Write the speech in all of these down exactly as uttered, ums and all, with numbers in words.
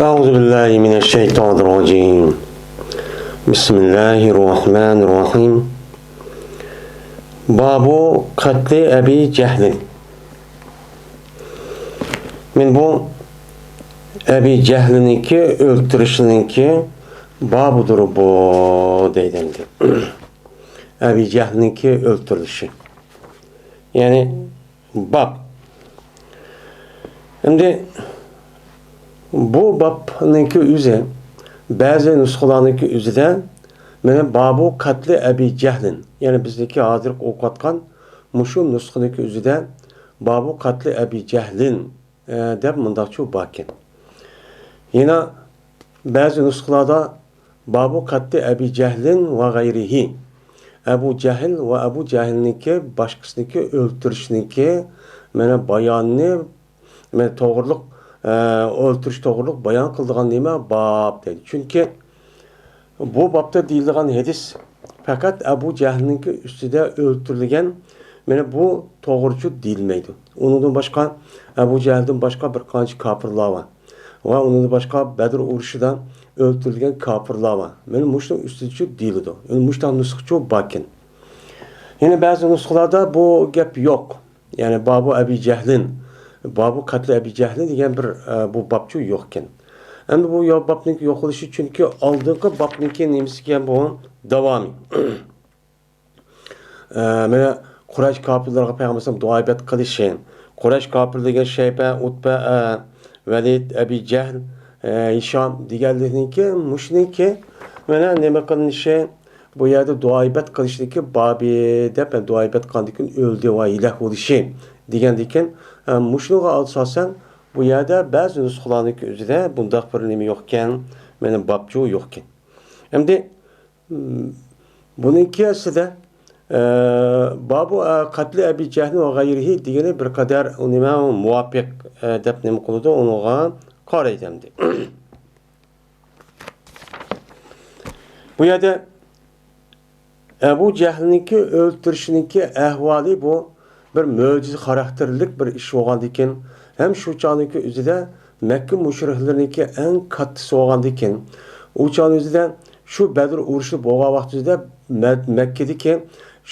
أعوذ بالله من الشيطان الرجيم. بسم الله الرحمن الرحيم. باب قتل أبي جهل. مەن بۇ ئەبى جەھلنىڭكى ئۆلتۈرۈشنىڭكى بابىدۇر بۇ دەيدۇ ئەمدى. ئەبى جەھلنىڭكى ئۆلتۈرۈلۈشى. يەنى باب. ئەمدى بۇ بابنىڭكى ئۆزى، بەزى نۇسخىلارنىڭكى ئۆزىدە مانا بابۇ قەتلى ئەبى جەھلىن، يەنى بىزنىڭكى ھازىرقى ئوقۇۋاتقان مۇشۇ نۇسخىنىڭكى ئۆزىدە بابۇ قەتلى ئەبى جەھلىن، ئە، دەپ مۇنداقچۇ باركەن. يەنە بەزى نۇسخىلاردا بابۇ قەتلى ئەبى جەھلىن ۋە غەيرىھى. ئەبۇ جەھىل ۋە ئەبۇ جەھىلنىڭكى باشقىسىنىڭكى ئۆلتۈرۈشنىڭكى مانا بايانىنى، مانا توغرۇلۇق، ئە، ئۆلتۈرۈش توغرۇلۇق بايان قىلىدىغان نېمە باب دەيدۇ. چۈنكى بۇ بابتا دېيىلىدىغان ھەدىس پەقەت ئەبۇ جەھلنىڭكى ئۈستىدە ئۆلتۈرۈلگەن، مانا بۇ توغرىچۇ دېيىلمەيدۇ. ئۇنىڭدىن باشقا، ئەبۇ جەھلدىن باشقا بىر قانچە كاپىرلار بار. ۋە ئۇنىڭدىن باشقا بەدر ئۇرۇشىدا ئۆلتۈرۈلگەن كاپىرلار بار. مانا مۇشۇنىڭ ئۈستىدىچۇ دېيىلىدۇ. يەنى مۇشۇنداق نۇسخىچۇ باركەن. يەنە بەزى نۇسخىلاردا بۇ گەپ يوق. يەنى بابۇ ئەبى جەھلىن، بابۇ قەتلى ئەبى جەھلىن دېگەن بىر، ئە، بۇ بابچۇ يوقكەن. ئەمدى بۇ يو-، بابنىڭكى يوقىلىشى، چۈنكى ئالدىنقى بابنىڭكى نېمىسىكەن بۇ؟ داۋامى. ئە، مانا قۇرەيش كاپىرلىرىغا پەيغەمبەر ئەلەيھىسسالام دۇئا-ئىبادەت قىلىشى، قۇرەيش كاپىرلىرى شەيبە، ئۇتبە، ئە، ۋەلىد، ئەبى جەھل، ئە، ھىشام دېگەنلىكنىڭكى، مۇشۇنىڭكى مانا نېمە قىلىنىشى، بۇ يەردە دۇئا-ئىبادەت قىلىشنىڭكى بابى دەپ، دۇئا-ئىبادەت قىلغاندىن كېيىن ئۆلدى ۋە ھېلاك بولۇشى دېگەندىكىن، ئە، مۇشۇنىڭغا ئاساسەن بۇ يەردە بەزى نۇسخىلارنىڭكى ئۆزىدە بۇنداق بىر نېمە يوقكەن، مانا بابچۇ يوقكەن. ئەمدى، م، بۇنىڭكى ئەسلىدە، ئە، بابۇ، ئە، قەتلى ئەبى جەھل ۋە غەيرىھى دېگىنى بىر قەدەر نېمە مۇۋاپىق، ئە، دەپ نېمە قىلىدۇ، ئۇنىڭغا قارايدۇ ئەمدى. بۇ يەردە ئەبۇ جەھلنىڭكى ئۆلتۈرۈشنىڭكى ئەھۋالى بۇ بىر مۆجىزە خاراكتېرلىك بىر ئىش بولغاندىكىن، ھەم شۇ چاغنىڭكى ئۆزىدە مەككە مۇشرىكلىرىنىڭكى ئەڭ كاتتىسى بولغاندىكىن، ئۇ چاغنىڭ ئۆزىدە شۇ بەدر ئۇرۇشى بولغان ۋاقتىدا مە-، مەككىدىكى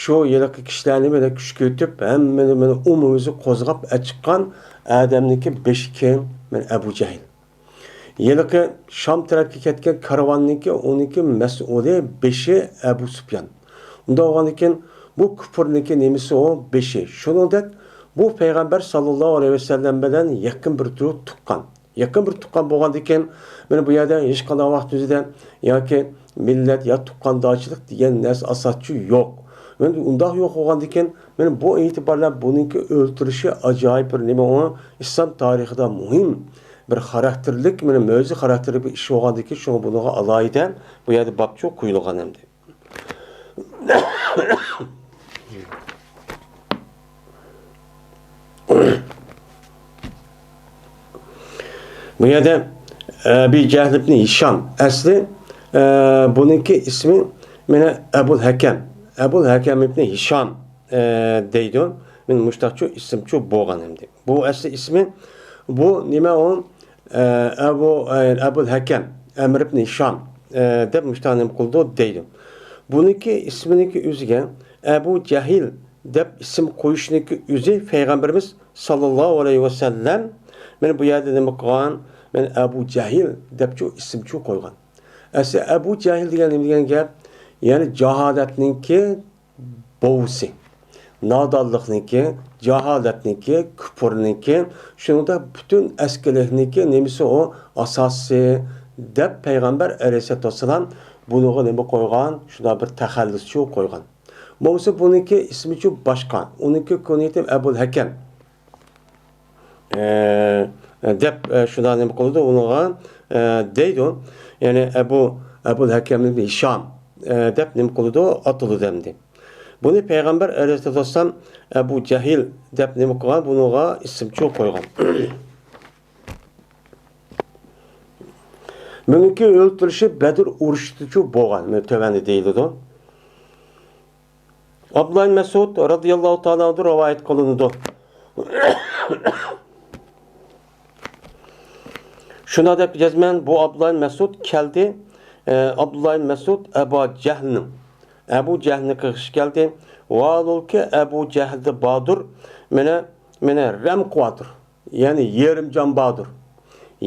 شۇ ھېلىقى كىشىلەرنى مانا كۈچكە ئېتىپ، ھەممىنى مانا ئومۇميۈزلۈك قوزغاپ ئەچىققان ئادەمنىڭكى بېشى كىم؟ مانا ئەبۇ جەھىل. ھېلىقى شام تەرەپكە كەتكەن كارۋاننىڭكى، ئۇنىڭكى مەسئۇلى، بېشى ئەبۇ سۇپيان. ئۇنداق بولغاندىكىن، بۇ كۇپۇرنىڭكى نېمىسى ئۇ؟ بېشى. شۇنىڭدەك بۇ پەيغەمبەر ساللاللاھۇ ئەلەيھى ۋەسەللەم بىلەن يېقىن بىر تۇ-، تۇغقان. يېقىن بىر تۇغقان بولغاندىكىن، مانا بۇ يەردە ھېچقانداق ۋاقىت ئۆزىدە ياكى مىللەت يا تۇغقاندارچىلىق دېگەن نەرسە ئاساسچۇ يوق. مانا ئۇنداق يوق بولغاندىكىن، مانا بۇ ئېتىبار بىلەن بۇنىڭكى ئۆلتۈرۈشى ئاجايىپ بىر نېمە ئۇ، ئىسلام تارىخىدا مۇھىم بىر خاراكتېرلىك، مانا مۆجىزە خاراكتېرلىك بىر ئىش بولغاندىكىن، شۇڭا بۇنىڭغا ئالاھىدە بۇ يەردە بابچۇ قويۇلغان ئەمدى. بۇ يەردە ئەبى جەھل ئىبنى ھىشام. ئەسلى، ئە، بۇنىڭكى ئىسمى مانا ئەبۇل ھەكەم. ئەبۇل ھەكەم ئىبنى ھىشام، ئە، دەيدۇ. مانا مۇشتاقچۇ ئىسىمچۇ بولغان ئەمدى. بۇ ئەسلى ئىسمى، بۇ نېمە ئۇ؟ ئە، ئەبۇ، ئە، ئەبۇل ھەكەم، ئەمر ئىبنى ھىشام، ئە، دەپ مۇشتاق نېمە قىلىدۇ دەيدۇ. بۇنىڭكى ئىسمىنىڭكى ئۆزىگە ئەبۇ جەھىل دەپ ئىسىم قويۇشنىڭكى ئۆزى پەيغەمبىرىمىز ساللاللاھۇ ئەلەيھى ۋەسەللەم مانا بۇ يەردە نېمە قىلغان؟ مانا ئەبۇ جەھىل دەپچۇ ئىسىمچۇ قويغان. ئەسلى ئەبۇ جەھىل دېگەن نېمە دېگەن گەپ؟ يەنى جاھالەتنىڭكى بوۋىسى، نادانلىقنىڭكى، جاھالەتنىڭكى، كۇپۇرنىڭكى، شۇنىڭدەك پۈتۈن ئەسكىلىكنىڭكى نېمىسى ئۇ؟ ئاساسى، دەپ پەيغەمبەر ئەلەيھىسسالاتۇ ۋەسسالام بۇنىڭغا نېمە قويغان؟ شۇنداق بىر تەخەللۇسچۇ قويغان. بولمىسا بۇنىڭكى ئىسمىچۇ باشقا، ئۇنىڭكى كۇنيىتى ئەبۇل ھەكەم. ئە، دەپ، ئە، شۇنداق نېمە قىلىدۇ ئۇنىڭغا، ئە، دەيدۇ. يەنى ئەبۇ، ئەبۇل ھەكەم ئىبنى ھىشام، ئە، دەپ نېمە قىلىدۇ، ئاتىلىدۇ ئەمدى. بۇنى پەيغەمبەر ئەلەيھىسسالاتۇ ۋەسسالام ئەبۇ جەھىل دەپ نېمە قىلغان، بۇنىڭغا ئىسىمچۇ قويغان. بۇنىڭكى ئۆلتۈرۈشى بەدر ئۇرۇشىدىچۇ بولغان، مانا تۆۋەندە دېيىلىدۇ. ئابدۇللا ئىبن مەسئۇد رەزىياللاھۇ تائالا ئەنھۇ رىۋايەت قىلىنىدۇ. شۇنداق دەپ جەزمەن بۇ ئابدۇللا مەسئۇد كەلدى. ئە، ئابدۇللا مەسئۇد ئەبۇ جەھلنىڭ، ئەبۇ جەھلنىڭ قېشىغا كەلدى. ۋاھالۇلكى ئەبۇ جەھلدە باردۇر، مانا، مانا رەم قىلىۋاتىدۇ. يەنى يېرىم جان باردۇر.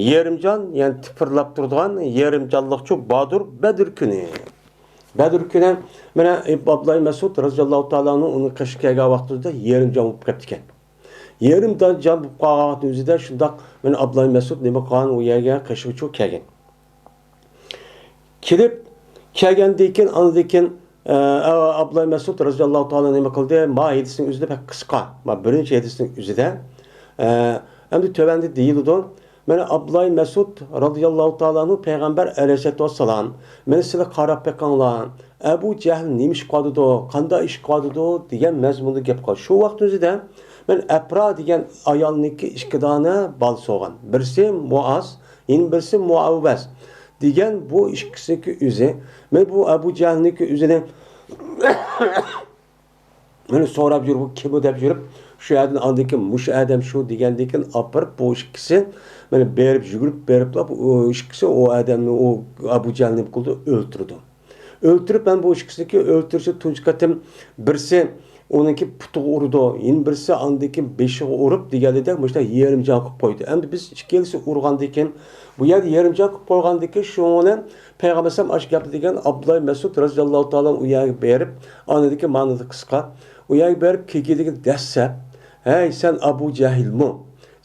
يېرىم جان، يەنى تىپىرلاپ تۇرىدىغان يېرىم جانلىقچۇ باردۇر بەدىر كۈنى. بەدىر كۈنى، مانا، ئابدۇللا مەسئۇد رەزىياللاھۇ تائالا ئەنھۇ ئۇنىڭ قېشىغا كەلگەن ۋاقتىدا يېرىم جان بولۇپ قېپتىكەن. يېرىم جان بولۇپ قالغان ۋاقتىنىڭ ئۆزىدە شۇنداق، مانا، ئابدۇللا مەسئۇد نېمە قىلغان، ئۇ يەرگە قېشىغىچۇ كەلگەن. كېلىپ، كەلگەندىن كېيىن، ئاندىن كېيىن، ئە، ئابدۇللا مەسئۇد رەزىياللاھۇ تائالا نېمە قىلدى؟ ما ھەدىسنىڭ ئۆزىدە بەك قىسقا. ما بىرىنچى ھەدىسنىڭ ئۆزىدە. ئە، ئەمدى تۆۋەندە دېيىلىدۇ. مانا ئابدۇللا مەسئۇد رەزىياللاھۇ تائالا ئەنھۇ پەيغەمبەر ئەلەيھىسسالاتۇ ۋەسسالام، مانا سىلەر قاراپ بېقىڭلار، ئەبۇ جەھىل نېمە ئىش قىلىۋاتىدۇ، قانداق ئىش قىلىۋاتىدۇ دېگەن مەزمۇندا گەپ قىلغان. شۇ ۋاقىت ئۆزىدە مانا ئەپرا دېگەن ئايالنىڭكى ئىككى دانە بالىسى بولغان. بىرسى مۇئاز، يەنە بىرسى مۇئەۋۋەز دېگەن بۇ ئىككىسىنىڭكى ئۆزى. مانا بۇ ئەبۇ جەھىلنىڭكى ئۆزىنى مانا سوراپ يۈرۈپ، بۇ كىم ئۇ دەپ يۈرۈپ، شۇ يەردىن ئاندىن كېيىن مۇشۇ ئادەم شۇ دېگەندىن كېيىن ئاپىرىپ، بۇ ئىككىسى مانا بېرىپ، يۈگۈرۈپ بېرىپلا، بۇ ئىككىسى ئۇ ئادەمنى، ئۇ ئەبۇ جەھىلنى نېمە قىلىدۇ؟ ئۆلتۈرىدۇ. ئۆلتۈرۈپ، مانا بۇ ئىككىسىنىڭكى ئۆلتۈرۈشى تۇنجى قېتىم بىرسى ئۇنىڭكى پۇتىغا ئۇرىدۇ، يەنە بىرسى ئاندىن كېيىن بېشىغا ئۇرۇپ دېگەندەك مۇشۇنداق يېرىم جان قىلىپ قويدى. ئەمدى بىز ئىككىلىسى ئۇرغاندىن كېيىن، بۇ يەردە يېرىم جان قىلىپ قويغاندىن كېيىن، شۇنىڭ بىلەن پەيغەمبەر ئەلەيھىسسالام ئاشۇ گەپنى دېگەن ئابدۇللا مەسئۇد رەزىياللاھۇ تائالا ئۇ يەرگە بېرىپ، ئاندىن كېيىن مانا قىسقا، ئۇ يەرگە بېرىپ كېگىدىكىنى دەسسەپ، ھەي، سەن ئەبۇ جەھىلمۇ؟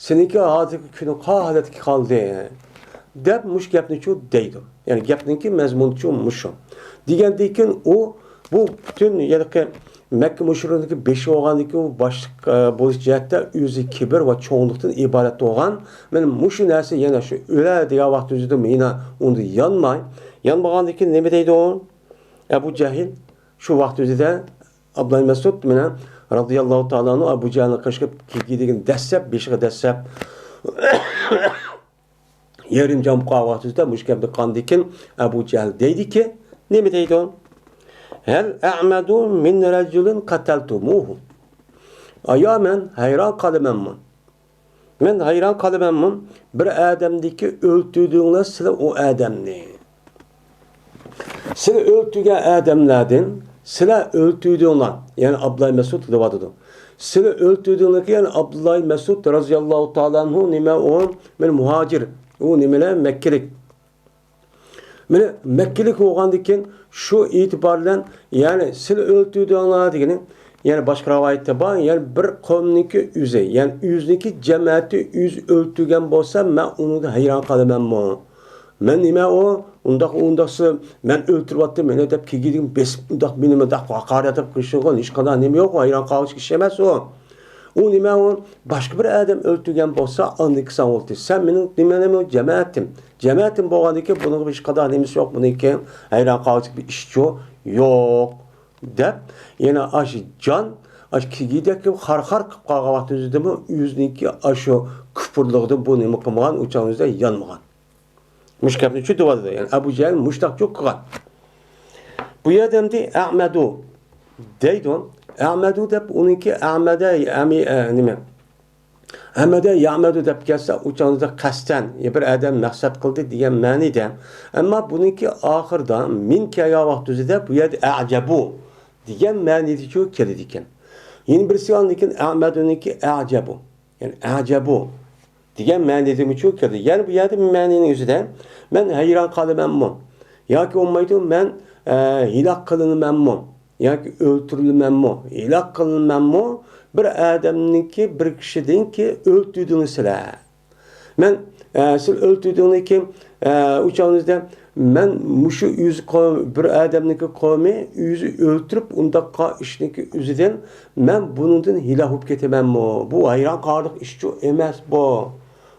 سېنىڭكى ھازىرقى كۈنۈڭ قا ھالەتكە قالدى؟ دەپ مۇشۇ گەپنىچۇ دەيدۇ. يەنى گەپنىڭكى مەزمۇنىچۇ مۇشۇ. دېگەندىن كېيىن ئۇ بۇ پۈتۈن ھېلىقى مەككە مۇشرىكلىرىنىڭكى بېشى بولغاندىن كېيىن ئۇ باشلىق، ئە، بولۇش جەھەتتە ئۆزى كىبىر ۋە چوڭلۇقتىن ئىبارەت بولغان. مانا مۇشۇ نەرسە يەنە شۇ ئۆلە دېگەن ۋاقىت ئۆزىدە يەنە ئۇندا يانماي. يانمىغاندىن كېيىن نېمە دەيدۇ؟ ئەبۇ جەھىل شۇ ۋاقىت ئۆزىدە ئابدۇللا مەسئۇد مانا رەزىياللاھۇ تائالا ئەنھۇ ئەبۇ جەھىلنىڭ قېشىغا كېگىدىكىنى دەسسەپ، بېشىغا دەسسەپ، يېرىم جان قىلغان ۋاقتىدا مۇشۇ گەپنى قىلغاندىن كېيىن ئەبۇ جەھىل دەيدىكى، نېمە دەيدۇ؟ ھەل ئەمەدۇ مىن رەجۇلىن قەتەلتۇمۇھۇ. ئايا، مەن ھەيران قالىمەنمۇ؟ مەن ھەيران قالىمەنمۇ؟ بىر ئادەمدىكى ئۆلتۈردۈڭلار سىلەر ئۇ ئادەمنى. سىلەر ئۆلتۈرگەن ئادەملەردىن، سىلەر ئۆلتۈردۈڭلار، يەنى ئابدۇللا مەسئۇد دەۋاتىدۇ. سىلەر ئۆلتۈردۈڭلاركى، يەنى ئابدۇللا مەسئۇد رەزىياللاھۇ تائالا ئەنھۇ نېمە ئۇ؟ مانا مۇھاجىر. ئۇ نېمىلەر؟ مەككىلىك. مانا مەككىلىك بولغاندىن كېيىن شۇ ئېتىبار بىلەن، يەنى سىلەر ئۆلتۈردۈڭلار دېگىنى، يەنى باشقا رىۋايەتتە بار، يەنى بىر قومنىڭكى ئۆزى، يەنى ئۆزىنىڭكى جەمەتى ئۆزى ئۆلتۈرگەن بولسا، مەن ئۇنىڭغا ھەيران قالىمەنمۇ؟ مەن نېمە ئۇ؟ ئۇنداق، ئۇنداقسا مەن ئۆلتۈرۈۋەتتىم، مېنى دەپ كېگىدىكىنى بېسىپ، ئۇنداق مېنى مۇنداق ھاقارەت قىلىشىغا ھېچقانداق نېمە يوق، ھەيران قالغۇچ ئىش ئەمەس ئۇ. ئۇ نېمە ئۇ؟ باشقا بىر ئادەم ئۆلتۈرگەن بولسا، ئاندىن كېسەڭ بولدى. سەن مېنىڭ نېمە، نېمە جەمەتىم. جەمەتىم بولغاندىن كېيىن بۇنىڭغا ھېچقانداق نېمىسى يوق، بۇنىڭكى ھەيران قالغۇچ بىر ئىشچۇ يوق. دەپ، يەنە ئاشۇ جان، ئاشۇ كېگىدەك خار-خار قىلىپ قالغان ۋاقتىمىزدىمۇ ئۆزىنىڭكى ئاشۇ كۇپۇرلۇقىدىن بۇ نېمە قىلمىغان، ئۇ چاغ ئۆزىدە يانمىغان. مۇشۇ گەپنى چۈشىنىۋالىدۇ. يەنى ئەبۇ جەھىل مۇشتاق چوق قىلغان. بۇ يەردە ئەمدى ئەمەدۇ دەيدۇ. ئەمەدۇ دەپ ئۇنىڭكى ئەمەدە، ئەمى، ئە، نېمە؟ ئەمەدە يەمەدۇ دەپ كەلسە، ئۇ چاغدا قەستەن، يا بىر ئادەم مەقسەت قىلدى دېگەن مەنىدە. ئەمما بۇنىڭكى ئاخىرىدا مىن كەلگەن ۋاقتىدا بۇ يەردە ئەجەبۇ دېگەن مەنىدىچۇ كېلىدىكەن. يەنە بىرسى ئاندىن كېيىن ئەمەدۇنىڭكى ئەجەبۇ. يەنى ئەجەبۇ دېگەن مەنىدىمۇچۇ كىردى. يەنە بۇ يەردە مەنىنىڭ ئۆزىدە مەن ھەيران قالىمەنمۇ؟ ياكى بولمايدۇ مەن، ئە، ھېلاك قىلىنىمەنمۇ؟ ياكى ئۆلتۈرۈلىمەنمۇ؟ ھېلاك قىلىنىمەنمۇ؟ بىر ئادەمنىڭكى، بىر كىشىدىنكى ئۆلتۈردۈڭ سىلەر. مەن، ئە، سىلەر ئۆلتۈردۈڭلىكى، ئە، ئۇ چاغىڭىزدا مەن مۇشۇ ئۆز قوم-، بىر ئادەمنىڭكى قومى ئۆزى ئۆلتۈرۈپ ئۇنداق قا-، ئىشنىڭكى ئۆزىدىن مەن بۇنىڭدىن ھېلاك بولۇپ كېتىمەنمۇ؟ بۇ ھەيران قالارلىق ئىشچۇ ئەمەس بۇ.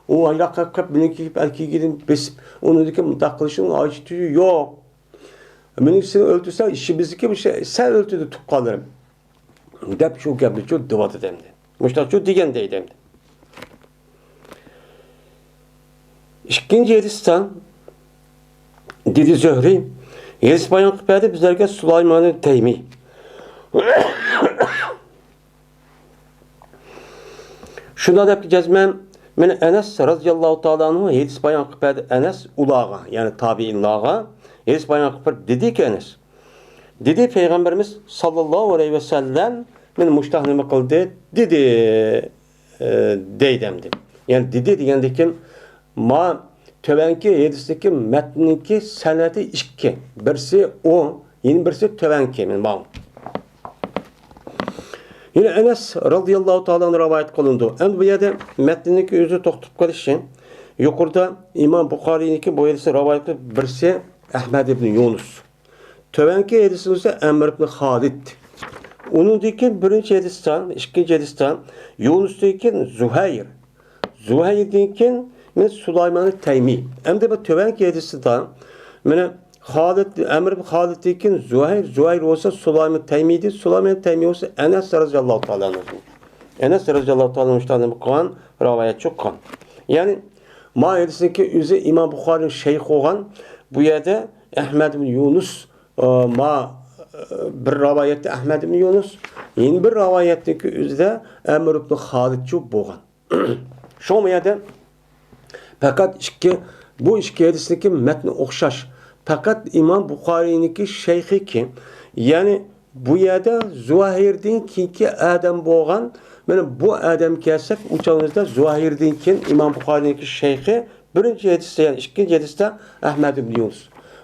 ئۇ ھەيران قېلىپ، مېنىڭكى ئەركىگىدىن بېسىپ، ئۇنىڭدىكى مۇنداق قىلىشنىڭ ھاجىتى يوق. مېنىڭ سېنى ئۆلتۈرسەڭ، ئىشىمىزدىكى بىر شەي، سەن ئۆلتۈردۈڭ تۇغقانلىرىم. دەپ شۇ گەپنى چۇ دېۋاتىدۇ ئەمدى. مۇشۇنداق چۇ دېگەن دەيدۇ ئەمدى. ئىككىنچى ھەدىستە دېدى زۆھرى، ھەدىس بايان قىلىپ بەردى بىزلەرگە سۇلايمان تەيمى. شۇنداق دەپتۇ جەزمەن، مانا ئەنەس رازىياللاھۇ تائالا ئەنھۇ ھەدىس بايان قىلىپ بەردى. ئەنەس ئۇلارغا، يەنى تابىئىنلارغا ھەدىس بايان قىلىپ بەردى. دېدىكى ئەنەس، دېدى، پەيغەمبىرىمىز ساللاللاھۇ ئەلەيھى ۋەسەللەم مانا مۇشتاق نېمە قىلدى؟ دېدى، ئە، دەيدۇ ئەمدى. يەنى دېدى دېگەندىكىن، ما تۆۋەنكى ھەدىستىكى مەتننىڭكى سەنەدى ئىككى. بىرسى ئۇ، يەنە بىرسى تۆۋەنكى، مانا ماۋۇ. يەنە ئەنەس رازىياللاھۇ تائالا ئەنھۇ رىۋايەت قىلىنىدۇ. ئەمدى بۇ يەردە مەتننىڭكى ئۆزى توختاپ قېلىشى، يۇقىرىدا ئىمام بۇخارىينىڭكى بۇ ھەدىسى رىۋايەت قىلىپ، بىرسى ئەھمەد ئىبن يۇنۇس. تۆۋەنكى ھەدىسىمىزدە ئەمر ئىبن خالىد. ئۇنىڭدىن كېيىن بىرىنچى ھەدىستە، ئىككىنچى ھەدىستە يۇنۇستىن كېيىن زۇھەير. زۇھەيردىن كېيىن مانا سۇلايمان تەيمى. ئەمدى بۇ تۆۋەنكى ھەدىستە مانا خالىد، ئەمر ئىبن خالىدتىن كېيىن زۇھەير، زۇھەير بولسا سۇلايمان تەيمى دېدى، سۇلايمان تەيمى بولسا ئەنەس رازىياللاھۇ تائالا ئەنھۇ. ئەنەس رازىياللاھۇ تائالا ئەنھۇ مۇشۇنداق نېمە قىلغان، رىۋايەتچى قىلغان. يەنى ما ھەدىسنىڭكى ئۆزى ئىمام بۇخارىنىڭ شەيخى بولغان، بۇ يەردە ئەھمەد ئىبن يۇنۇس، ئە، ما، ئە، بىر رىۋايەتتە ئەھمەد ئىبن يۇنۇس، يەنە بىر رىۋايەتتىكى ئۆزىدە ئەمر ئىبن خالىدچۇ بولغان. شۇڭا بۇ يەردە پەقەت ئىككى، بۇ ئىككى ھەدىسنىڭكى مەتنى ئوخشاش. پەقەت ئىمام بۇخارىينىڭكى شەيخىكى، يەنى بۇ يەردە زۇھەيردىن كېيىنكى ئادەم بولغان، مانا بۇ ئادەم كەلسەك، ئۇ چاغىمىزدا زۇھەيردىن كېيىن ئىمام بۇخارىنىڭكى شەيخى بىرىنچى ھەدىستە، يەنى ئىككىنچى ھەدىستە ئەھمەد ئىبن يۇنۇس.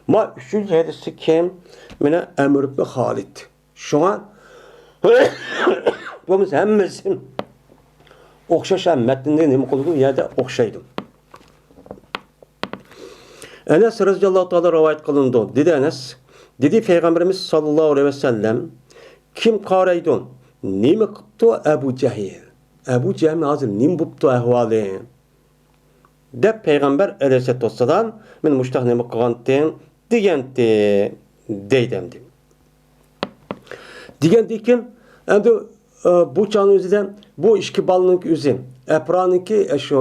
ما ئۈچىنچى ھەدىستە كىم؟ مانا ئەمر ئىبن خالىد. شۇڭا بۇمىز ھەممىسى ئوخشاش ھەم مەتنىنى نېمە قىلىدۇ؟ يەردە ئوخشايدۇ. ئەنەس رەزىياللاھۇ تائالا رىۋايەت قىلىنىدۇ. دېدى ئەنەس، دېدى پەيغەمبىرىمىز ساللاللاھۇ ئەلەيھى ۋەسەللەم، كىم قارايدۇ؟ نېمە قىپتۇ ئەبۇ جەھىل؟ ئەبۇ جەھىل ھازىر نېمە بوپتۇ ئەھۋالى؟ دەپ پەيغەمبەر ئەلەيھىسسالاتۇ ۋەسسالام، مەن مۇشتاق نېمە قىلغانتىم دېگەنتى، دەيدۇ ئەمدى. دېگەندىن كېيىن، ئەمدى، ئە، بۇ چاغنىڭ ئۆزىدە بۇ ئىككى بالىنىڭكى ئۆزى، ئەپرانىڭكى، ئە، شۇ،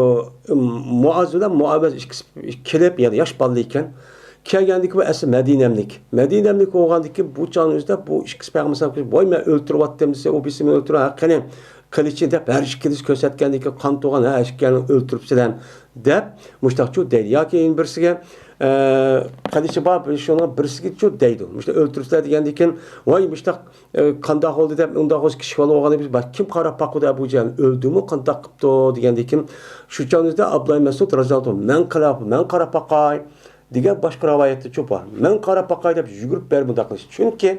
ئىم، مۇئاز بىلەن مۇئاۋىيە ئىككىسى كېلىپ، يەنى ياش بالا ئىكەن. كەلگەندىكى بۇ ئەسلى مەدىنەملىك. مەدىنەملىك بولغاندىكى بۇ چاغنىڭ ئۆزىدە بۇ ئىككىسى پەيغەمبەر ئەلەيھىسسالام، ۋاي، مەن ئۆلتۈرۈۋاتتىم دېسە، ئۇ بىرسى مەن ئۆلتۈرۈۋ-، ھە، قېنى، قىلىچى دەپ ھەر ئىككىلىسى كۆرسەتكەندىكى قان تۇغان، ھە، ئىككىلەنى ئۆلتۈرۈپسىلەر دەپ مۇشتاقچۇ دەيدۇ. ياكى يەنە بىرسىگە، ئە، قىلىچى بار، بىر شۇنىڭ بىرسىگىچۇ دەيدۇ. مۇشتا ئۆلتۈرۈپسىلەر دېگەندىن كېيىن، ۋاي، مۇشتاق، ئە، قانداق بولدى دەپ، ئۇنداق بولسا كىشى بالا بولغان بىز بار. كىم قاراپ باققۇدى ئەبۇ جەھىل؟ ئۆلدىمۇ؟ قانداق قىپتۇ؟ دېگەندىن كېيىن، شۇ چاغنىڭ ئۆزىدە ئابدۇللا مەسئۇد رەزىياللاھۇ ئەنھۇ، مەن قاراپ، مەن قاراپ باقاي. دېگەن باشقا رىۋايەتتىچۇ بار. مەن قاراپ باقاي دەپ يۈگۈرۈپ بېرىپ مۇنداق قىلىش. چۈنكى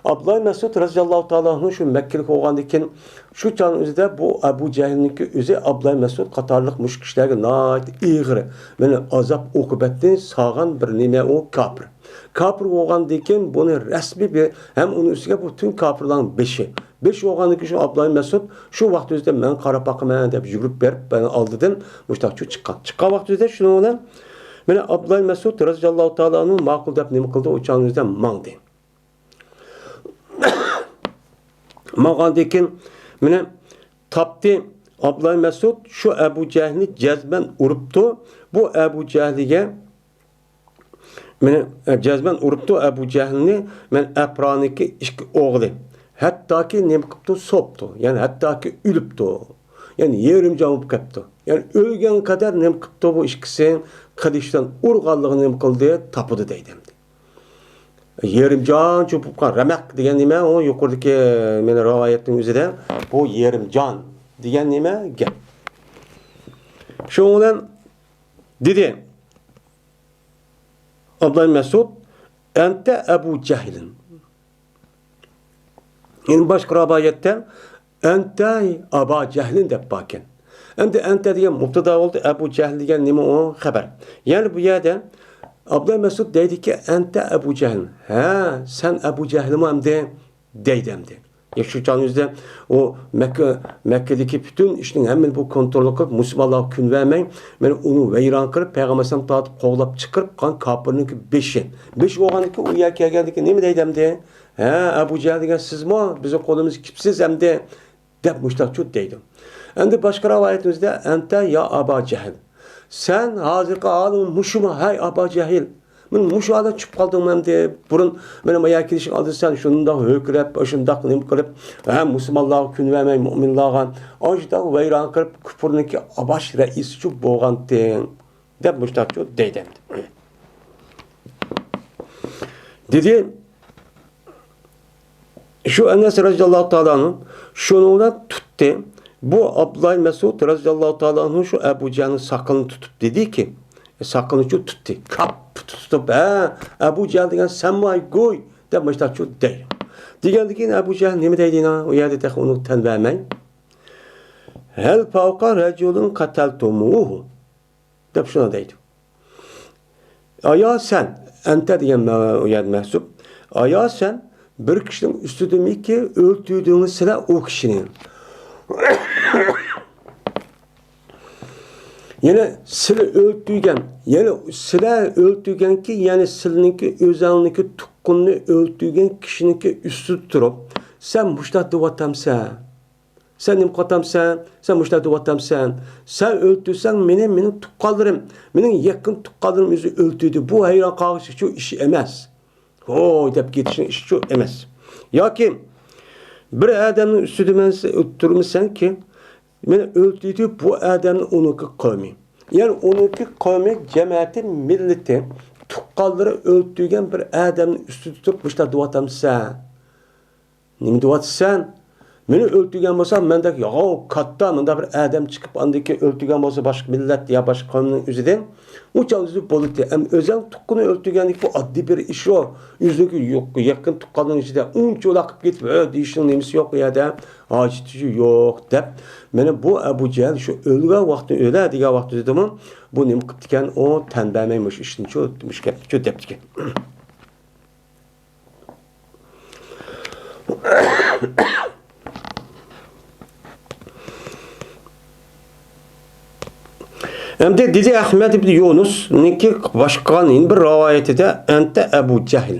ئابدۇللا مەسئۇد رەزىياللاھۇ تائالا ئەنھۇ شۇ مەككىلىك بولغاندىن كېيىن، شۇ چاغنىڭ ئۆزىدە بۇ ئەبۇ جەھىلنىڭكى ئۆزى ئابدۇللا مەسئۇد قاتارلىق مۇشۇ كىشىلەرگە ناھايىتى ئېغىر، مانا، ئازاب ئوقۇبەتنى سالغان بىر نېمە ئۇ كاپىر. كاپىر بولغاندىن كېيىن بۇنى رەسمىي بىر، ھەم ئۇنىڭ ئۈستىگە بۇ پۈتۈن كاپىرلارنىڭ بېشى. بېشى بولغاندىن كېيىن شۇ ئابدۇللا مەسئۇد شۇ ۋاقىت ئۆزىدە مەن قاراپ باقىمەن دەپ يۈگۈرۈپ بېرىپ، مانا، ئالدىدىن مۇشتاقچۇ چىققان. چىققان ۋاقىت ئۆزىدە شۇنىڭ بىلەن مانا ئابدۇللا مەسئۇد رەزىياللاھۇ تائالا ئەنھۇ ماقۇل دەپ نېمە قىلدى؟ ئۇ چاغنىڭ ئۆزىدە ماڭدى. ماڭغاندىن كېيىن مانا تاپتى، ئابدۇللا مەسئۇد شۇ ئەبۇ جەھىلنى جەزمەن ئۇرۇپتۇ. بۇ ئەبۇ جەھىلگە مانا، ئە، جەزمەن ئۇرۇپتۇ ئەبۇ جەھىلنى، مانا، ئەپرانىكى ئىككى ئوغلى. ھەتتاكى نېمە قىپتۇ؟ سوپتۇ. يەنى ھەتتاكى ئۆلۈپتۇ. يەنى يېرىم جان بولۇپ كەپتۇ. يەنى ئۆلگەن قەدەر نېمە قىپتۇ؟ بۇ ئىككىسى قىلىچتىن ئۇرغانلىقىنى نېمە قىلدى؟ تاپىدۇ دەيدۇ ئەمدى. يېرىم جان چوپۇپ قالغان. رەمەق دېگەن نېمە؟ ئۇ يۇقىرىدىكى، مانا، رىۋايەتنىڭ ئۆزىدە بۇ يېرىم جان دېگەن نېمە؟ گەپ. شۇنىڭ بىلەن دېدى ئابدۇللا مەسئۇد، ئەنتە ئەبۇ جەھلىن. يەنە باشقا رىۋايەتتە، ئەنتە ئابا جەھلىن دەپ باركەن. ئەمدى ئەنتە دېگەن مۇبتادا بولدى، ئەبۇ جەھل دېگەن نېمە ئۇ؟ خەبەر. يەنى بۇ يەردە ئابدۇللا مەسئۇد دەيدىكى، ئەنتە ئەبۇ جەھلىن. ھە، سەن ئەبۇ جەھلىمۇ ئەمدى؟ دەيدۇ ئەمدى. يا شۇ چاغنىڭ ئۆزىدە ئۇ مەككە، مەككىدىكى پۈتۈن ئىشنىڭ ھەممىنى بۇ كونترول قىلىپ، مۇسۇلمانلارغا كۈن بەرمەي، مانا ئۇنى ۋەيران قىلىپ، پەيغەمبەر ئەلەيھىسسالام تارتىپ قوغلاپ چىقىرىپ قالغان كاپىرنىڭكى بېشى. بېشى بولغاندىن كېيىن ئۇ يەرگە كەلگەندىن كېيىن نېمە دەيدۇ ئەمدى؟ ھە، ئەبۇ جەھىل دېگەن سىزمۇ؟ بىزنىڭ قولىمىزغا كېلىپسىز ئەمدى؟ دەپ مۇشتاقچۇ دەيدۇ. ئەمدى باشقا رىۋايىتىمىزدە، ئەنتە يا ئابا جەھىل. سەن ھازىرقى ھالىڭ مۇشۇمۇ، ھەي ئابا جەھىل؟ مەن مۇشۇ ھالەتتە چۈشۈپ قالدىم ئەمدى. بۇرۇن مېنىڭ مايا كېلىشىم ئالدىدا سەن شۇنداق ھۆركىرەپ، شۇنداق نېمە قىلىپ، ھە، مۇسۇلمانلارغا كۈن بەرمەي، مۇئمىنلارغا ئاشۇنداق ۋەيران قىلىپ، كۇفرنىڭكى باش رەئىسىچۇ بولغانتىڭ، دەپ مۇشۇنداقچۇ دەيدۇ ئەمدى. دېدى، شۇ ئەنەس رەزىياللاھۇ تائالا ئەنھۇ شۇنىڭ بىلەن تۇتتى. بۇ ئابدۇللا مەسئۇد رەزىياللاھۇ تائالا ئەنھۇ شۇ ئەبۇ جەھلنىڭ ساقىلىنى تۇتۇپ دېدىكى، ساقىلىنىچۇ تۇتتى، كاپ تۇتۇپ، ھە، ئەبۇ جەھل دېگەن سەنمۇ ئاي گۇي، دەپ مۇشۇنداقچۇ دەيدۇ. دېگەندىن كېيىن ئەبۇ جەھل نېمە دەيدۇ يەنە؟ ئۇ يەردە تېخى ئۇنىڭغا تەن بەرمەي، ھەل فەۋقە رەجۇلىن قەتەلتۇمۇھۇ، دەپ شۇنداق دەيدۇ. ئايا سەن، ئەنتە دېگەن مە-، ئۇ يەردە مەھسۇپ. ئايا سەن بىر كىشىنىڭ ئۈستىدىمىكى ئۆلتۈردۈڭلار سىلەر ئۇ كىشىنى. يەنە سىلە ئۆلتۈرگەن، يەنە سىلە ئۆلتۈرگەنكى، يەنى سىلىنىڭكى ئۆزەڭنىڭكى تۇغقىنىنى ئۆلتۈرگەن كىشىنىڭكى ئۈستىدە تۇرۇپ، سەن مۇشۇنداق دەۋاتامسەن؟ سەن نېمە قىلىۋاتامسەن؟ سەن مۇشۇنداق دەۋاتامسەن؟ سەن ئۆلتۈرسەڭ مېنى، مېنىڭ تۇغقانلىرىم، مېنىڭ يېقىن تۇغقانلىرىم ئۆزى ئۆلتۈردى. بۇ ھەيران قالغۇچۇ ئىش ئەمەس. ھوي دەپ كېتىشنىڭ ئىشىچۇ ئەمەس. ياكى بىر ئادەمنىڭ ئۈستىدە مەن تۇرمىسەنكى، مېنى ئۆلتۈردى بۇ ئادەمنى ئۇنىڭكى قەۋمى. يەنى ئۇنىڭكى قەۋمى، جەمەتى، مىللىتى، تۇغقانلىرى ئۆلتۈرگەن بىر ئادەمنىڭ ئۈستىدە تۇرۇپ مۇشۇنداق دەۋاتامسەن؟ نېمە دەۋاتىسەن؟ مېنى ئۆلتۈرگەن بولسا، مەندەك ياغاۋ كاتتا مۇنداق بىر ئادەم چىقىپ، ئاندىن كېيىن ئۆلتۈرگەن بولسا باشقا مىللەت يا باشقا قەۋمنىڭ ئۆزىدىن، ئۇ چاغ ئۆزى بولىدۇ. ئەمما ئۆزەڭ تۇغقىنى ئۆلتۈرگەندىكى بۇ ئاددىي بىر ئىش يوق. ئۆزىنىڭكى يېقىن تۇغقاننىڭ ئىچىدە ئۇنچىۋالا قىلىپ كېتىپ، ھە، دېيىشنىڭ نېمىسى يوق بۇ يەردە، ھاجىتى يوق دەپ، مانا بۇ ئەبۇ جەھىل شۇ ئۆلگەن ۋاقتى، ئۆلە دېگەن ۋاقتىدىمۇ بۇ نېمە قىپتىكەن، ئۇ تەن بەرمەي مۇشۇ ئىشنىچۇ، مۇشۇ گەپنىچۇ دەپتىكەن. ئەمدى دېدى ئەھمەد ئىبن يۇنۇسنىڭكى باشقا يەنە بىر رىۋايىتىدە، ئەنتە ئەبۇ جەھل.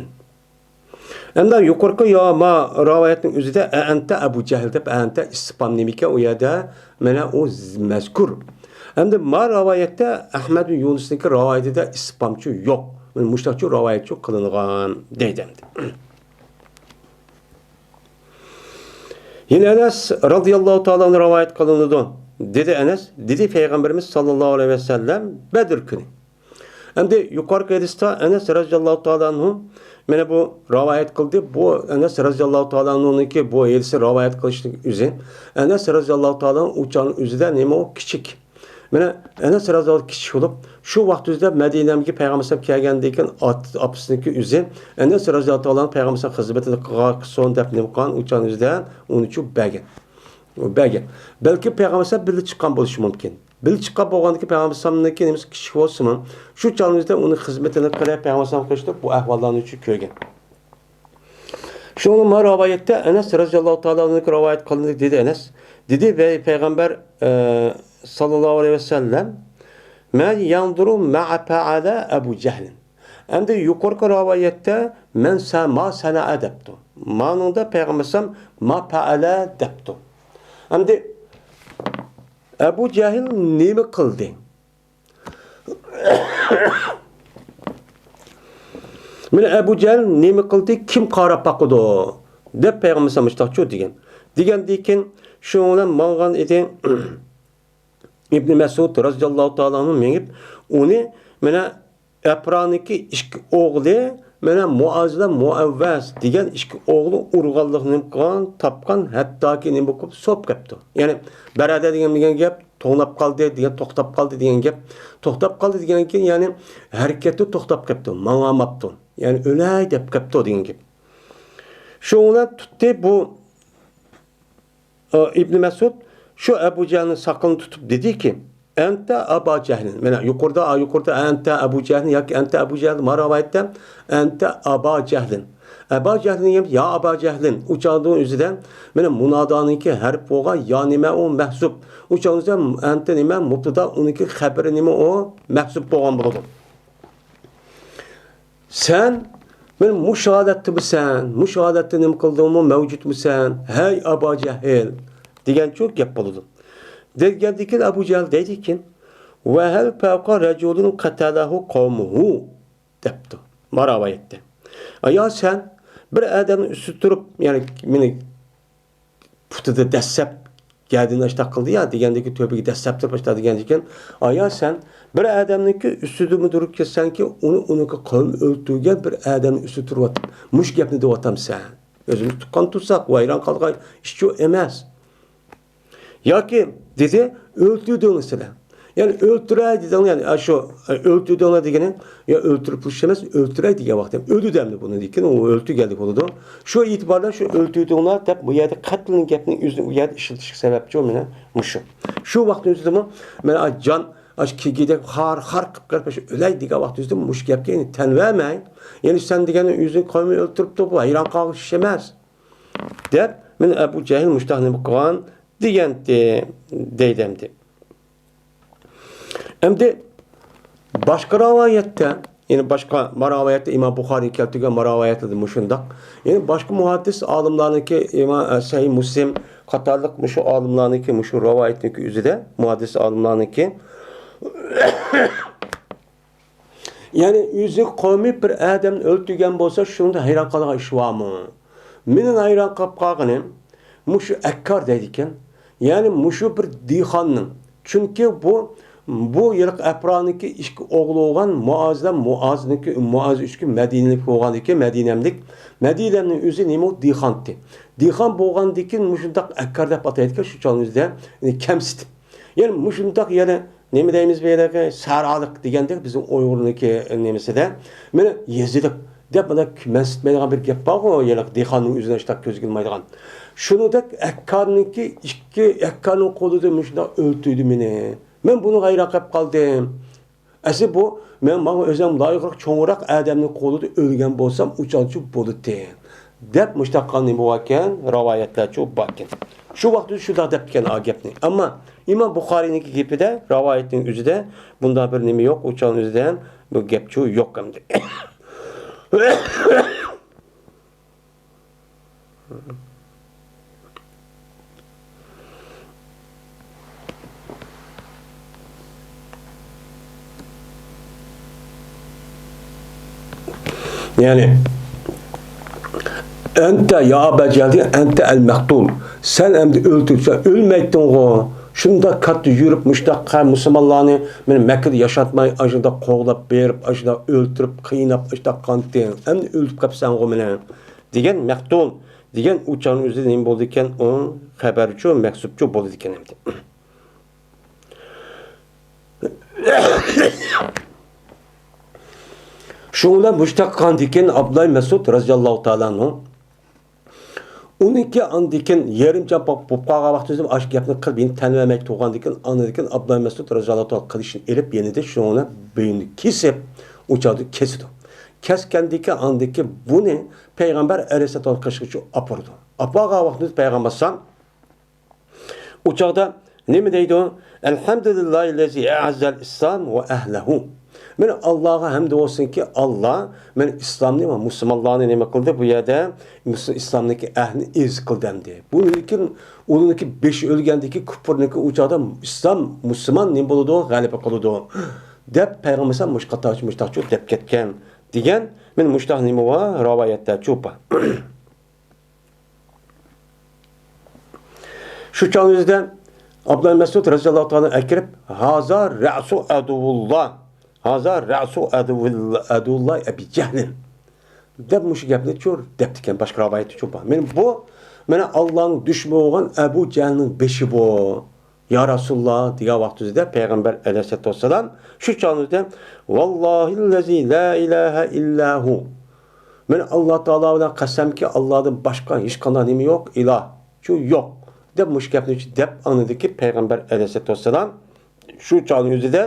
ئەمدى يۇقىرىقى يا-، ما رىۋايەتنىڭ ئۆزىدە ئەنتە ئەبۇ جەھل دەپ، ئەنتە ئىستىپھام نېمىكەن ئۇ يەردە؟ مانا ئۇ ز-، مەزكۇر. ئەمدى ما رىۋايەتتە ئەھمەد ئىبن يۇنۇسنىڭكى رىۋايىتىدە ئىستىپھامچۇ يوق. مۇشۇنداقچۇ رىۋايەتچۇ قىلىنغان دەيدۇ ئەمدى. يەنە ئەنەس رازىياللاھۇ تائالا ئەنھۇ رىۋايەت قىلىنىدۇ. دېدى ئەنەس، دېدى پەيغەمبىرىمىز ساللاللاھۇ ئەلەيھى ۋەسەللەم بەدر كۈنى. ئەمدى يۇقىرىقى ھەدىستە ئەنەس رازىياللاھۇ تائالا ئەنھۇ مانا بۇ رىۋايەت قىلدى. بۇ ئەنەس رازىياللاھۇ تائالا ئەنھۇنىڭكى بۇ ھەدىسى رىۋايەت قىلىشنىڭ ئۆزى. ئەنەس رازىياللاھۇ تائالا ئۇ چاغنىڭ ئۆزىدە نېمە ئۇ كىچىك. مانا ئەنەس رازىياللاھۇ كىچىك بولۇپ، شۇ ۋاقىت ئۆزىدە مەدىنەمگە پەيغەمبەر ئەلەيھىسسالام كەلگەندىن كېيىن ئات-، ئاپىسىنىڭكى ئۆزى ئەنەس رازىياللاھۇ تائالا پەيغەمبەر ئەلەيھىسسالام خىزمىتىنى قىلغان، قىلسۇن دەپ نېمە قىلغان، ئۇ چاغنىڭ ئۆزىدە ئۇنىچۇ بەرگەن. بەرگەن. بەلكى پەيغەمبەر ئەلەيھىسسالام بىللە چىققان بولۇشى مۇمكىن. بىللە چىققان بولغاندىكىن پەيغەمبەر ئەلەيھىسسالامنىڭكى نېمىسى كىچىك بولسىمۇ، شۇ چاغنىڭ ئۆزىدە ئۇنىڭ خىزمىتىنى قىلىپ، پەيغەمبەر ئەلەيھىسسالامغا قوشۇلۇپ بۇ ئەھۋاللارنىچۇ كۆرگەن. شۇڭا ما رىۋايەتتە ئەنەس رازىياللاھۇ تائالا ئەنھۇ رىۋايەت قىلىندى، دېدى ئەنەس. دېدى، ۋەي پەيغەمبەر، ئە، ساللاللاھۇ ئەلەيھى ۋەسەللەم، مەن يەنزۇرۇ مە پەئەلە ئەبۇ جەھلىن. ئەمدى يۇقىرىقى رىۋايەتتە مەن سە-، ما سەنەئە دەپتۇ. مانىڭدا پەيغەمبەر ئەلەيھىسسالام ما پەئەلە دەپتۇ. ئەمدى ئەبۇ جەھىل نېمە قىلدى؟ مانا ئەبۇ جەھىل نېمە قىلدى، كىم قاراپ باقىدۇ؟ دەپ پەيغەمبەر مۇشتاقچۇ دېگەن. دېگەندىن كېيىن شۇنىڭ بىلەن ماڭغان ئىدى ئىبنى مەسئۇد رازىياللاھۇ تائالا ئەنھۇ مېڭىپ، ئۇنى مانا ئەپرانىكى ئىككى ئوغلى مانا مۇئاز بىلەن مۇئەۋۋەز دېگەن ئىككى ئوغلى ئۇرغانلىقنى نېمە قىلغان، تاپقان، ھەتتاكى نېمە قىلىپ سوپ كەپتۇ. يەنى بەرادە دېگەن، دېگەن گەپ، توڭلاپ قالدى دېگەن، توختاپ قالدى دېگەن گەپ. توختاپ قالدى دېگەنكى، يەنى ھەرىكەتتە توختاپ كەپتۇ، ماڭالماپتۇ. يەنى ئۆلەي دەپ كەپتۇ دېگەن گەپ. شۇنىڭ بىلەن تۇتتى بۇ، ئى، ئىبنى مەسئۇد شۇ ئەبۇ جەھلنىڭ ساقىلىنى تۇتۇپ دېدىكى، ئەنتە ئابا جەھلىن. مانا يۇقىرىدا، ئا، يۇقىرىدا ئەنتە ئەبۇ جەھلىن ياكى ئەنتە ئەبۇ جەھلىن، ما رىۋايەتتە ئەنتە ئابا جەھلىن. ئەبا جەھلىن دېگەن، يا ئابا جەھلىن. ئۇ چاغنىڭ ئۆزىدە مانا مۇنادانىڭكى ھەرپ بولغان يا نېمە ئۇ مەھزۇپ. ئۇ چاغنىڭ ئۆزىدە ئەنتە نېمە مۇبتىدا، ئۇنىڭكى خەبىرى نېمە ئۇ مەھزۇپ بولغان بولىدۇ. سەن مانا مۇشۇ ھالەتتىمۇسەن؟ مۇشۇ ھالەتتە نېمە قىلدىڭمۇ؟ مەۋجۇتمۇسەن؟ ھەي ئابا جەھىل! دېگەنچۇ گەپ بولىدۇ. دېگەندىكىن ئەبۇ جەھىل دەيدىكىن، ۋەھەل فەۋقە رەجۇلىن قەتەلەھۇ قەۋمۇھۇ. دەپتۇ. ما رىۋايەتتە. ئايا سەن بىر ئادەمنىڭ ئۈستىدە تۇرۇپ، يەنى مېنى پۇتىدا دەسسەپ، گەدىنى ئاشتاق قىلدى يا دېگەندىكى، تۆپىگە دەسسەپ تۇرۇپ ئاشتاق دېگەندىكىن، ئايا سەن بىر ئادەمنىڭكى ئۈستىدىمۇ تۇرۇپ كەتسەڭكى، ئۇنى، ئۇنىڭكى قەۋمى ئۆلتۈرگەن بىر ئادەمنىڭ ئۈستىدە تۇرۇۋاتىپ، مۇشۇ گەپنى دەۋاتامسەن؟ ئۆزىمىز تۇغقان تۇرساق، ۋەيران قالغان ئىشچۇ ئەمەس. ياكى دېدى، ئۆلتۈردۈڭلار سىلەر. يەنى ئۆلتۈرەي دېدىڭلار، يەنى ئاشۇ، ئە، ئۆلتۈردۈڭلار دېگىنى، يا ئۆلتۈرۈپ تۇرۇش ئەمەس، ئۆلتۈرەي دېگەن ۋاقىتتا ئۆلدى ئەمدى بۇنى دېگەن، ئۇ ئۆلتۈرگەنلىك بولىدۇ. شۇ ئېتىباردا شۇ ئۆلتۈردۈڭلار دەپ بۇ يەردە قەتلىنىڭ گەپنى ئۆزىنى ئۇ يەردە ئىشلىتىشكە سەۋەبچى مانا مۇشۇ. شۇ ۋاقىتنىڭ ئۆزىدىمۇ مانا جان ئاشۇ كىگىدەك خار خار قىلىپ كىرىپ شۇ ئۆلەي دېگەن ۋاقىت ئۆزىدە مۇشۇ گەپكە يەنە تەن بەرمەي، يەنە سەن دېگەننى ئۆزىنىڭ قەۋمى ئۆلتۈرۈپتۇ، بۇ ھەيران قالغۇ ئىش ئەمەس. دەپ، مانا ئەبۇ جەھىل مۇشۇنداق نېمە قىلغان دېگەنتى، دەيدۇ ئەمدى. ئەمدى باشقا رىۋايەتتە، يەنى باشقا ما رىۋايەتتە ئىمام بۇخارىي كەلتۈرگەن ما رىۋايەتلەردە مۇشۇنداق. يەنى باشقا مۇھەددىس ئالىملارنىڭكى، ئىمام، ئە، سەھىھ مۇسلىم قاتارلىق مۇشۇ ئالىملارنىڭكى مۇشۇ رىۋايەتنىڭكى ئۆزىدە، مۇھەددىس ئالىملارنىڭكى يەنى ئۆزى قەۋمى بىر ئادەمنى ئۆلتۈرگەن بولسا، شۇنىڭدا ھەيران قالغان ئىش بارمۇ؟ مېنىڭ ھەيران قاپ قالغىنىم، مۇشۇ ئەككار دەيدىكەن. يەنى مۇشۇ بىر دېھقاننىڭ. چۈنكى بۇ، بۇ ھېلىقى ئەپرانىڭكى ئىككى ئوغلى بولغان مۇئاز بىلەن مۇئازنىڭكى، مۇئاز ئۈچكۈن مەدىنىلىك بولغاندىكىن، مەدىنەملىك، مەدىنەمنىڭ ئۆزى نېمە دېھقانتى. دېھقان بولغاندىكىن مۇشۇنداق ئەككار دەپ ئاتايدىكەن، شۇ چاغنىڭ ئۆزىدە، يەنى كەمسىتىپ. يەنى مۇشۇنداق يەنە نېمە دەيمىز بۇ يەردىكى سەھرالىق دېگەندەك بىزنىڭ ئۇيغۇرنىڭكى نېمىسىدە. مانا يېزىلىق دەپ مانا مەنسىتمەيدىغان بىر گەپ بارغۇ، ھېلىقى دېھقاننىڭ ئۆزىنى ئاشتاق كۆزگە ئىلمايدىغان. شۇنىڭدەك ئەككارنىڭكى ئىككى ئەككارنىڭ قولىدا مۇشۇنداق ئۆلتۈردى مېنى. مەن بۇنىڭغا ھەيران قېلىپ قالدىم. ئەسلى بۇ، مەن، ماڭا ئۆزۈم لايىقراق چوڭراق ئادەمنىڭ قولىدا ئۆلگەن بولسام، ئۇچالچۇ بولىتتى، دەپ مۇشتاق قىلغان نېمە باركەن، رىۋايەتلەرچۇ باركەن. شۇ ۋاقىتتا شۇنداق دەپتىكەن ئا گەپنى. ئەمما ئىمام بۇخارىينىڭكى گېپىدە، رىۋايەتنىڭ ئۆزىدە بۇنداق بىر نېمە يوق، ئۇچالنىڭ ئۆزىدە بۇ گەپچۇ يوق ئەمدى. يەنى، ئەنتە يا ئەبا جەھل دېگەن، ئەنتە ئەل مەقتۇل. سەن ئەمدى ئۆلتۈرۈلسەڭ، ئۆلمەيتتىڭغۇ. شۇنداق كاتتا يۈرۈپ، مۇشۇنداق مۇسۇلمانلارنى مېنى مەككىدە ياشاتماي، ئاشۇنداق قوغلاپ بېرىپ، ئاشۇنداق ئۆلتۈرۈپ، قىيناپ، ئاشۇنداق قانتى. ئەمدى ئۆلتۈرۈپ قاپسەنغۇ مېنى. دېگەن مەقتۇل دېگەن ئۇ چاغنىڭ ئۆزىدە نېمە بولىدىكەن؟ ئۇ خەۋەرچۇ، مەكتۇپچۇ بولىدىكەن ئەمدى. شۇنىڭ بىلەن مۇشۇنداق قىلغاندىكىن ئابدۇللا مەسئۇد رەزىياللاھۇ تائالا ئەنھۇ ئۇنىڭكى ئاندىكىن يېرىم چاپاق بولۇپ قالغان ۋاقتىدا ئاشۇ گەپنى قىلىپ، يەنە تەن بەرمەي تۇرغاندىكىن، ئاندىكىن ئابدۇللا مەسئۇد رەزىياللاھۇ تائالا قىلىچىنى ئېلىپ يېنىدە شۇنىڭ بىلەن بوينىنى كېسىپ، ئۇ چاغدا كېسىدۇ. كەسكەندىكىن ئاندىكى بۇنى پەيغەمبەر ئەلەيھىسسالام قېشىغىچە ئاپىرىدۇ. ئاپارغان ۋاقتىدا پەيغەمبەر ئەلەيھىسسالام ئۇ چاغدا نېمە دەيدۇ؟ ئەلھەمدۇلىللاھىللەزى ئەئەززەل ئىسلام ۋە ئەھلەھۇ. مانا، ئاللاغا ھەمدە بولسۇنكى، ئاللا مانا ئىسلامنى ۋە مۇسۇلمانلارنى نېمە قىلدى؟ بۇ يەردە مۇس-، ئىسلامنىڭكى ئەھلىنى ئەزىز قىلدى ئەمدى. بۇنىڭكى، ئۇنىڭكى بېشى ئۆلگەندىكى كۇپۇرنىڭكى ئۇ چاغدا ئىسلام، مۇسۇلمان نېمە بولىدۇ؟ غەلىبە قىلىدۇ، دەپ پەيغەمبەر ئەلەيھىسسالام مۇشۇ قاتارچۇ، مۇشۇنداقچۇ دەپ كەتكەن دېگەن. مانا مۇشۇنداق نېمە بار؟ رىۋايەتلەرچۇ بار. شۇ چاغنىڭ ئۆزىدە ئابدۇللا مەسئۇد رەزىياللاھۇ تائالا ئەكىرىپ، «ھازا رەسۇ ئەدۇۋۇللا، ھازا رەسۇ ئەدۇۋۇللا، ئەدۇۋۇللا ئەبى جەھلىن» دەپ مۇشۇ گەپنى چۇ دەپتىكەن، باشقا رىۋايەتتە چۇ بار. مانا بۇ، مانا ئاللانىڭ دۈشمىنى بولغان ئەبۇ جەھلنىڭ بېشى بۇ. يا رەسۇلۇللا دېگەن ۋاقتىدا پەيغەمبەر ئەلەيھىسسالاتۇ ۋەسسالام شۇ چاغنىڭ ئۆزىدە، «ۋاللاھىللەزى لا ئىلاھە ئىللا ھۇ.» مەن ئاللا تائالا بىلەن قەسەمكى، ئاللادىن باشقا ھېچقانداق نېمە يوق، ئىلاھچۇ يوق، دەپ مۇشۇ گەپنى دەپ ئاندىكى پەيغەمبەر ئەلەيھىسسالاتۇ ۋەسسالام شۇ چاغنىڭ ئۆزىدە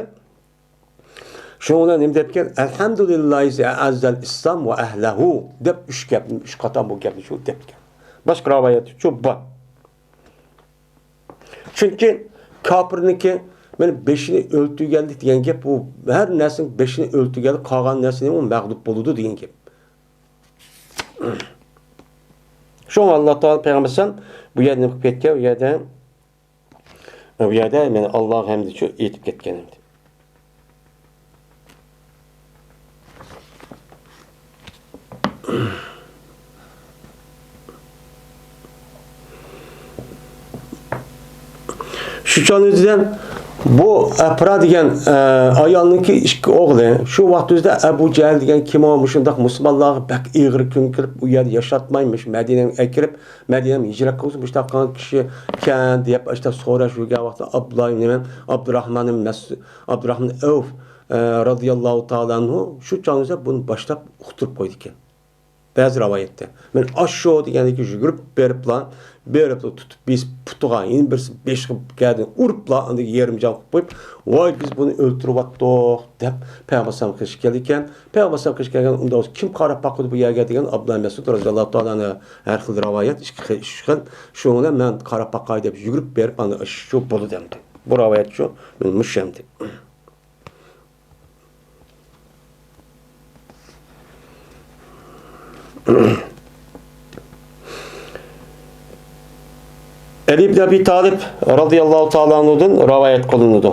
شۇنىڭ بىلەن نېمە دەپتىكەن؟ «ئەلھەمدۇلىللاھىللەزى ئەئەززەل ئىسلام ۋە ئەھلەھۇ» دەپ ئۈچ گەپنى، ئۈچ قاتار بۇ گەپنى شۇ دەپتىكەن. باشقا رىۋايەتتە شۇ بار. چۈنكى كاپىرنىڭكى مانا بېشىنى ئۆلتۈرگەنلىك دېگەن گەپ، بۇ ھەر نەرسىنىڭ بېشىنى ئۆلتۈرگەنلىك، قالغان نەرسىنى ئۇ مەغلۇپ بولىدۇ دېگەن گەپ. شۇڭا ئاللا تائالا پەيغەمبەر ئەلەيھىسسالام بۇ يەردە نېمە قىلىپ كەتكەن؟ بۇ يەردە، بۇ يەردە مانا ئاللا ھەمدىچۇ ئېيتىپ كەتكەن ئەمدى. شۇ چاغنىڭ ئۆزىدە بۇ ئەپرا دېگەن، ئە، ئايالنىڭكى ئىككى ئوغلى، شۇ ۋاقىت ئۆزىدە ئەبۇ جەھىل دېگەن كىم ئۇ، مۇشۇنداق مۇسۇلمانلارغا بەك ئېغىر كۈن كېلىپ، ئۇ يەردە ياشاتماي، مۇشۇ مەدىنەگە ئەكىرىپ، مەدىنەدىن ھىجرەت قىلغۇزۇپ، مۇشۇنداق قىلغان كىشىكەن دەپ، ئاشۇنداق سوراش يۈرگەن ۋاقىتتا ئابدۇللا نېمە، ئابدۇراخمان مەس-، ئابدۇراخمان ئەۋف، ئە، رازىياللاھۇ تائالا ئەنھۇ شۇ چاغنىڭ ئۆزىدە بۇنى باشلاپ ئۇقتۇرۇپ قويىدىكەن. بەزى رىۋايەتتە، مەن ئاشۇ دېگەندىكى يۈگۈرۈپ بېرىپلا، بېرىپلا تۇتۇپ بېسىپ پۇتىغا، يەنە بىرسى بېشىغا گەدىنى ئۇرۇپلا، ئاندىن يېرىم جان قىلىپ قويۇپ، ۋاي، بىز بۇنى ئۆلتۈرۈۋەتتۇق دەپ پەيغەمبەر ئەلەيھىسسالام قېشىغا كەلگەن. پەيغەمبەر ئەلەيھىسسالام قېشىغا كەلگەن، ئۇندا كىم قاراپ باقىدۇ بۇ يەرگە دېگەن ئابدۇللا مەسئۇد رازىياللاھۇ تائالا ئەنھۇ ھەر خىل رىۋايەت، ئىككى خىل، ئۈچ خىل. شۇنىڭ بىلەن مەن قاراپ باقاي دەپ يۈگۈرۈپ بېرىپ، ئاندىن شۇ بولىدۇ ئەمدى. بۇ رىۋايەت شۇ، مۇشۇ ئەمدى. ئەلى ئىبن ئەبى تالىپ رازىياللاھۇ تائالا ئەنھۇدىن رىۋايەت قىلىنىدۇ.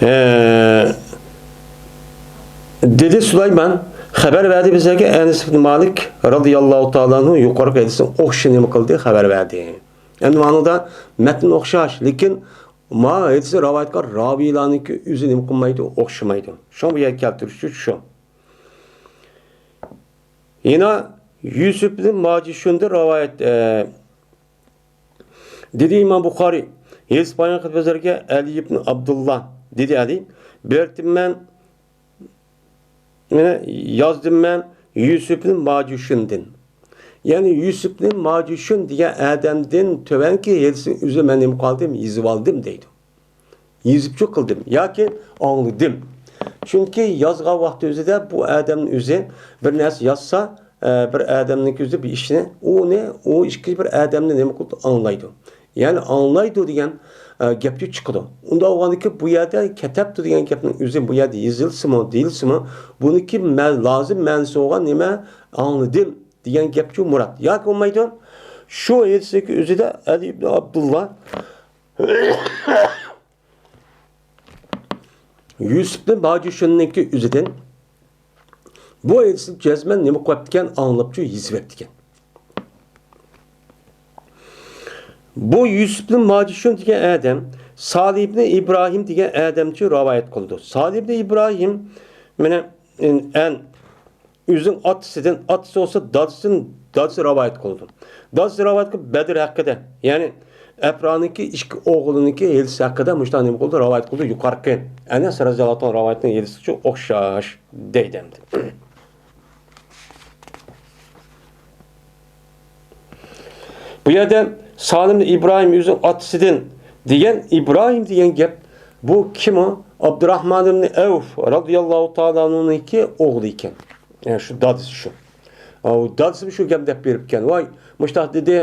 ھە، دېدى سۇلايمان، خەۋەر بەردى بىزگە ئەنەس ئىبن مالىك رازىياللاھۇ تائالا ئەنھۇ يۇقىرىقى ھەدىسنىڭ ئوخشىشىنى نېمە قىلدى، خەۋەر بەردى. يەنى ماڭىدا مەتن ئوخشاش، لېكىن ما ھەدىسنى رىۋايەت قىلغان راۋىيلارنىڭكى ئۆزى نېمە قىلمايدۇ، ئوخشىمايدۇ. شۇڭا بۇ يەرگە كەلتۈرۈشى شۇ. يەنە يۈسۈپ ئىبن ماجىشۇندىن رىۋايەت، ئە، دېدى ئىمام بۇخارىي، ھېلىس بايان قىلىپ بىزلەرگە ئەلى ئىبن ئابدۇللا، دېدى ئەلى، بېرىپتىمەن، مانا يازدىم مەن يۈسۈپنى ماجۇشۇندىن. يەنى يۈسۈپنى ماجۇشۇن دېگەن ئادەمدىن تۆۋەنكى ھېلىسىنى ئۆزى مەن نېمە قىلدىم، يېزىۋالدىم دەيدۇ. يېزىپچۇ قىلدىم ياكى ئاڭلىدىم. چۈنكى يازغان ۋاقتى ئۆزىدە بۇ ئادەمنىڭ ئۆزى بىر نەرسە يازسا، ئە، بىر ئادەمنىڭكى ئۆزى بىر ئىشنى، ئۇنى، ئۇ ئىككى بىر ئادەمنى نېمە قىلىدۇ، ئاڭلايدۇ. يەنى ئاڭلايدۇ دېگەن، ئە، گەپچۇ چىقىدۇ. ئۇنداق بولغاندىكىن بۇ يەردە كەتەپتۇ دېگەن گەپنىڭ ئۆزى بۇ يەردە يېزىلسىمۇ، دېيىلسىمۇ، بۇنىڭكى مە-، لازىم مەنىسى بولغان نېمە، ئاڭلىدىم دېگەن گەپچۇ مۇراد. ياكى بولمايدۇ، شۇ ھەدىستىكى ئۆزىدە ئەلى ئىبن ئابدۇللا يۈسۈپنى ماجۇشۇننىڭكى ئۆزىدىن بۇ ھەدىسنى جەزمەن نېمە قىلىۋەپتىكەن، ئاڭلاپچۇ يېزىۋەپتىكەن. بۇ يۈسۈپنى ماجۇشۇن دېگەن ئادەم سالىھ ئىبنى ئىبراھىم دېگەن ئادەمچۇ رىۋايەت قىلىدۇ. سالىھ ئىبنى ئىبراھىم، مانا، ئەن، ئۆزىنىڭ ئاتىسىدىن، ئاتىسى بولسا دادىسىدىن، دادىسى رىۋايەت قىلىدۇ. دادىسى رىۋايەت قىلىپ بەدر ھەققىدە، يەنى ئەپرانىڭكى ئىككى ئوغلىنىڭكى ھېلىسى ھەققىدە مۇشۇنداق نېمە قىلدى، رىۋايەت قىلدى. يۇقىرىقى ئەنەس رەزىياللاھۇ تائالا رىۋايىتىنىڭ ھېلىسىچۇ ئوخشاش دەيدۇ ئەمدى. بۇ يەردە سالىم ئىبراھىم ئۆزىنىڭ ئاتىسىدىن دېگەن، ئىبراھىم دېگەن گەپ، بۇ كىم ئۇ؟ ئابدۇراھمان ئىبنى ئەۋف رازىياللاھۇ تائالا ئەنھۇنىڭكى ئوغلى ئىكەن. يەنى شۇ دادىسى شۇ. ئاۋۇ دادىسىمۇ شۇ گەپنى دەپ بېرىپكەن. ۋاي، مۇشۇنداق دېدى.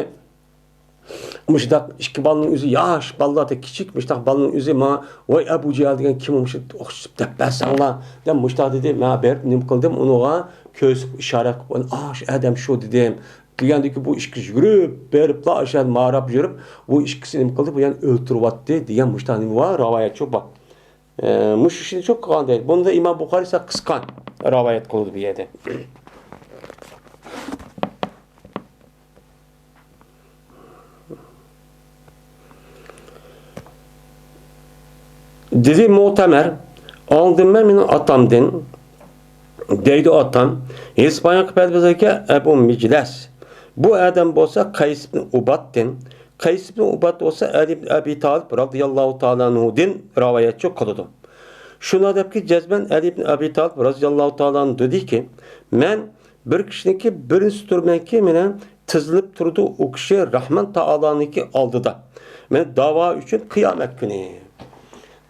مۇشۇنداق ئىككى بالىنىڭ ئۆزى ياش بالىلاردا كىچىك، مۇشۇنداق بالىنىڭ ئۆزى ماڭا، ۋاي ئەبۇ جەھىل دېگەن كىم، مۇشۇ ئوخشىتىپ دەپ بەرسەڭلار دەپ مۇشۇنداق دېدى. مەن بېرىپ نېمە قىلدىم، ئۇنىڭغا كۆرسىتىپ ئىشارە قىلىپ، ئا، شۇ ئادەم شۇ دېدىم. دېگەندىكى بۇ ئىككىسى يۈگۈرۈپ بېرىپلا ئاشۇ يەردە ماراپ يۈرۈپ، بۇ ئىككىسى نېمە قىلدى، بۇ يەنى ئۆلتۈرۈۋەتتى دېگەن مۇشۇنداق نېمە بار، رىۋايەتچۇ بار. ئە، مۇشۇ ئىشنى شۇ قىلغان دەيدۇ. بۇندا ئىمام بۇخارىي سەل قىسقا رىۋايەت قىلدى بۇ يەردە. دېدى مۇئتەمەر، ئاڭلىدىم مەن مېنىڭ ئاتامدىن، دەيدۇ ئاتام، ھېلىس بايان قىلىپ بەردى بىزگە ئەبۇ مىجلەس. بۇ ئادەم بولسا قەيس ئىبن ئۇبادتىن، قەيس ئىبن ئۇباد بولسا ئەلى ئىبن ئەبى تالىپ رازىياللاھۇ تائالا ئەنھۇدىن رىۋايەتچۇ قىلىدۇ. شۇنداق دەپكى، جەزمەن ئەلى ئىبن ئەبى تالىپ رازىياللاھۇ تائالا ئەنھۇ دېدىكى، مەن بىر كىشىنىڭكى بىرىنچىسى تۇرىمەنكى، مېنى تىزلىنىپ تۇرىدۇ ئۇ كىشى رەھمان تائالانىڭكى ئالدىدا. مېنى داۋا ئۈچۈن قىيامەت كۈنى.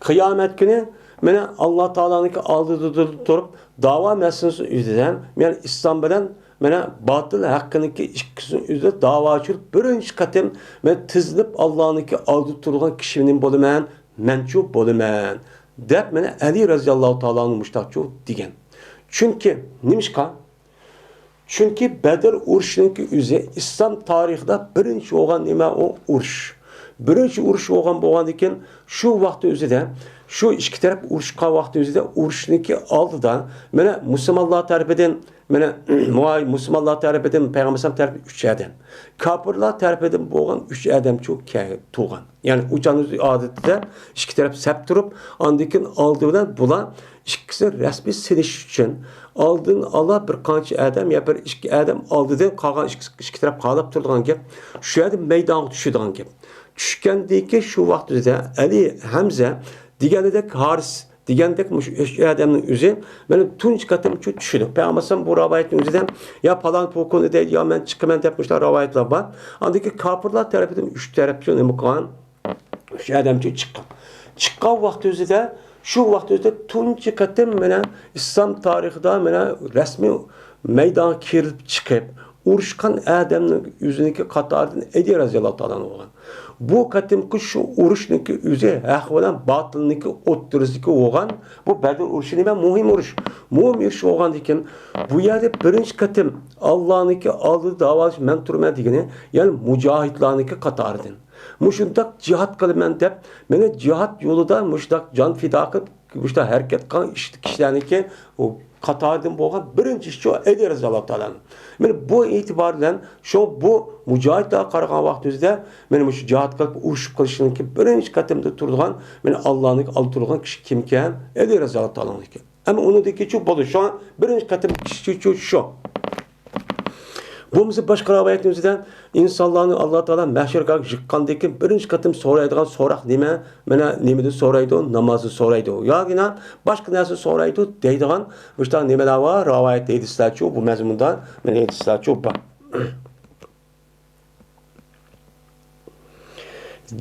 قىيامەت كۈنى مېنى ئاللا تائالانىڭكى ئالدىدا تۇرۇپ، داۋا مەسىلىسى يۈزىدىن، يەنى ئىسلام بىلەن مانا باتىل ھەققىنىڭكى ئىككىسىنىڭ ئۆزىدە داۋا ئېچىلىپ، بىرىنچى قېتىم مەن تىزلىنىپ ئاللانىڭكى ئالدىدا تۇرىدىغان كىشى نېمە بولىمەن؟ مەنچۇ بولىمەن، دەپ مانا ئەلى رەزىياللاھۇ تائالا ئەنھۇ مۇشتاقچۇ دېگەن. چۈنكى، نېمىشقا؟ چۈنكى بەدر ئۇرۇشىنىڭكى ئۆزى ئىسلام تارىخىدا بىرىنچى بولغان نېمە ئۇ ئۇرۇش. بىرىنچى ئۇرۇش بولغان، بولغاندىن كېيىن شۇ ۋاقىتنىڭ ئۆزىدە، شۇ ئىككى تەرەپ ئۇرۇشقان ۋاقىتنىڭ ئۆزىدە، ئۇرۇشنىڭكى ئالدىدا مانا مۇسۇلمانلار تەرىپىدىن، مانا مۇئاي-، مۇسۇلمانلار تەرىپىدىن پەيغەمبەر ئەلەيھىسسالام تەرىپىدىن ئۈچ ئادەم، كاپىرلار تەرىپىدىن بولغان ئۈچ ئادەم شۇ كە-، تۇرغان. يەنى ئۇ چاغنىڭ ئادىتىدە ئىككى تەرەپ سەپ تۇرۇپ، ئاندىن كېيىن ئالدى بىلەن بۇلار ئىككىسى رەسمىي سېلىش ئۈچۈن ئالدىن ئالا بىر قانچە ئادەم يا بىر ئىككى ئادەم ئالدىدىن، قالغان ئىككى، ئىككى تەرەپ قالاپ تۇرىدىغان گەپ. شۇ يەردە مەيدانغا چۈشىدىغان گەپ. چۈشكەندىن كېيىن شۇ ۋاقىت ئۆزىدە ئەلى، ھەمزە دېگەندەك، ھارىس دېگەندەك مۇشۇ ئۈچ ئادەمنىڭ ئۆزى مانا تۇنجى قېتىم شۇ چۈشىدۇ. پەيغەمبەر ئەلەيھىسسالام بۇ رىۋايەتنىڭ ئۆزىدە، يا پالان پوكۇنى دەيدۇ، يا مەن چىقىمەن دەپ مۇشۇنداق رىۋايەتلەر بار. ئاندىن كېيىن كاپىرلار تەرىپىدىن ئۈچ تەرەپ شۇ نېمە قىلغان؟ ئۈچ ئادەم چىققان. چىققان ۋاقتى ئۆزىدە، شۇ ۋاقتى ئۆزىدە تۇنجى قېتىم مانا ئىسلام تارىخىدا مانا رەسمىي مەيدانغا كىرىپ چىقىپ، ئۇرۇشقان ئادەمنىڭ ئۆزىنىڭكى قاتارىدىن ئەلى رەزىياللاھۇ تائالا ئەنھۇ بولغان. بۇ قېتىمقى شۇ ئۇرۇشنىڭكى ئۆزى ھەق بىلەن باتىلنىڭكى ئوتتۇرىسىدىكى بولغان. بۇ بەدر ئۇرۇشى نېمە؟ مۇھىم ئۇرۇش. مۇھىم ئۇرۇش بولغاندىكىن، بۇ يەردە بىرىنچى قېتىم ئاللانىڭكى ئالدىدا داۋالىشىپ مەن تۇرىمەن دېگىنى، يەنى مۇجاھىدلارنىڭكى قاتارىدىن. مۇشۇنداق جىھاد قىلىمەن دەپ، مېنى جىھاد يولىدا مۇشۇنداق جان پىدا قىلىپ، مۇشۇنداق ھەرىكەت قىلغان ئىش-، كىشىلەرنىڭكى ئۇ قاتارىدىن بولغان بىرىنچى ئىشچى ئەلى رەزىياللاھۇ تائالا ئەنھۇ. مانا بۇ ئېتىبار بىلەن شۇ بۇ مۇجاھىدلارغا قارىغان ۋاقتىمىزدا، مانا مۇشۇ جىھاد قىلىپ، ئۇرۇش قىلىشنىڭكى بىرىنچى قەدەمدە تۇرىدىغان، مانا ئاللانىڭكى ئالدىدا تۇرىدىغان كىشى كىمكەن؟ ئەلى رەزىياللاھۇ تائالا ئەنھۇ. ئەمما ئۇنىڭدىن كېيىنچۇ بولدى. شۇڭا بىرىنچى قېتىم چۈشۈشى شۇ. بولمىسا باشقا رىۋايەتنىڭ ئۆزىدە ئىنسانلارنى ئاللا تائالا مەھشەرگاھقا يىغقاندىن كېيىن بىرىنچى قېتىم سورايدىغان سوراق نېمە؟ مانا نېمىدىن سورايدۇ؟ نامازدىن سورايدۇ. ياكىنا باشقا نەرسە سورايدۇ دەيدىغان مۇشۇنداق نېمىلەر بار؟ رىۋايەت ھەدىسلەرچۇ بۇ مەزمۇندا، مانا ھەدىسلەرچۇ بار.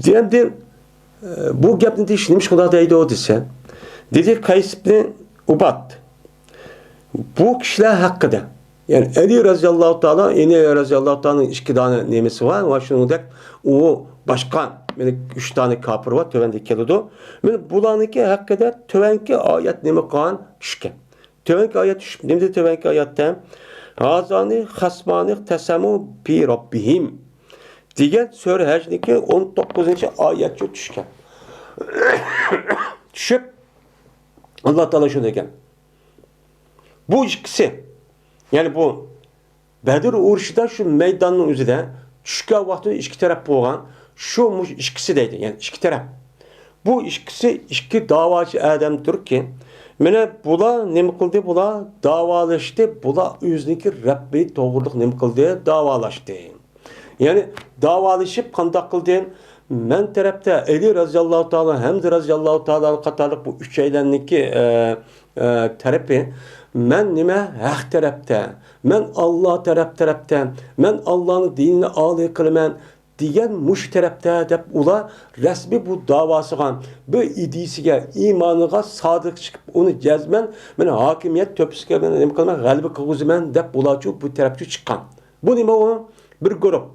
ئەمدى، ئە، بۇ گەپنى دېيىش نېمىشقا ئۇنداق دەيدۇ دېسە، دېدى قەيس ئىبنى ئۇباد. بۇ كىشىلەر ھەققىدە، يەنى ئەلى رەزىياللاھۇ تائالا، ئەلى رەزىياللاھۇ تائالانىڭ ئىككى دانە نېمىسى بار ۋە شۇنىڭدەك ئۇ باشقا، مانا ئۈچ دانە كاپىر بار، تۆۋەندە كېلىدۇ. مانا بۇلارنىڭكى ھەققىدە تۆۋەنكى ئايەت نېمە قىلغان؟ چۈشكەن. تۆۋەنكى ئايەت چۈشۈپ، نېمە دېدى تۆۋەنكى ئايەتتە؟ ھازانى خەسمانى ئىختەسەمۇ بى رەببىھىم دېگەن سۈرە ھەجنىڭكى ئون توققۇزىنچى ئايەتچۇ چۈشكەن. چۈشۈپ، ئاللا تائالا شۇنى دېگەن. بۇ ئىككىسى، يەنى بۇ بەدر ئۇرۇشىدا شۇ مەيداننىڭ ئۆزىدە چۈشكەن ۋاقتىدا ئىككى تەرەپ بولغان، شۇ مۇشۇ ئىككىسى دەيدۇ، يەنى ئىككى تەرەپ. بۇ ئىككىسى ئىككى داۋاچى ئادەمدۇركى، مانا بۇلار نېمە قىلدى؟ بۇلار داۋالاشتى، بۇلار ئۆزىنىڭكى رەببى توغرىلىق نېمە قىلدى؟ داۋالاشتى. يەنى داۋالىشىپ قانداق قىلدى؟ مەن تەرەپتە ئەلى رەزىياللاھۇ تائالا، ھەمزە رەزىياللاھۇ تائالا قاتارلىق بۇ ئۈچەيلەننىڭكى، ئە، ئە، تەرىپى، مەن نېمە ھەق تەرەپتە، مەن ئاللا تەرەپ، تەرەپتە، مەن ئاللانىڭ دىنىنى ئالىي قىلىمەن دېگەن مۇشۇ تەرەپتە دەپ ئۇلار رەسمىي بۇ داۋاسىغا، بۇ ئىدىيىسىگە، ئىمانىغا سادىق چىقىپ، ئۇنى جەزمەن مەن ھاكىمىيەت تۆپىسىگە مەن نېمە قىلىمەن، غەلىبە قىلغۇزىمەن دەپ ئۇلارچۇ بۇ تەرەپچۇ چىققان. بۇ نېمە ئۇ؟ بىر گۇرۇپ.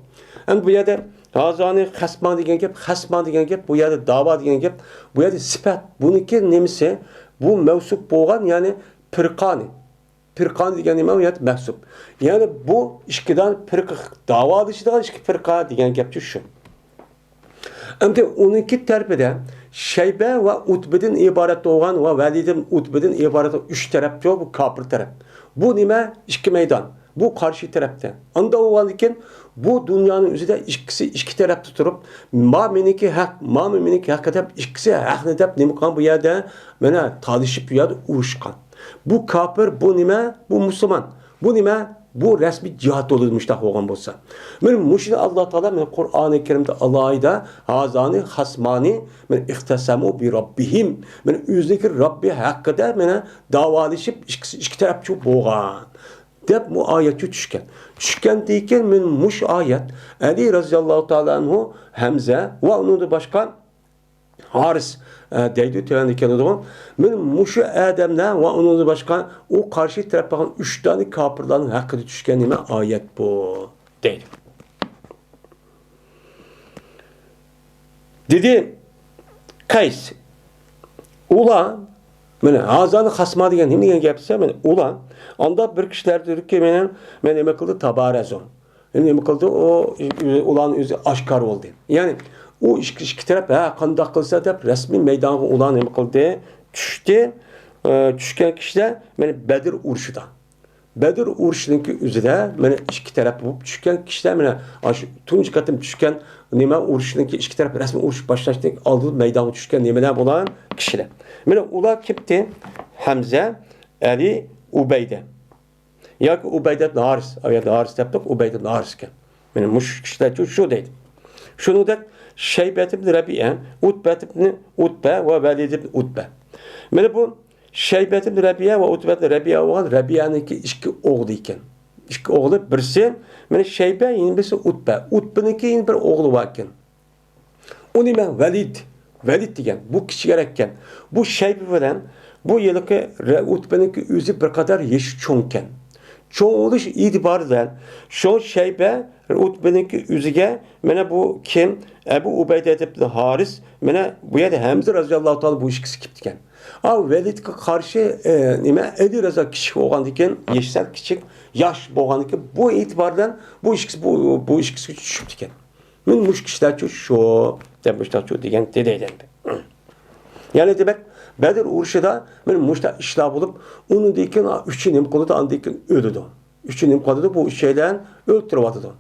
ئەمدى بۇ يەردە ھازانى خەسمان دېگەن گەپ، خەسمان دېگەن گەپ، بۇ يەردە داۋا دېگەن گەپ، بۇ يەردە سۈپەت. بۇنىڭكى نېمىسى؟ بۇ مەۋسۇپ بولغان، يەنى پىرقانى. پىرقان دېگەن نېمە؟ ئۇ يەردە مەھسۇپ. يەنى بۇ ئىككىدان پىرقە، داۋالىشىدىغان ئىككى پىرقە دېگەن گەپچۇ شۇ. ئەمدى ئۇنىڭكى تەرىپىدە شەيبە ۋە ئۇتبىدىن ئىبارەت بولغان ۋە ۋەلىدىن ئۇتبىدىن ئىبارەت ئۈچ تەرەپچۇ، بۇ كاپىر تەرەپ. بۇ نېمە؟ ئىككى مەيدان. بۇ قارشى تەرەپتە. ئاندا بولغاندىكىن بۇ دۇنيانىڭ ئۆزىدە ئىككىسى ئىككى تەرەپتە تۇرۇپ، ما مېنىڭكى ھەق، ما مېنىڭكى ھەق دەپ ئىككىسى ھەقنى دەپ نېمە قىلغان بۇ يەردە؟ مانا تالىشىپ بۇ يەردە ئۇرۇشقان. بۇ كاپىر، بۇ نېمە؟ بۇ مۇسۇلمان. بۇ نېمە؟ بۇ رەسمىي جىھاد بولىدۇ، مۇشۇنداق بولغان بولسا. مانا مۇشۇنى ئاللا تائالا مانا قۇرئانى كەرىمدە ئالاھىدە، ھازانى خەسمانى مانا ئىختەسەمۇ بى رەببىھىم. مانا ئۆزىنىڭكى رەببى ھەققىدە مانا داۋالىشىپ، ئىككىسى ئىككى تەرەپچۇ بولغان دەپ بۇ ئايەتچۇ چۈشكەن. چۈشكەندىن كېيىن مانا مۇشۇ ئايەت ئەلى رەزىياللاھۇ تائالا ئەنھۇ، ھەمزە ۋە ئۇنىڭدىن باشقا ھارىس، ئە، دەيدۇ، تۆۋەندە كېلىدىغۇ. مانا مۇشۇ ئادەملەر ۋە ئۇنىڭدىن باشقا ئۇ قارشى تەرەپ بولغان ئۈچ دانە كاپىرلارنىڭ ھەققىدە چۈشكەن نېمە ئايەت بۇ، دەيدۇ. دېدى قەيس، ئۇلار، مانا ھازانى خەسما دېگەن نېمە دېگەن گەپ دېسە، مانا ئۇلار ئاندا بىر كىشىلەردۇركى مېنىڭ، مەن نېمە قىلدى، تابارەزۇ. نېمە قىلدى؟ ئۇ، ئۇلارنىڭ ئۆزى ئاشكارا بولدى. يەنى ئۇ ئىككى، ئىككى تەرەپ، ھە، قانداق قىلسا دەپ رەسمىي مەيدانغا ئۇلار نېمە قىلدى؟ چۈشتى. ئە، چۈشكەن كىشىلەر مانا بەدر ئۇرۇشىدا. بەدر ئۇرۇشىنىڭكى ئۆزىدە مانا ئىككى تەرەپ بولۇپ چۈشكەن كىشىلەر، مانا ئاشۇ تۇنجى قېتىم چۈشكەن نېمە ئۇرۇشنىڭكى، ئىككى تەرەپ رەسمىي ئۇرۇش باشلاشتىن ئالدىن مەيدانغا چۈشكەن نېمىلەر بولغان كىشىلەر. مانا ئۇلار كىمتى؟ ھەمزە، ئەلى، ئۇبەيدە. ياكى ئۇبەيدە ئىبن ھارىس. ئۇ يەردە ھارىس دەپتۇق، ئۇبەيدە ئىبن ھارىس ئىكەن. مانا مۇشۇ كىشىلەر شۇ، شۇ دەيدۇ. شۇنىڭدەك شەيبەت ئىبن رەبىئە، ئۇتبەت ئىبن ئۇتبە ۋە ۋەلىد ئىبن ئۇتبە. مانا بۇ شەيبەت ئىبن رەبىئە ۋە ئۇتبەت ئىبن رەبىئە بولغان رەبىئەنىڭكى ئىككى ئوغلى ئىكەن. ئىككى ئوغلى، بىرسى مانا شەيبە، يەنە بىرسى ئۇتبە. ئۇتبىنىڭكى يەنە بىر ئوغلى بار ئىكەن. ئۇنى مەن ۋەلىد، ۋەلىد دېگەن، بۇ كىچىكرەككەن. بۇ شەيبە بىلەن بۇ ھېلىقى رە-، ئۇتبىنىڭكى ئۆزى بىر قەدەر يېشى چوڭكەن. چوڭ بولۇش ئېتىبارى بىلەن شۇ شەيبە ئۇتبىنىڭكى ئۆزىگە، مانا بۇ كىم؟ ئەبۇ ئۇبەيدە ئىبن ھارىس، مانا بۇ يەردە ھەمزە رەزىياللاھۇ تائالا بۇ ئىككىسى كېپتىكەن. ئا، ۋەلىدكە قارشى، ئە، نېمە، ئەلى رەزا كىچىك بولغاندىكىن، يېشى سەل كىچىك، ياش بولغاندىكىن، بۇ ئېتىبار بىلەن بۇ ئىككىسى، بۇ، بۇ ئىككىسىگە چۈشۈپتىكەن. مەن مۇشۇ كىشىلەرچۇ شۇ دەپ مۇشتاقچۇ دېگەن دېدى دەيدۇ. يەنى دېمەك، بەدر ئۇرۇشىدا مەن مۇشتاق ئىشلار بولۇپ، ئۇنىڭدىن كېيىن ئۈچى نېمە قىلىدۇ، ئاندىن كېيىن ئۆلىدۇ. ئۈچى نېمە قىلىدۇ، بۇ ئۈچەيلەن ئۆلتۈرۈۋاتىدۇ.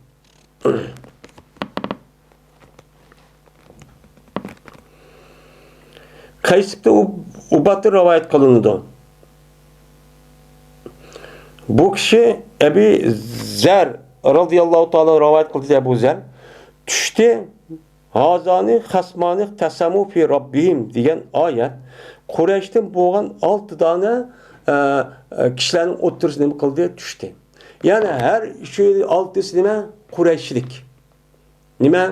قەيس ئىبنى ئۇ-، ئۇبادتىن رىۋايەت قىلىنىدۇ. بۇ كىشى ئەبى زەر رازىياللاھۇ تائالا رىۋايەت قىلدى، ئەبۇ زەر چۈشتى. ھازانى خەسمانى ئىختەسەمۇ فى رەببىھىم دېگەن ئايەت قۇرەيشتىن بولغان ئالتە دانە، ئە، ئە، كىشىلەرنىڭ ئوتتۇرىسىدا نېمە قىلدى؟ چۈشتى. يەنى ھەر ئۈچى، ئالتىسى نېمە؟ قۇرەيشلىك. نېمە؟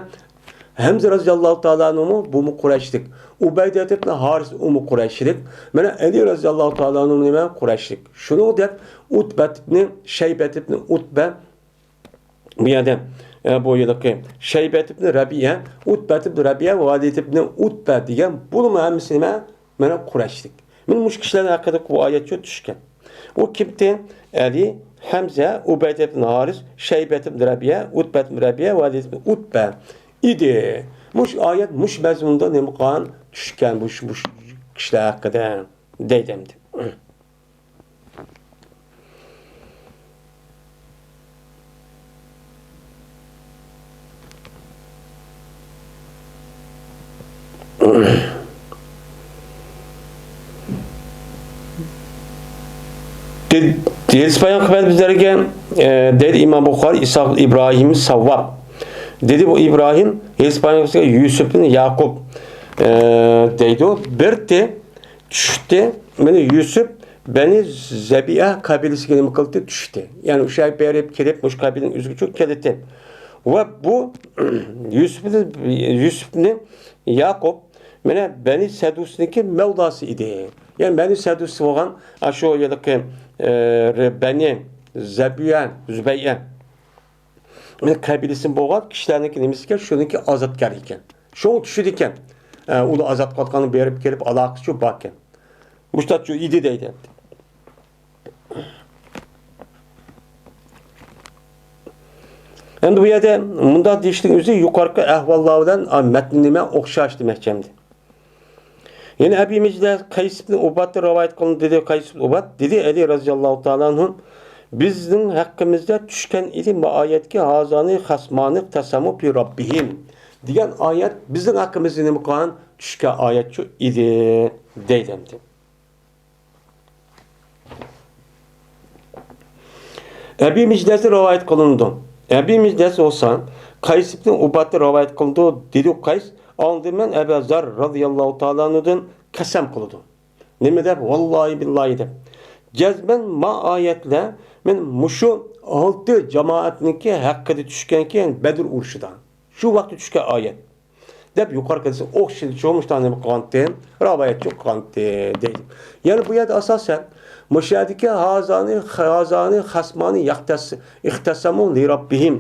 ھەمزە رازىياللاھۇ تائالا ئەنھۇمۇ، بۇمۇ قۇرەيشلىك. ئۇبەيدە ئىبن ھارىس، ئۇمۇ قۇرەيشلىك. مانا ئەلى رازىياللاھۇ تائالا ئەنھۇ نېمە؟ قۇرەيشلىك. شۇنىڭ دەپ ئۇتبەت ئىبنى، شەيبەت ئىبنى ئۇتبە، بۇ يەردە، ئە، بۇ يىلقى شەيبەت ئىبنى رەبىئە، ئۇتبەت ئىبنى رەبىئە، ۋەلىد ئىبنى ئۇتبە دېگەن، بۇلىمۇ ھەممىسى نېمە؟ مانا قۇرەيشلىك. مانا مۇشۇ كىشىلەرنىڭ ھەققىدە بۇ ئايەت شۇ چۈشكەن. ئۇ كىمتى؟ ئەلى، ھەمزە، ئۇبەيدە ئىبن ھارىس، شەيبەت ئىبن رەبىئە، ئۇتبەت ئىبن رەبىئە، ۋەلىد ئىبن ئۇتبە ئىدى. مۇشۇ ئايەت مۇشۇ مەزمۇندا نېمە قىلغان؟ چۈشكەن مۇشۇ، مۇشۇ كىشىلەر ھەققىدە دەيدۇ ئەمدى. دېدى، ھېدىس بايان قىلىپ بىزلەرگە، ئە، دەيدۇ ئىمام بۇخارى، ئىسھاق ئىبراھىم ساۋۋاب. دېدى بۇ ئىبراھىم، ھېدىس بايان قىلىپ يۈسۈپنى ياقۇپ، ئە، دەيدۇ. بىرتى چۈشتى. مانا يۈسۈپ بەنى زەبىئە قەبىلىسىگە نېمە قىلدى؟ چۈشتى. يەنى ئۇ شەيگە بېرىپ كىرىپ، مۇشۇ قەبىلىنىڭ ئۆزىگە چۈشۈپ كەلدى. ۋە بۇ يۈسۈپنى، يۈسۈپنى ياقۇپ، مانا بەنى سەدۇسنىڭكى مەۋلاسى ئىدى. يەنى بەنى سەدۇس بولغان، ئاشۇ يەردىكى، ئە، بەنى زەبىئە، زۇبەيئە قەبىلىسى بولغان كىشىلەرنىڭكى نېمىسىكەن؟ شۇنىڭكى ئازادكارى ئىكەن. شۇڭا چۈشىدىكەن. ئە، ئۇنى ئازاد قىلىۋاتقانغا بېرىپ كېلىپ ئالاقىسى شۇ باركەن. مۇشتاق شۇ ئىدى دەيدۇ. ئەمدى بۇ يەردە مۇنداق دېيىشنىڭ ئۆزى يۇقىرىقى ئەھۋاللار بىلەن، ئا، مەتنى نېمە ئوخشاش دېمەكچى ئەمدى. يەنە ئەبى مىجلەس قەيس ئىبنى ئۇبادتىن رىۋايەت قىلىندى، دېدى قەيس ئىبنى ئۇباد، دېدى ئەلى رازىياللاھۇ تائالا ئەنھۇ، بىزنىڭ ھەققىمىزدە چۈشكەن ئىدى ما ئايەتكى، ھازانى خەسمانى ئىختەسەمۇ فى رەببىھىم دېگەن ئايەت بىزنىڭ ھەققىمىزدە نېمە قىلغان؟ چۈشكەن ئايەت شۇ ئىدى دەيدۇ ئەمدى. ئەبى مىجلەستىن رىۋايەت قىلىنىدۇ. ئەبى مىجلەس بولسا قەيس ئىبنى ئۇبادتىن رىۋايەت قىلىدۇ، دېدى قەيس، ئاندىن مەن ئەبا زەر رازىياللاھۇ تائالا ئەنھۇدىن قەسەم قىلىدۇ. نېمە دەپ؟ ۋاللاھى بىللاھى دەپ. جەزمەن ما ئايەتلەر مەن مۇشۇ ئالتە جامائەتنىڭكى ھەققىدە چۈشكەنكەن بەدر ئۇرۇشىدا. شۇ ۋاقىتتا چۈشكەن ئايەت. دەپ يۇقىرىقىدىسى ئوخشىشىچە مۇشۇنداق نېمە قىلغانتى، رىۋايەتچى قىلغانتى دەيدۇ. يەنى بۇ يەردە ئاساسەن مۇشۇ يەردىكى ھازانى، ھازانى خەسمانى يەختەس-، ئىختەسەمۇ لىرەببىھىم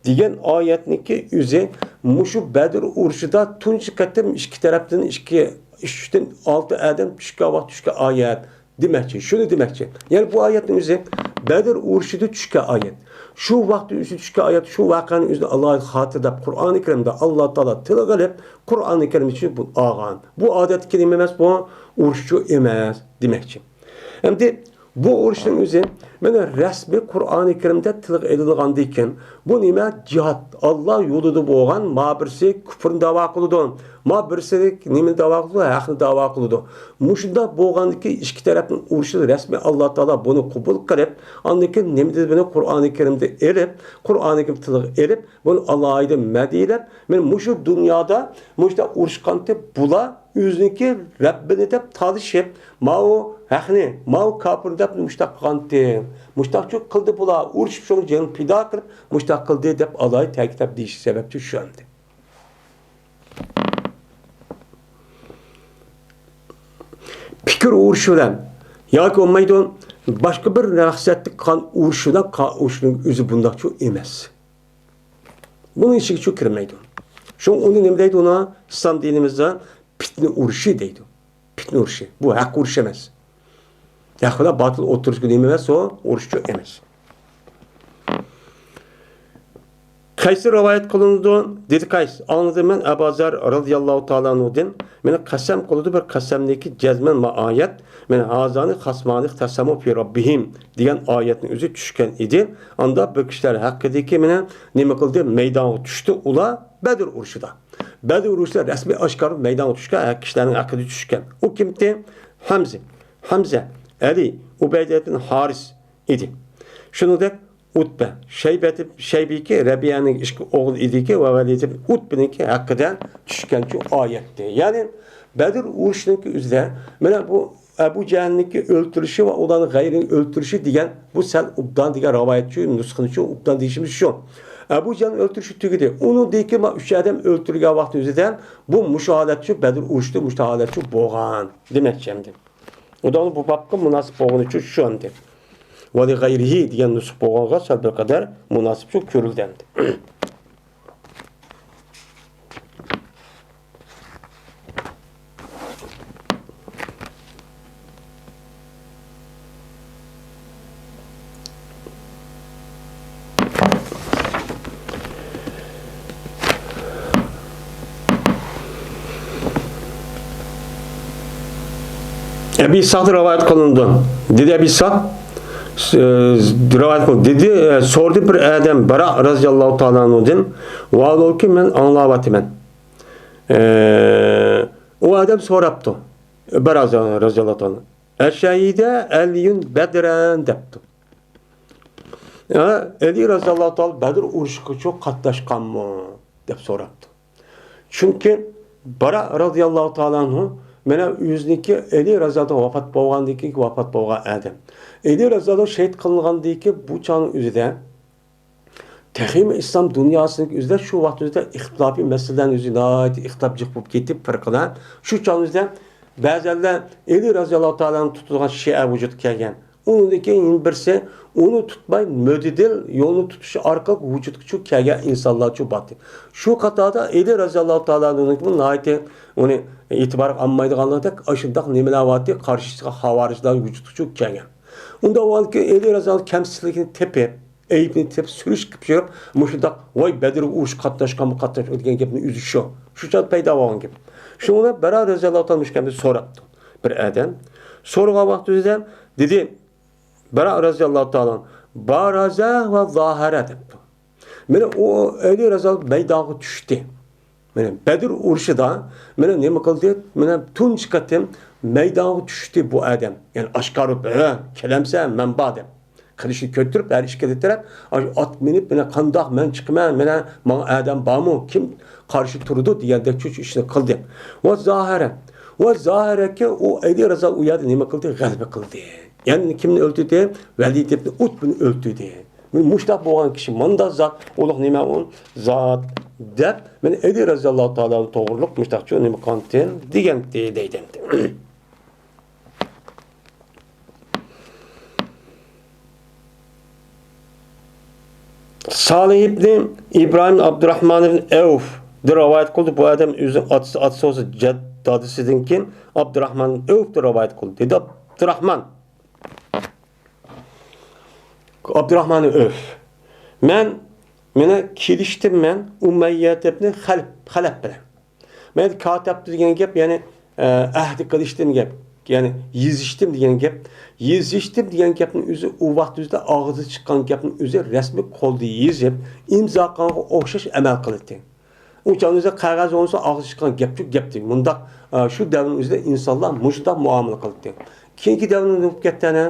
دېگەن ئايەتنىڭكى ئۆزى مۇشۇ بەدر ئۇرۇشىدا تۇنجى قېتىم ئىككى تەرەپتىن ئىككى، ئۈچتىن ئالتە ئادەم چۈشكەن ۋاقىت چۈشكەن ئايەت دېمەكچى، شۇنى دېمەكچى. يەنى بۇ ئايەتنىڭ ئۆزى بەدر ئۇرۇشىدا چۈشكەن ئايەت. شۇ ۋاقىتتا ئۆزى چۈشكەن ئايەت، شۇ ۋەقەنى ئۆزىنى ئالاھىدە خاتىرىلەپ، قۇرئانى كەرىمدە ئاللا تائالا تىلغا ئېلىپ، قۇرئانى كەرىم ئىچىدە بۇ ئالغان. بۇ ئادەتتىكى نېمە ئەمەس، بۇ ئۇرۇشچۇ ئەمەس دېمەكچى. ئەمدى بۇ ئۇرۇشنىڭ ئۆزى مانا رەسمىي قۇرئانى كەرىمدە تىلغا ئېلىنغاندىكىن، بۇ نېمە؟ جىھاد، ئاللا يولىدا بولغان، ما بىرسى كۇپرنى داۋا قىلىدۇ، ما بىرسى نېمىنى داۋا قىلىدۇ؟ ھەقنى داۋا قىلىدۇ. مۇشۇنداق بولغاندىكىن ئىككى تەرەپنىڭ ئۇرۇشىدا رەسمىي ئاللا تائالا بۇنى قوبۇل قىلىپ، ئاندىن كېيىن نېمە دېدى؟ بۇنى قۇرئانى كەرىمدە ئېلىپ، قۇرئانى كەرىم تىلغا ئېلىپ، بۇنى ئالاھىدە مەدھىيلەپ، مانا مۇشۇ دۇنيادا مۇشۇنداق ئۇرۇشقانتى بۇلار ئۆزىنىڭكى رەببىنى دەپ تالىشىپ، ماۋۇ ھەقنى، ماۋۇ كاپىرنى دەپ مۇشتاق قىلغانتى. مۇشتاقچۇ قىلدى بۇلار، ئۇرۇشۇپ شۇنىڭ جېنىنى پىدا قىلىپ، مۇشتاق قىلدى دەپ ئالاھىدە تەكىتلەپ دېيىش سەۋەبچى شۇ ئەمدى. پىكىر ئۇرۇشى بىلەن ياكى بولمايدۇ، باشقا بىر مەقسەتلىك قان ئۇرۇشى بىلەن قان ئۇرۇشىنىڭ ئۆزى بۇنداقچۇ ئەمەس. بۇنىڭ ئىچىگىچۇ كىرمەيدۇ. شۇڭا ئۇنى نېمە دەيدۇ؟ ئۇنى ئىسلام دىنىمىزدا پىتنە ئۇرۇشى دەيدۇ. پىتنە ئۇرۇشى. بۇ ھەق ئۇرۇشى ئەمەس. ھەق بىلەن باتىل ئوتتۇرىسىدا نېمە ئەمەس ئۇ؟ ئۇرۇشچۇ ئەمەس. قەيسى رىۋايەت قىلىنىدۇ؟ دېدى قەيس، ئاڭلىدىم مەن ئەبۇ زەر رەزىياللاھۇ تائالا ئەنھۇدىن، مېنى قەسەم قىلىدۇ بىر قەسەمدىكى جەزمەن ما ئايەت، مېنى ھازانى خەسمانى ئىختەسەمۇ فى رەببىھىم دېگەن ئايەتنىڭ ئۆزى چۈشكەن ئىدى. ئاندا بىر كىشىلەر ھەققىدىكى مېنى نېمە قىلدى؟ مەيدانغا چۈشتى ئۇلار بەدر ئۇرۇشىدا. بەدر ئۇرۇشىدا رەسمىي ئاشكارا مەيدانغا چۈشكەن ھەر كىشىلەرنىڭ ھەققىدە چۈشكەن. ئۇ كىمتى؟ ھەمزە، ھەمزە، ئەلى، ئۇبەيدە ئىبن ھارىس ئىدى. شۇنىڭدەك ئۇتبە، شەيبەتى، شەيبىكى رەبىئەنىڭ ئىككى ئوغلى ئىدىكى ۋە ۋەلىد ئىبن ئۇتبىنىڭكى ھەققىدە چۈشكەنچۇ ئايەتتى. يەنى بەدر ئۇرۇشىنىڭكى ئۆزىدە مانا بۇ ئەبۇ جەھىلنىڭكى ئۆلتۈرۈشى ۋە ئۇلارنىڭ غەيرىنى ئۆلتۈرۈشى دېگەن بۇ سەل ئوبدان دېگەن رىۋايەتچۇ، نۇسخىنىچۇ ئوبدان دېيىشىمىز شۇ. ئەبۇ جەھىل ئۆلتۈرۈشى تۈگىدى. ئۇنىڭدىن كېيىن مانا ئۈچ ئادەم ئۆلتۈرگەن ۋاقتى ئۆزىدە بۇ مۇشۇ ھالەتچۇ، بەدر ئۇرۇشىدا مۇشۇ ھالەتچۇ بولغان دېمەكچى ئەمدى. ئۇدا بۇ بابقا مۇناسىپ بولغىنىچۇ شۇ ئەمدى. ۋەلى غەيرىھى دېگەن نۇسخا بولغانغا سەل بىر قەدەر مۇناسىپچۇ كۆرۈلدى ئەمدى. ئەبى ئىسھاقتا رىۋايەت قىلىنىدۇ. دېدى ئەبى ئىسھاق، ئى، رىۋايەت قىلىندى. دېدى، ئى، سورىدى بىر ئادەم بارا رەزىياللاھۇ تائالا ئەنھۇدىن، ۋاھالبۇلكى مەن ئاڭلاۋاتىمەن. ئى، ئۇ ئادەم سوراپتۇ، بارا رەزىياللاھۇ تائالا، ئەشەھىدە ئەلىيۇن بەدرەن دەپتۇ. ھە، ئەلى رەزىياللاھۇ تائالا بەدر ئۇرۇشىغىچۇ قاتناشقانمۇ؟ دەپ سوراپتۇ. چۈنكى بارا رەزىياللاھۇ تائالا ئەنھۇ مانا ئۆزىنىڭكى ئەلى رەزىياللاھۇ ۋاپات بولغاندىن كېيىن ۋاپات بولغان ئادەم. ئەلى رەزىياللاھۇ شېھىت قىلىنغاندىن كېيىن بۇ چاغنىڭ ئۆزىدە تېخىمۇ ئىسلام دۇنياسىنىڭ ئۆزىدە شۇ ۋاقىت ئۆزىدە ئىختىلاپىي مەسىلىلەرنىڭ ئۆزى ناھايىتى ئىختىلاپ جىق بولۇپ كېتىپ، پىرقىلەر. شۇ چاغنىڭ ئۆزىدە بەزەنلەر ئەلى رەزىياللاھۇ تائالا ئەنھۇنى تۇتىدىغان شىئە ۋۇجۇدقا كەلگەن. ئۇنىڭدىن كېيىن يەنە بىرسى ئۇنى تۇتماي، مۆتىدىل يولنى تۇتۇش ئارقىلىق ۋۇجۇدقىچۇ كەلگەن ئىنسانلارچۇ بارتى. شۇ قاتاردا ئەلى رەزىياللاھۇ تائالا ئەنھۇنىڭكىمۇ ناھايىتى ئۇنى ئېتىبارغا ئالمايدىغانلاردەك ئاشۇنداق نېمىلەر بارتى، قارشىسىغا خاۋارىجلار ۋۇجۇدقىچۇ كەلگەن. ئۇنداق بولغاندىكىن ئەلى رەزىياللاھۇ كەمچىلىكىنى تېپىپ، ئەيىبىنى تېپىپ سۈرۈشكە چۈشۈرۈپ، مۇشۇنداق، ۋاي، بەدر ئۇرۇشقا قاتناشقانمۇ، قاتناشمىدى دېگەن گەپنىڭ ئۆزى شۇ. شۇ چاغدا پەيدا بولغان گەپ. شۇنىڭ بىلەن بارا رەزىياللاھۇ تائالا مۇشۇ گەپنى سوراپتۇ. بىر ئادەم سورىغان ۋاقتىدا دېدى، بارا رەزىياللاھۇ تائالا، بارازە ۋە زاھەرە دەپتۇ. مانا ئۇ ئەلى رەزىياللاھۇ مەيدانغا چۈشتى. مانا بەدر ئۇرۇشىدا مانا نېمە قىلدى؟ مانا تۇنجى قېتىم مەيدانغا چۈشتى بۇ ئادەم. يەنى ئاشكارا، ھە، كېلەمسەن، مەن بار دەپ. قىلىچنى كۆتۈرۈپ، ھەر ئىككىلا تەرەپ، ئاشۇ ئات مىنىپ، مانا قانداق مەن چىقىمەن، مانا ماڭا ئادەم بارمۇ، كىم قارشى تۇرىدۇ دېگەندەك شۇ ئىشنى قىلدى. ۋە زاھەرە. ۋە زاھەرەكى ئۇ ئەلى رەزىياللاھۇ ئۇ يەردە نېمە قىلدى؟ غەلىبە قىلدى. يەنى كىمنى ئۆلتۈردى؟ ۋەلىد ئىبنى ئۇتبىنى ئۆلتۈردى. مۇشتاق بولغان كىشى مۇنداق زات، ئۇلۇغ نېمە ئۇ زات دەپ، مانا ئەلى رەزىياللاھۇ تائالا توغرۇلۇق مۇشتاقچۇ نېمە قىلغانتىم دېگەنتى دەيدۇ. سالىھ ئىبنى ئىبراھىم ئابدۇراھمان ئىبن ئەۋفدىن رىۋايەت قىلدى. بۇ ئادەم ئۆزىنىڭ ئاتىسى، ئاتىسى بولسا جەد-، دادىسىدىن كېيىن ئابدۇراھمان ئىبن ئەۋفدىن رىۋايەت قىلدى. دېدى ئابدۇراھمان. ئابدۇراخمان ئۆف، مەن، مانا كېلىشتىم مەن ئۇمەييەت ئىبنى خەلەپ، خەلەپ بىلەن. مەن كاتەبتۇ دېگەن گەپ، يەنى، ئە، ئەھدى قىلىشتىن گەپ، يەنى يېزىشتىم دېگەن گەپ. يېزىشتىم دېگەن گەپنىڭ ئۆزى ئۇ ۋاقىت ئۆزىدە ئاغزىدا چىققان گەپنىڭ ئۆزى رەسمىي قولدا يېزىپ، ئىمزا قىلغانغا ئوخشاش ئەمەل قىلىدىكەن. ئۇ چاغدا ئۆزى قەغەز بولمىسا ئاغزى چىققان گەپچۇ گەپتى. مۇنداق، ئە، شۇ دەۋرنىڭ ئۆزىدە ئىنسانلار مۇشۇنداق مۇئامىلە قىلىدىكەن. كېيىنكى دەۋرنى ئۆتۈپ كەتتى ئەنە.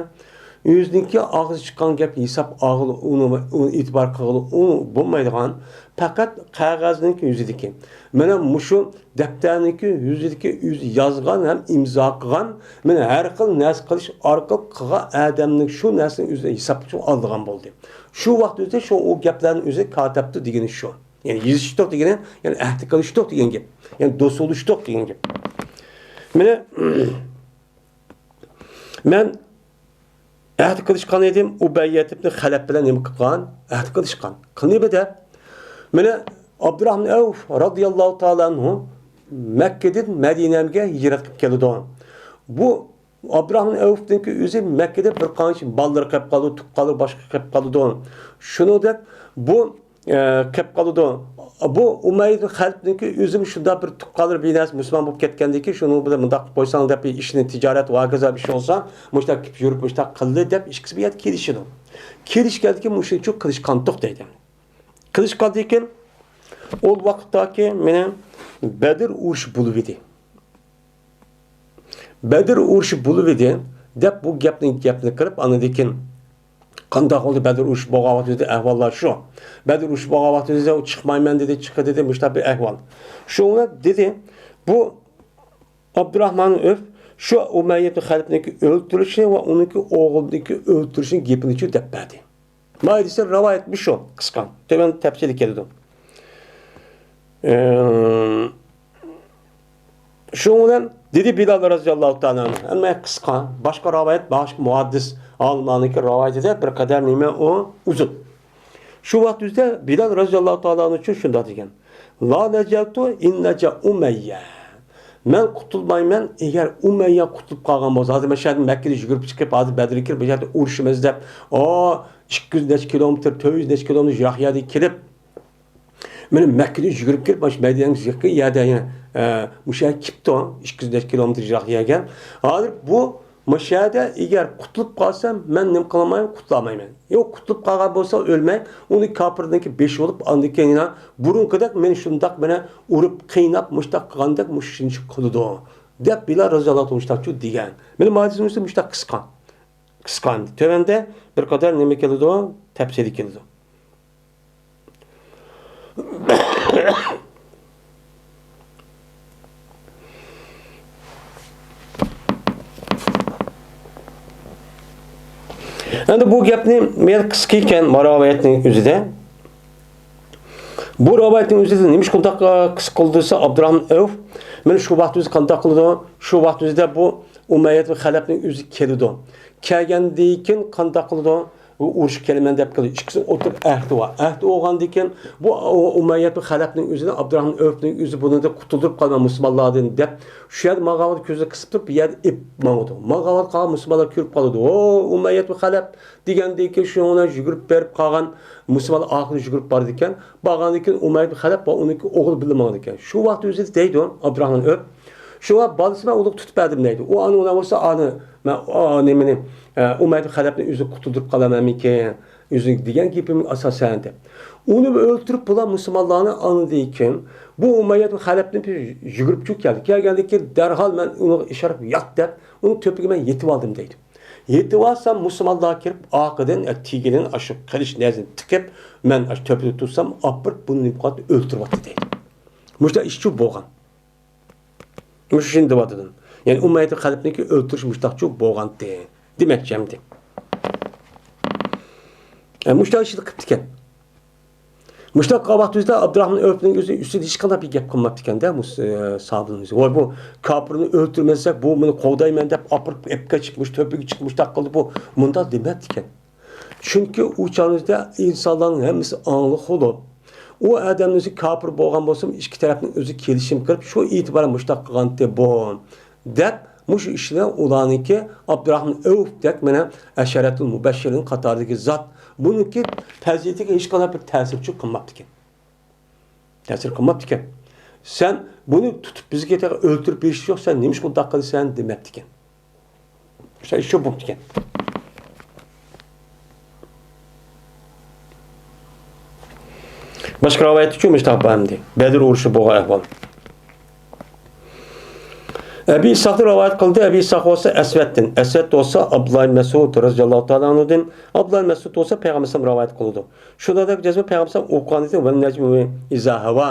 ئۆزىنىڭكى ئاغزى چىققان گەپ ھېساب ئاغىلى ئۇنى، ئۇنى ئېتىبار قىلغىلى ئۇ بولمايدىغان، پەقەت قەغەزنىڭكى يۈزىدىكى، مانا مۇشۇ دەپتەرنىڭكى يۈزىدىكى ئۆزى يازغان ھەم ئىمزا قىلغان، مانا ھەر خىل نەرسە قىلىش ئارقىلىق قىلغان ئادەمنىڭ شۇ نەرسىنى ئۆزى ھېسابقا ئالىدىغان بولدى. شۇ ۋاقىت ئۆزىدە شۇ ئۇ گەپلەرنى ئۆزى كاتەپتۇ دېگىنى شۇ. يەنى يېزىشتۇق دېگىنى، يەنى ئەھدى قىلىشتۇق دېگەن گەپ. يەنى دوست بولۇشتۇق دېگەن گەپ. مانا مەن ئەھدى قىلىشقان ئىدىم، ئۇبەييەت ئىبنى خەلەپ بىلەن نېمە قىلغان؟ ئەھدى قىلىشقان. قىلدى دەپ. مانا ئابدۇراخمان ئەۋف رازىياللاھۇ تائالا ئەنھۇ مەككىدىن مەدىنەگە ھىجرەت قىلىپ كېلىدۇ. بۇ ئابدۇراخمان ئەۋفنىڭكى ئۆزى مەككىدە بىر قانچە بالىلىرى قېلىپ قالىدۇ، تۇغقانلىرى باشقا قېلىپ قالىدۇ. شۇنىڭدەك بۇ ئە، قېلىپ قالىدۇ. بۇ ئۇمەييە خەلپنىڭكى ئۆزىمۇ شۇنداق بىر تۇغقانلىرى بىنەسى مۇسۇلمان بولۇپ كەتكەندىن كېيىن، شۇنىڭ بىلەن مۇنداق قىلىپ قويساڭ دەپ، بىر ئىشنى، تىجارەت ۋە ھاكازا بىر ئىش بولسا، مۇشۇنداق كېلىپ يۈرۈپ، مۇشۇنداق قىلدى دەپ، ئىككىسى بۇ يەردە كېلىشىدۇ. كېلىشكەندىن كېيىن مۇشۇنچە قىلىشقانتۇق دەيدۇ. قىلىشقاندىن كېيىن، ئۇ ۋاقىتتاكى مېنىڭ بەدر ئۇرۇشى بولۇپ ئىدى. بەدر ئۇرۇشى بولۇپ ئىدى دەپ، بۇ گەپنى، گەپنى قىلىپ، ئاندىن كېيىن قانداق بولدى؟ بەدر ئۇرۇشى بولغان ۋاقتىدا ئەھۋاللار شۇ. بەدر ئۇرۇشى بولغان ۋاقتىدا ئۇ چىقمايمەن دېدى، چىقتى دېدى، مۇشۇنداق بىر ئەھۋال. شۇڭا دېدى، بۇ ئابدۇراخمان ئۆف شۇ ئۇمەييە خەلپنىڭكى ئۆلتۈرۈشى ۋە ئۇنىڭكى ئوغلىنىڭكى ئۆلتۈرۈشىنىڭ گېپىنىچۇ دەپ بەردى. مايدىسى رىۋايەت مۇشۇ، قىسقا. تۆۋەن تەپسىلى كېلىدۇ. ئىم، شۇنىڭ بىلەن دېدى بىلال رازىياللاھۇ تائالا ئەنھۇ. ئەمما قىسقا، باشقا رىۋايەت، باشقا مۇھەددىس ئالىملارنىڭكى رىۋايىتىدە بىر قەدەر نېمە ئۇ ئۇزۇن. شۇ ۋاقىت ئۆزىدە بىلال رازىياللاھۇ تائالا ئەنھۇ ئۈچۈن شۇنداق دېگەن. لا نجوت إن نجا أمية. مەن قۇتۇلمايمەن، ئەگەر ئۇمەييە قۇتۇلۇپ قالغان بولسا. ھازىر مەن شۇ يەردىن مەككىدىن يۈگۈرۈپ چىقىپ، ھازىر بەدرگە كىرىپ، بۇ يەردە ئۇرۇشىمىز دەپ، ئا، ئىككى يۈز نەچچە كىلومېتىر، تۆت يۈز نەچچە كىلومېتىر يىراق يەردىن كېلىپ، مانا مەككىدىن يۈگۈرۈپ كىرىپ، مانا شۇ مەدىنەنىڭ يېقىن يەردە يەنە، ئە، مۇشۇ يەرگە كېلىپتۇ، ئىككى يۈز نەچچە كىلومېتىر يىراق يەرگە. ھازىر بۇ مۇشۇ يەردە ئەگەر قۇتۇلۇپ قالسا، مەن نېمە قىلالمايمەن؟ قۇتۇلالمايمەن. يوق، قۇتۇلۇپ قالغان بولسا ئۆلمەي، ئۇنى كاپىرنىڭكى بېشى بولۇپ، ئاندىن كېيىن يەنە بۇرۇنقىدەك مېنى شۇنداق مانا ئۇرۇپ، قىيناپ، مۇشۇنداق قىلغاندەك مۇشۇنچە قىلىدۇ، دەپ بىلال رازىياللاھۇ تائالا مۇشۇنداقچۇ دېگەن. مانا مۇھەددىسىمىز مۇشۇنداق قىسقا. قىسقا. تۆۋەندە بىر قەدەر نېمە كېلىدۇ؟ تەپسىلىي كېلىدۇ. ئەمدى بۇ گەپنى مەن قىسقا ئىكەن، ما رىۋايەتنىڭ ئۆزىدە. بۇ رىۋايەتنىڭ ئۆزىدە نېمىشقا ئۇنداق قىسقا قىلدى دېسە، ئابدۇراخمان ئەۋف مانا شۇ ۋاقىت ئۆزى قانداق قىلىدۇ؟ شۇ ۋاقىت ئۆزىدە بۇ ئۇمەييە خەلەپنىڭ ئۆزى كېلىدۇ. كەلگەندىن كېيىن قانداق قىلىدۇ؟ ئۇ ئۇرۇشقا كېلىمەن دەپ كېلىدۇ. ئىككىسىنىڭ ئوتتۇرىدا ئەھدى بار. ئەھدى بولغاندىن كېيىن بۇ ئۇمەييە خەلەپنىڭ ئۆزىنى، ئابدۇراخمان ئەۋفنىڭ ئۆزى بۇنىڭدىن قۇتۇلدۇرۇپ قالىمەن مۇسۇلمانلاردىن دەپ، شۇ يەردە ماڭغان ۋاقىت كۆزىنى قىسىپ تۇرۇپ، بۇ يەردە ئېپ ماڭىدۇ. ماڭغان ۋاقىت قالغان مۇسۇلمانلار كۆرۈپ قالىدۇ. ھو، ئۇمەييە خەلەپ دېگەندىن كېيىن شۇنىڭ بىلەن يۈگۈرۈپ بېرىپ قالغان مۇسۇلمانلار ئارقىدىن يۈگۈرۈپ بارىدىكەن. بارغاندىن كېيىن ئۇمەييە خەلەپ ۋە ئۇنىڭكى ئوغلى بىللە ماڭىدىكەن. شۇ ۋاقىت ئۆزىدە دەيدۇ ئابدۇراخمان ئۆف، شۇڭا بالىسى مەن ئۇنى تۇتۇپ بەردىم دەيدۇ. ئۇ ئانا ئۇنى بولسا ئانا، مەن ئا، نېمىنى، ئە، ئۇمەييە خەلەپنى ئۆزى قۇتۇلدۇرۇپ قالامەنمىكىن، ئۆزى دېگەن گېپىمگە ئاساسەن دەپ. ئۇنى ئۆلتۈرۈپ بۇلار مۇسۇلمانلارنى ئاندىن كېيىن بۇ ئۇمەييە خەلەپنى يۈگۈرۈپ چۈ كەلدى. كەلگەندىن كېيىن دەرھال مەن ئۇنىڭغا ئىشارە يات دەپ، ئۇنىڭ تۆپىگە مەن يېتىۋالدىم دەيدۇ. يېتىۋالسام مۇسۇلمانلار كىرىپ ئارقىدىن، ئە، تېگىدىن ئاشۇ قىلىچ نەرسىنى تىقىپ، مەن ئاشۇ تۆپىدە تۇرسام ئاپىرىپ بۇنى نېمە قىلىۋاتتى، ئۆلتۈرۈۋاتتى دەيدۇ. مۇشۇنداق ئىشچۇ بولغان. مۇشۇ ئىشنى دەۋاتىدۇ. يەنى ئۇمەييە خەلەپنىڭكى ئۆلتۈرۈش مۇشۇنداقچۇ بولغانتى دېمەكچى ئەمدى. ئە، مۇشۇنداق ئىشنى قىپتىكەن. مۇشۇنداق ۋاقىت ئۆزىدە ئابدۇراخمان ئۆفنىڭ ئۆزى ئۈستىدە ھېچقانداق بىر گەپ قىلماپتىكەن-دە، مۇس-، ئە، ساھابىنىڭ ئۆزى. ۋاي، بۇ كاپىرنى ئۆلتۈرمەسلىك، بۇ مېنى قوغدايمەن دەپ ئاپىرىپ ئېلىپ قېچىپ، مۇشۇ تۆپىگە چىقىپ مۇشۇنداق قىلدى، بۇ مۇنداق دېمەپتىكەن. چۈنكى ئۇ چاغنىڭدا ئىنسانلارنىڭ ھەممىسى ئاڭلىق بولۇپ، ئۇ ئادەمنىڭ ئۆزى كاپىر بولغان بولسىمۇ، ئىككى تەرەپنىڭ ئۆزى كېلىشىم قىلىپ، شۇ ئېتىبارەن مۇشۇنداق قىلغانتى بۇ، دەپ، مۇشۇ ئىشلار ئۇلارنىڭكى ئابدۇراخمان ئەۋف دەك مانا ئەشەرەتۇل مۇبەششىرىن قاتارىدىكى زات، بۇنىڭكى پەزىلىتىگە ھېچقانداق بىر تەسىرچۇ قىلماپتىكەن. تەسىر قىلماپتىكەن. سەن بۇنى تۇتۇپ بىزگە تېخى ئۆلتۈرۈپ بېرىشى يوق، سەن نېمىشقا ئۇنداق قىلىسەن دېمەپتىكەن. شۇ، شۇ بوپتىكەن. باشقا رىۋايەتتىچۇ مۇشۇنداق بار ئەمدى. بەدر ئۇرۇشى بولغان ئەھۋال. ئەبى ئىسھاقتىن رىۋايەت قىلدى. ئەبى ئىسھاق بولسا ئەسۋەدتىن. ئەسۋەد بولسا ئابدۇللا ئىبن مەسئۇد رەزىياللاھۇ تائالا ئەنھۇدىن. ئابدۇللا ئىبن مەسئۇد بولسا پەيغەمبەر ئەلەيھىسسالام رىۋايەت قىلىدۇ. شۇنىڭدەك جەزمەن پەيغەمبەر ئەلەيھىسسالام ئوقۇغان ئىدى، ۋەن نەجمى ئىزا ھەۋا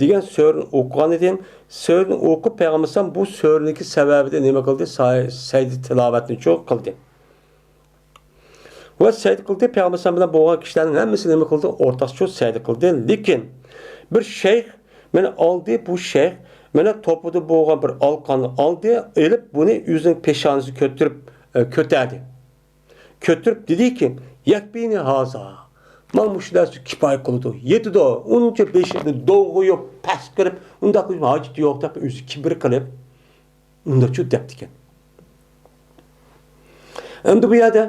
دېگەن سۈرىنى ئوقۇغان ئىدى. سۈرىنى ئوقۇپ پەيغەمبەر ئەلەيھىسسالام بۇ سۈرىنىڭكى سەۋەبىدىن نېمە قىلدى؟ سەي-، سەجدە تىلاۋەتنىچۇ قىلدى. ۋە سەجدە قىلدى، پەيغەمبەر ئەلەيھىسسالام بىلەن بولغان كىشىلەرنىڭ ھەممىسى نېمە قىلدى؟ ئورتاقچە سەجدە قىلدى. لېكىن بىر شەيخ مېنى ئالدى، بۇ شەيخ مېنى توپىدا بولغان بىر ئالقاننى ئالدى، ئېلىپ بۇنى ئۆزىنىڭ پېشانىسىغا كۆتۈرۈپ، ئە، كۆتەردى. كۆتۈرۈپ دېدىكى، يەكفىنى ھازا. ماڭا مۇشۇ نەرسە كىپايە قىلىدۇ، يېتىدۇ. ئۇنچە بېشىنى دوغىيىپ، پەس قىلىپ، ئۇنداق قىلىش ھاجىتى يوق دەپ ئۆزى كىبىر قىلىپ، ئۇنداقچۇ دەپتىكەن. ئەمدى بۇ يەردە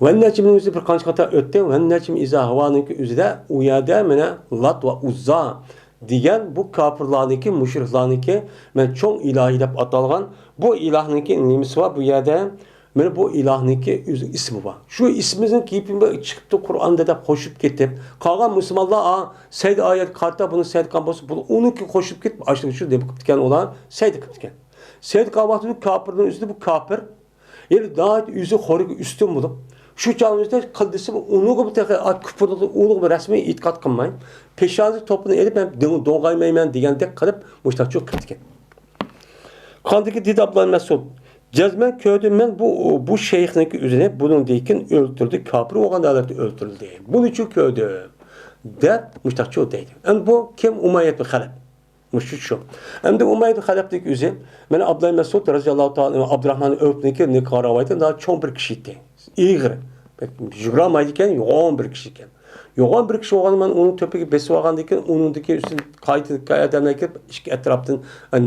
ۋەن نەجمنىڭ ئۆزى بىر قانچە قېتىم ئۆتتى. ۋەن نەجم ئىزا ھاۋانىڭكى ئۆزىدە، ئۇ يەردە مانا لات ۋە ئۇززا دېگەن بۇ كاپىرلارنىڭكى، مۇشرىكلارنىڭكى، مانا چوڭ ئىلاھى دەپ ئاتالغان بۇ ئىلاھنىڭكى نېمىسى بار بۇ يەردە؟ مانا بۇ ئىلاھنىڭكى ئۆزى ئىسمى بار. شۇ ئىسمىدىن كېيىن چىقىپتۇ قۇرئاندا دەپ قوشۇپ كېتىپ، قالغان مۇسۇلمانلار، ئا، سەجدە ئايەتكە قارىتا بۇنى سەجدە قىلغان بولسا، بۇ ئۇنىڭكى قوشۇپ كېتىپ، ئاشۇ شۇ نېمە قىپتىكەن ئۇلار؟ سەجدە قىپتىكەن. سەجدە قىلغان ۋاقتىدا كاپىرنىڭ ئۆزىدە بۇ كاپىر، يەنى ناھايىتى ئۆزى خورىكى ئۈستۈن بولۇپ، شۇ چاغنىڭ ئۆزىدە قىلدىسى ئۇنىڭغا بۇ تېخى، ئا، كۇپۇرلۇقتا ئۇنىڭغا بىر رەسمىي ئېتىقاد قىلماي، پېشانىسى توپىنى ئېلىپ، ھەم دىڭ-، دوغايمايمەن دېگەندەك قىلىپ، مۇشتاقچۇ قىپتىكەن. قاندىكى دېدى ئابدۇللا مەسئۇد، جەزمەن كۆردۈم مەن بۇ، بۇ شەيخنىڭكى ئۆزىنى، بۇنىڭدىن كېيىن ئۆلتۈردى، كاپىر بولغان ھالەتتە ئۆلتۈرۈلدى. بۇنىچۇ كۆردۈم، دەپ مۇشتاقچۇ دەيدۇ. ئەمدى بۇ كىم؟ ئۇمەييە ئىبن خەلەپ. مۇشۇ شۇ. ئەمدى ئۇمەييە ئىبن خەلەپنىڭكى ئۆزى، مانا ئابدۇللا مەسئۇد رەزىياللاھۇ تائالا ئابدۇراھمان ئۆفنىڭكى نىكاھ رىۋايىتى ناھايىتى چوڭ بىر كىشى ئىدى. ئېغىر. بەك يۈگۈرەلمەيدىكەن، يوغان بىر كىشى ئىكەن. يوغان بىر كىشى بولغاندا مەن ئۇنىڭ تۆپىگە بېسىپ ئالغاندىن كېيىن، ئۇنىڭدىكى ئۈستىدىن قايتا ئادەملەر كېلىپ، ئىككى ئەتراپتىن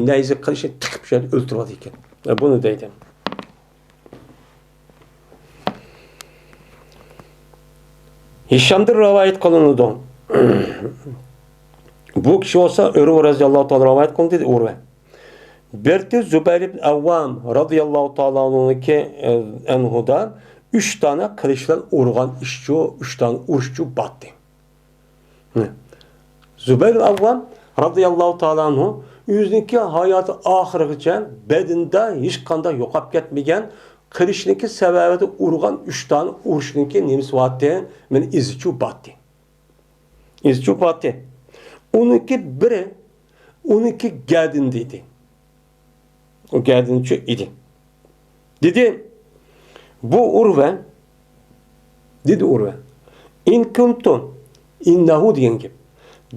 نەيزە قىلىشنى تىقىپ، شۇ يەردە ئۆلتۈرۈۋالىدىكەن. بۇنى دەيدۇ. ھىشامدىن رىۋايەت قىلىنىدۇ. بۇ كىشى بولسا ئۇرۋە رەزىياللاھۇ تائالا رىۋايەت قىلدى، دېدى ئۇرۋە. بىرتى زۇبەير ئىبن ئەۋۋام رەزىياللاھۇ تائالا ئەنھۇدا ئۈچ دانە قىلىچ بىلەن ئۇرغان ئىشچۇ، ئۈچ دانە ئۇرۇشچۇ باتتى. زۇبەير ئەۋۋام رازىياللاھۇ تائالا ئەنھۇ ئۆزىنىڭكى ھاياتى ئاخىرىغىچە بەدىنىدە ھېچقانداق يوقاپ كەتمىگەن قىلىچنىڭكى سەۋەبىدە ئۇرغان ئۈچ دانە ئۇرۇشنىڭكى نېمىسى بارتى؟ مانا ئىزىچۇ باتتى. ئىزىچۇ باتتى. ئۇنىڭكى بىرى، ئۇنىڭكى گەدىنىدە ئىدى. ئۇ گەدىنچۇ ئىدى. دېدى، بۇ ئۇرۋە، دېدى ئۇرۋە، ئىن كۇنتۇ ئىننەھۇ دېگەن گەپ.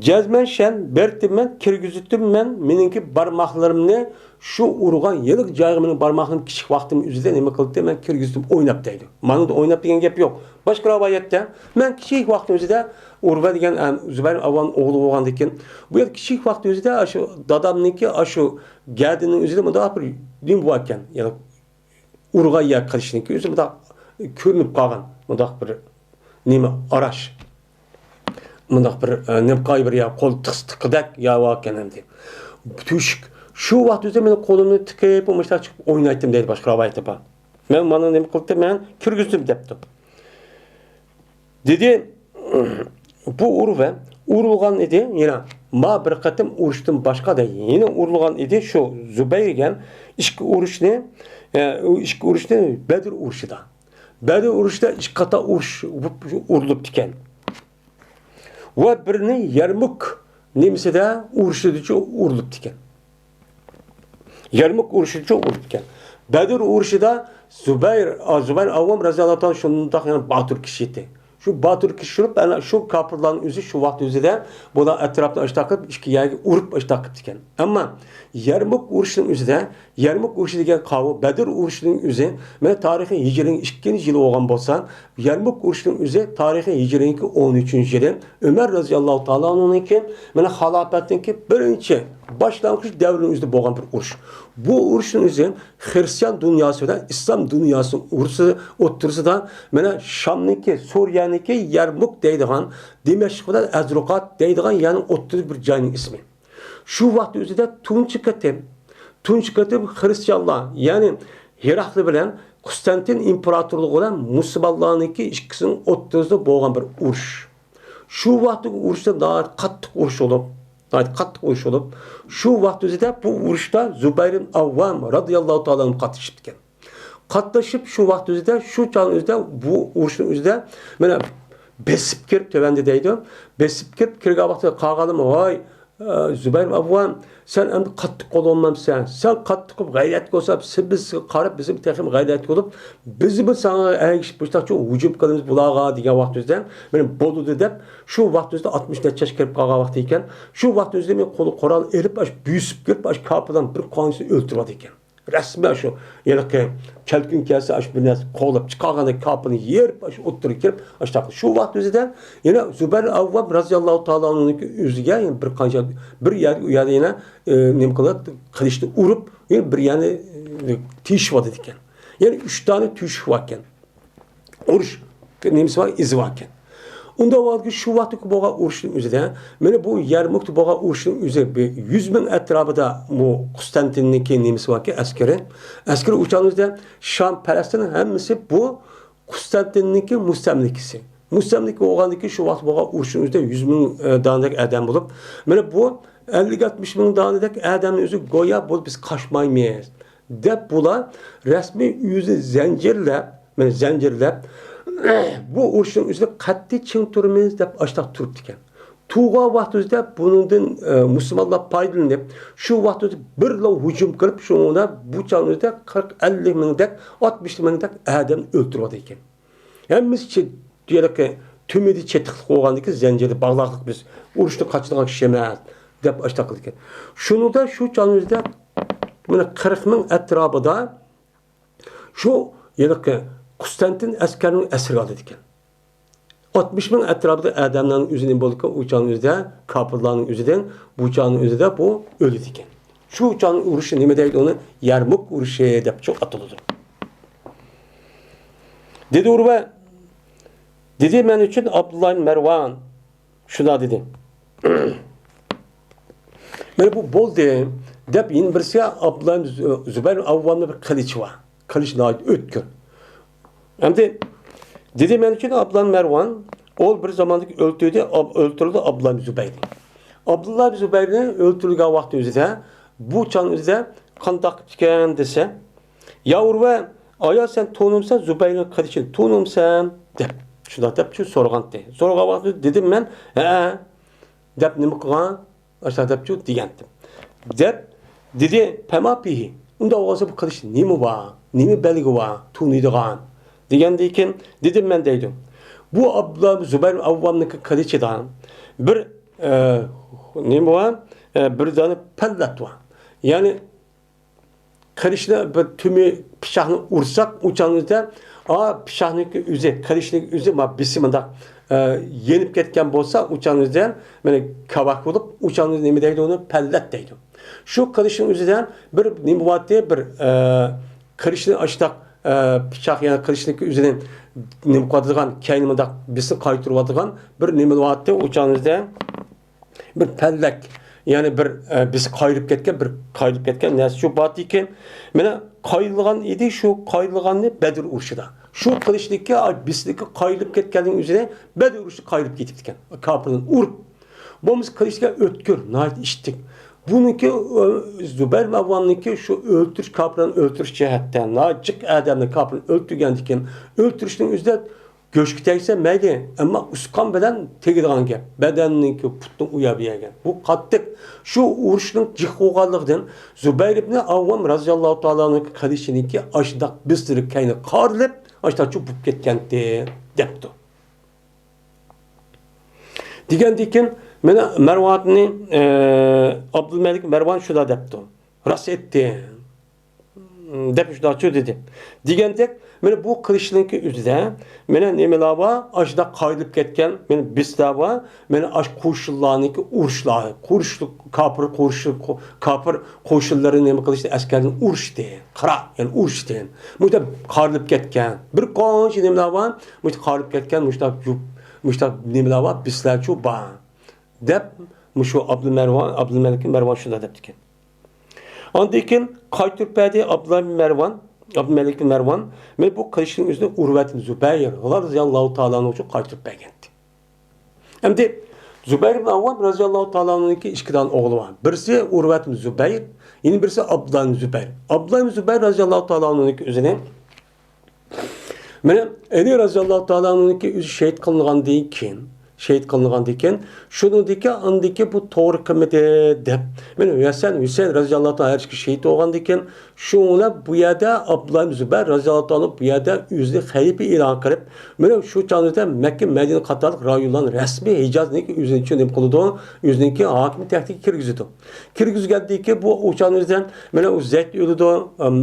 جەزمەن شەن بەرتىمەن، كىرگۈزۈتتۈم مەن مېنىڭكى بارماقلىرىمنى شۇ ئۇرغان يېرىلىك جايغا مېنىڭ بارماقلىرىم كىچىك ۋاقتىم ئۆزىدە نېمە قىلدى، مەن كىرگۈزدۈم ئويناپ دەيدۇ. مانىدا ئويناپ دېگەن گەپ يوق. باشقا رىۋايەتتە، مەن كىچىك ۋاقتىم ئۆزىدە ئۇرۋە دېگەن، ئەم، زۇبەير ئەۋۋالنىڭ ئوغلى بولغاندىكىن، بۇ يەردە كىچىك ۋاقتى ئۆزىدە ئاشۇ دادامنىڭكى ئاشۇ گەدىنىنىڭ ئۆزىدە مۇنداق بىر نېمە باركەن، يەنى ئۇرغان يەر قىلىچنىڭكى ئۆزى مۇنداق كۆرۈنۈپ قالغان، مۇنداق بىر نېمە ئاراش. مۇنداق بىر، ئە، نېمە قاي بىر يا قول تىقسا تىقىدەك يا باركەن ئەمدى. تۆشۈك. شۇ ۋاقىت ئۆزىدە مېنىڭ قولۇمنى تىقىپ، مۇشۇنداق چىقىپ ئوينايتتىم دەيدۇ، باشقا رىۋايەتتە بار. مەن مانا نېمە قىلدىم، مەن كىرگۈزدۈم دەپتۇ. دېدى، بۇ ئۇرۋە ئۇرۇلغان ئىدى، يەنە ما بىر قېتىم ئۇرۇشتىن باشقا دەيدۇ. يەنە ئۇرۇلغان ئىدى شۇ زۇبەير دېگەن ئىككى ئۇرۇشنى، ئە، ئىككى ئۇرۇشنى بەدر ئۇرۇشىدا. بەدر ئۇرۇشىدا ئىككى قاتار ئۇرۇش ئۇرۇلۇپتىكەن. ۋە بىرىنى يەرمۇك نېمىسىدە ئۇرۇشىدىچۇ ئۇرۇلۇپتىكەن. يەرمۇك ئۇرۇشىدىچۇ ئۇرۇلۇپتىكەن. بەدر ئۇرۇشىدا زۇبەير، ئا، زۇبەير ئەۋۋام رەزىياللاھۇ تائالا شۇنداق يەنە باتۇر كىشى ئىدى. شۇ باتۇر كىشى تۇرۇپ، ئەنە شۇ كاپىرلارنىڭ ئۆزى شۇ ۋاقىت ئۆزىدە بۇلار ئەتراپتا ئاشتاق قىلىپ، ئىككى يەرگە ئۇرۇپ ئاشتاق قىپتىكەن. ئەمما يەرمۇك ئۇرۇشىنىڭ ئۆزىدە، يەرمۇك ئۇرۇشى دېگەن قاۋۇ، بەدر ئۇرۇشىنىڭ ئۆزى، مانا تارىخى ھىجرىينىڭ ئىككىنچى يىلى بولغان بولسا، يەرمۇك ئۇرۇشىنىڭ ئۆزى تارىخى ھىجرىينىڭكى ئون ئۈچىنچى يىلى، ئۆمەر رەزىياللاھۇ تائالا ئەنھۇنىڭكى، مانا خىلاپەتنىڭكى بىرىنچى باشلانغۇچ دەۋرنىڭ ئۆزىدە بولغان بىر ئۇرۇش. بۇ ئۇرۇشنىڭ ئۆزى خرىستىيان دۇنياسى بىلەن ئىسلام دۇنياسى ئۇرۇشى ئوتتۇرىسىدا، مانا، شامنىڭكى، سۇرىيەنىڭكى يەرمۇك دەيدىغان، دىمەشق بىلەن ئەزرۇقات دەيدىغان يەرنىڭ ئوتتۇرىدا بىر جاينىڭ ئىسمى. شۇ ۋاقىت ئۆزىدە تۇنجى قېتىم، تۇنجى قېتىم خرىستىيانلار، يەنى ھېراقلى بىلەن قۇستانتىن ئىمپېراتورلۇقى بىلەن مۇسۇلمانلارنىڭكى ئىككىسىنىڭ ئوتتۇرىسىدا بولغان بىر ئۇرۇش. شۇ ۋاقىتتىكى ئۇرۇشتا ناھايىتى قاتتىق ئۇرۇش بولۇپ، ناھايىتى قاتتىق ئۇرۇش بولۇپ، شۇ ۋاقىت ئۆزىدە بۇ ئۇرۇشتا زۇبەير ئىبن ئەۋۋام رازىياللاھۇ تائالا ئانھۇ قاتنىشىپتىكەن. قاتنىشىپ، شۇ ۋاقىت ئۆزىدە، شۇ چاغنىڭ ئۆزىدە بۇ ئۇرۇشنىڭ ئۆزىدە مانا بېسىپ كىرىپ تۆۋەندە دەيدۇ. بېسىپ كىرىپ كىرگەن ۋاقتىدا قالغانلىرىمۇ، ۋاي، ئە، زۇبەير ئەۋۋام، سەن ئەمدى قاتتىق قوللىنىمسەن؟ سەن قاتتىق قىلىپ غەيرەتكە بولسا، بىز سىزگە قاراپ، بىزمۇ تېخىمۇ غەيرەتكە بولۇپ، بىزمۇ ساڭا ئەگىشىپ مۇشۇنداقچە ھۇجۇم قىلىمىز بۇلارغا دېگەن ۋاقتىمىزدا، مانا بولىدۇ دەپ، شۇ ۋاقتىمىزدا ئاتمىش نەچچە ياش كىرىپ قالغان ۋاقتى ئىكەن. شۇ ۋاقتىمىزدا مەن قولىغا قورال ئېلىپ، ئاشۇ بۆسۈپ كىرىپ، ئاشۇ كاپىرلارنىڭ بىر قانچىسىنى ئۆلتۈرۈۋاتىدىكەن. رەسمىي شۇ ھېلىقى كەلكۈن كەلسە، ئاشۇ بىر نەرسە قوغلاپ چىقارغاندەك كاپىرنى يېرىپ، ئاشۇ ئوتتۇرىغا كىرىپ، ئاشۇنداق. شۇ ۋاقىت ئۆزىدە يەنە زۇبەير ئەۋۋام رازىياللاھۇ تائالا ئانھۇنىڭكى ئۆزىگە يەنە بىر قانچە، بىر يەر، ئۇ يەردە يەنە، ئە، نېمە قىلىپ، قىلىچنى ئۇرۇپ، يەنە بىر يەرنى، ئە، تېشىۋاتىدىكەن. يەنە ئۈچ دانە تۆشۈك باركەن. ئۇرۇش نېمىسى بار، ئىزى باركەن. ئۇنداق بولغاندىكىن شۇ ۋاقىتتىكى بولغان ئۇرۇشنىڭ ئۆزىدە، مانا بۇ يەرمۇكتا بولغان ئۇرۇشنىڭ ئۆزى بىر يۈز مىڭ ئەتراپىدا بۇ قۇستانتىننىڭكى نېمىسى باركەن، ئەسكىرى. ئەسكىرى ئۇ چاغنىڭ ئۆزىدە شام، پەلەستىن ھەممىسى بۇ قۇستانتىننىڭكى مۇستەملىكىسى. مۇستەملىكە بولغاندىن كېيىن شۇ ۋاقىت بولغان ئۇرۇشنىڭ ئۆزىدە يۈز مىڭ، ئە، دانىدەك ئادەم بولۇپ، مانا بۇ ئەللىك ئاتمىش مىڭ دانىدەك ئادەمنىڭ ئۆزى گويا بۇ بىز قاچمايمىز دەپ بۇلار رەسمىي ئۆزى زەنجىرلەپ، مانا زەنجىرلەپ، بۇ ئۇرۇشنىڭ ئۆزىدە قەتئىي چىڭ تۇرىمىز دەپ ئاشتاق تۇرۇپتىكەن. تۇرغان ۋاقتىمىزدا بۇنىڭدىن، ئە، مۇسۇلمانلار پايدىلىنىپ، شۇ ۋاقتىمىزدا بىرلا ھۇجۇم قىلىپ، شۇنىڭدا بۇ چاغنىڭ ئۆزىدە قىرىق، ئەللىك مىڭدەك، ئاتمىش مىڭدەك ئادەم ئۆلتۈرۈۋاتىدىكەن. ھەممىسى چېت-، ھېلىقى تۈمىدە چېتىقلىق بولغاندىكىن زەنجىردە باغلاقلىق، بىز ئۇرۇشنى قاچىدىغان كىشى ئەمەس دەپ ئاشتاق قىلىدىكەن. شۇنىڭدا شۇ چاغنىڭ ئۆزىدە مانا قىرىق مىڭ ئەتراپىدا شۇ ھېلىقى قۇستانتىن ئەسكەرنىڭ ئەسىرىگە ئالىدىكەن. ئاتمىش مىڭ ئەتراپىدا ئادەملەرنىڭ ئۆزى نېمە بولىدىكەن، ئۇ چاغنىڭ ئۆزىدە كاپىرلارنىڭ ئۆزىدىن بۇ چاغنىڭ ئۆزىدە بۇ ئۆلىدىكەن. شۇ چاغنىڭ ئۇرۇشى نېمە دەيدۇ ئۇنى؟ يەرمۇك ئۇرۇشى دەپ چوق ئاتىلىدۇ. دېدى ئۇرۋە، دېدى مەن ئۈچۈن ئابدۇللا ئىبن مەرۋان شۇنداق دېدى. مانا بۇ بولدى دەپ يەنە بىرسىگە ئابدۇللا ئىبن زۇ-، زۇبەير ئەۋۋامنىڭ بىر قىلىچى بار. قىلىچ ناھايىتى ئۆتكۈر. ئەمدى دېدى مەن ئۈچۈن ئابدۇللا ئىبن مەرۋان، ئۇ بىر زاماندا ئۆلتۈردى، ئاب-، ئۆلتۈردى ئابدۇللا ئىبن زۇبەيرنى. ئابدۇللا ئىبن زۇبەيرنى ئۆلتۈرگەن ۋاقتى ئۆزىدە، بۇ چاغنىڭ ئۆزىدە قانداق قىپتىكەن دېسە، يا ئۇرۋە، ئايا سەن تونۇمسەن زۇبەيرنىڭ قىلىچىنى تونۇمسەن؟ دەپ، شۇنداق دەپ شۇ سورىغانتى. سورىغان ۋاقتىدا دېدىم مەن، ھە، دەپ نېمە قىلغان؟ ئاشۇنداق دەپچۇ دېگەنتىم. دەپ دېدى، پەما پىھى. ئۇنداق بولسا بۇ قىلىچ نېمە بار؟ نېمە بەلگە بار؟ تونۇيدىغان. دېگەندىن كېيىن دېدىم مەن دەيدۇ. بۇ ئابدۇللا زۇبەير ئەۋۋامنىڭكى قىلىچىدا بىر، ئە، نېمە بار؟ ئە، بىر دانە پەللەت بار. يەنى قىلىچنى بىر تۈمى پىچاقنى ئۇرساق، ئۇ چاغنىڭدا، ئا، پىچاقنىڭكى ئۆزى، قىلىچنىڭ ئۆزى، ما، بىسى مۇنداق، ئە، يېنىپ كەتكەن بولسا، ئۇ چاغنىڭدا، مانا، كاۋاك بولۇپ، ئۇ چاغنىڭدا نېمە دەيدۇ ئۇنى؟ پەللەت دەيدۇ. شۇ قىلىچنىڭ ئۆزىدە بىر نېمە بارتى، بىر، ئە، قىلىچنى ئاشتاق، ئە، پىچاق، يەنى قىلىچنىڭكى ئۆزىنى نېمە قىلىۋاتىدىغان، كەينى مۇنداق بىسىنى قايتۇرۇۋاتىدىغان بىر نېمە بارتى، ئۇ چاغنىڭدا. بىر پەللەك، يەنى بىر، ئە، بىسى قايرىپ كەتكەن، بىر قايرىپ كەتكەن نەرسە شۇ بارتىكەن. مانا قايرىلغان ئىدى، شۇ قايرىلغاننى بەدر ئۇرۇشىدا. شۇ قىلىچنىڭكى، ئا، بىسىنىڭكى قايرىلىپ كەتكەننىڭ ئۆزىنى بەدر ئۇرۇشىدا قايرىپ كېتىپتىكەن. كاپىرنى ئۇرۇپ. بولمىسا قىلىچ ئۆتكۈر، ناھايىتى ئىشتىك. بۇنىڭكى، ئە، زۇبەير ئەۋۋامنىڭكى شۇ ئۆلتۈرۈش، كاپىرلارنى ئۆلتۈرۈش جەھەتتە، ناھايىتى جىق ئادەمنى كاپىرنى ئۆلتۈرگەندىكىن، ئۆلتۈرۈشنىڭ ئۆزىدە گۆشكە تەگسە مەيلى، ئەمما ئۇسقان بىلەن تېگىدىغان گەپ. بەدەننىڭكى، پۇتنىڭ ئۇ يەر بۇ يەرگە. بۇ قاتتىق. شۇ ئۇرۇشنىڭ جىق بولغانلىقىدىن زۇبەير ئىبنى ئەۋۋام رازىياللاھۇ تائالا ئەنھۇ قىلىچىنىڭكى ئاشۇنداق بىستىرى كەينى قارىلىپ، ئاشۇنداقچە بولۇپ كەتكەنتى، دەپتۇ. دېگەندىن كېيىن مانا مەرۋاننى، ئە، ئابدۇلمەلىك مەرۋان شۇنداق دەپتۇ. راست ئېيتتى. دەپ شۇنداقچۇ دېدى. دېگەندەك، مانا بۇ قىلىچنىڭكى ئۆزىدە، مانا نېمىلەر بار، ئاشۇنداق قايرىلىپ كەتكەن، مانا بىسلەر بار، مانا ئاش قوشۇنلارنىڭكى ئۇرۇشلار، قوشۇن، كاپىر قوشۇن، كاپىر قوشۇنلىرى نېمە قىلىشتى، ئەسكەرنى ئۇرۇشتى، قىرا، يەنى ئۇرۇشتى. مۇشۇنداق قايرىلىپ كەتكەن، بىر قانچە نېمىلەر بار، مۇشۇنداق قايرىلىپ كەتكەن، مۇشۇنداق يۇپ-، مۇشۇنداق نېمىلەر بار، بىسلەرچۇ بار، دەپ، مۇشۇ ئابدۇلمەرۋان، ئابدۇلمەلىك مەرۋان شۇنداق دەپتىكەن. ئاندىن كېيىن قايتۇرۇپ بەردى، ئابدۇللا ئىبن مەرۋان، ئابدۇلمەلىك ئىبن مەرۋان، مانا بۇ قىلىچنىڭ ئۆزىنى ئۇرۋەت ئىبن زۇبەير رازىياللاھۇ تائالا ئانھۇ ئۈچۈن قايتۇرۇپ بەرگەنتى. ئەمدى زۇبەير ئىبن ئاۋۋام رازىياللاھۇ تائالا ئانھۇنىڭكى ئىككى دانە ئوغلى بار. بىرسى ئۇرۋەت ئىبن زۇبەير، يەنە بىرسى ئابدۇللا ئىبن زۇبەير. ئابدۇللا ئىبن زۇبەير رازىياللاھۇ تائالا ئانھۇنىڭكى ئۆزىنى مانا ئەلى رازىياللاھۇ تائالا ئانھۇنىڭكى ئۆزى شېھىت قىلىنغاندىن كېيىن، شېھىت قىلىنغاندىن كېيىن، شۇنىڭدىكى ئاندىكى بۇ توغرا قىلمىدى دەپ، مانا ھەسەن، ھۈسەيىن رازىياللاھۇ تائالا ھەر ئىككى شېھىت بولغاندىن كېيىن، شۇڭا بۇ يەردە ئابدۇللا ئىبن زۇبەير رازىياللاھۇ تائالا بۇ يەردە ئۆزىنى خەلىپە ئېلان قىلىپ، مانا شۇ چاغدا مەككە، مەدىنە قاتارلىق رايونلارنى رەسمىي ھىجازنىڭكى ئۆزىنىڭكى نېمە قىلىدۇ، ئۆزىنىڭكى ھاكىم تەختىگە كىرگۈزىدۇ. كىرگۈزگەندىن كېيىن بۇ ئۇچانىزدىن مانا ئۇ زەيد ئۆلىدۇ، ئەم،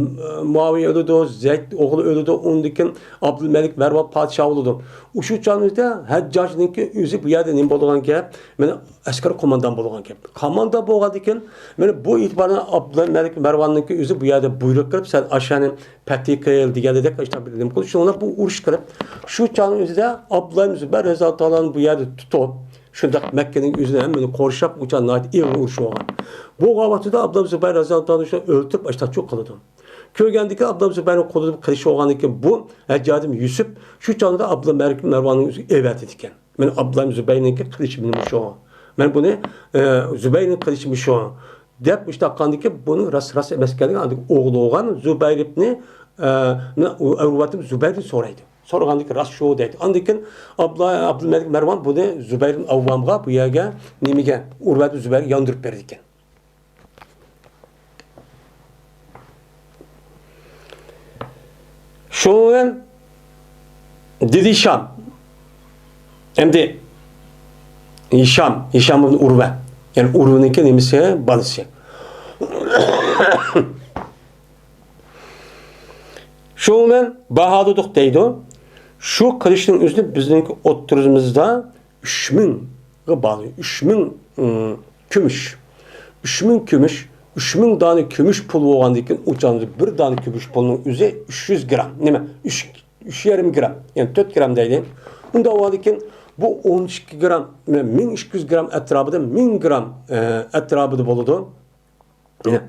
مۇئاۋىيە ئۆلىدۇ، زەيد ئوغلى ئۆلىدۇ، ئۇندىن كېيىن ئابدۇلمەلىك مەرۋان پادىشاھ بولىدۇ. ئۇشۇ چاغىمىزدا ھەججاجنىڭكى ئۆزى بۇ يەردە نېمە بولىدىغان گەپ؟ مانا ئەسكەر قوماندان بولىدىغان گەپ. قوماندان بولغاندىن كېيىن مانا بۇ ئېتىبارەن ئابدۇلمەلىك مەرۋاننىڭكى ئۆزى بۇ يەردە بۇيرۇق قىلىپ، سەن ئاشۇنى پەتھى قىل دېگەندەك، ئاشۇنداق بىر نېمە قىلىپ، شۇڭلار بۇ ئۇرۇش قىلىپ، شۇ چاغنىڭ ئۆزىدە ئابدۇللا ئىبن زۇبەير رەزىياللاھۇ تائالا بۇ يەردە تۇتۇپ، شۇنداق مەككىنىڭ ئۆزىنى ھەممىنى قورشاپ، ئۇ چاغ ناھايىتى ئېغىر ئۇرۇش بولغان. بولغان ۋاقتىدا ئابدۇللا ئىبن زۇبەير رەزىياللاھۇ تائالا شۇ ئۆلتۈرۈپ، ئاشۇنداق چوق قىلىدۇ. كۆرگەندىكى ئابدۇللا ئىبن زۇبەيرنىڭ قولىدا قىلىچ بولغاندىن كېيىن بۇ ھەججاجدىن يۈسۈپ شۇ چاغدا ئابدۇللا مەلىك مەرۋاننىڭ ئۆزىگە ئەۋەتىدىكەن. مانا ئابدۇللا ئىبن زۇبەيرنىڭكى قىلىچى مۇشۇ. مانا بۇنى، ئە، زۇبەيرنىڭ قىلىچى مۇشۇ. دەپ مۇشۇنداق قىلغاندىن كېيىن بۇنىڭ راست، راست ئەمەس ئىكەنلىكىنى ئاندىن ئوغلى بولغان زۇبەير ئىبنى، ئە، ئۇرۋەت ئىبن زۇبەيردىن سورايدۇ. سورىغاندىن كېيىن راست شۇ دەيدۇ. ئاندىن كېيىن ئابلا-، ئابدۇلمەلىك مەرۋان بۇنى زۇبەير ئىبن ئاۋۋامغا بۇ يەرگە نېمىگە ئۇرۋەت ئىبن زۇبەيرگە ياندۇرۇپ بېرىدىكەن. شۇڭا دېدى ھىشام. ئەمدى ھىشام، ھىشام ئىبن ئۇرۋە. يەنى ئۇرۋىنىڭكى نېمىسى، بالىسى. شۇ بىلەن باھالىدۇق دەيدۇ. شۇ قىلىچنىڭ ئۆزىنى بىزنىڭكى ئوتتۇرىمىزدا ئۈچ مىڭغا باھالىدى. ئۈچ مىڭ، ئىم، كۈمۈش. ئۈچ مىڭ كۈمۈش، ئۈچ مىڭ دانە كۈمۈش پۇل بولغاندىن كېيىن، ئۇ چاغدا بىر دانە كۈمۈش پۇلنىڭ ئۆزى ئۈچ يۈز گرام. نېمە؟ ئۈچ، ئۈچ يېرىم گرام. يەنى تۆت گرام دەيلى. ئۇنداق بولغاندىن كېيىن بۇ ئون ئىككى گرام، مىڭ ئىككى يۈز گرام ئەتراپىدا، مىڭ گرام، ئە، ئەتراپىدا بولىدۇ. يەنە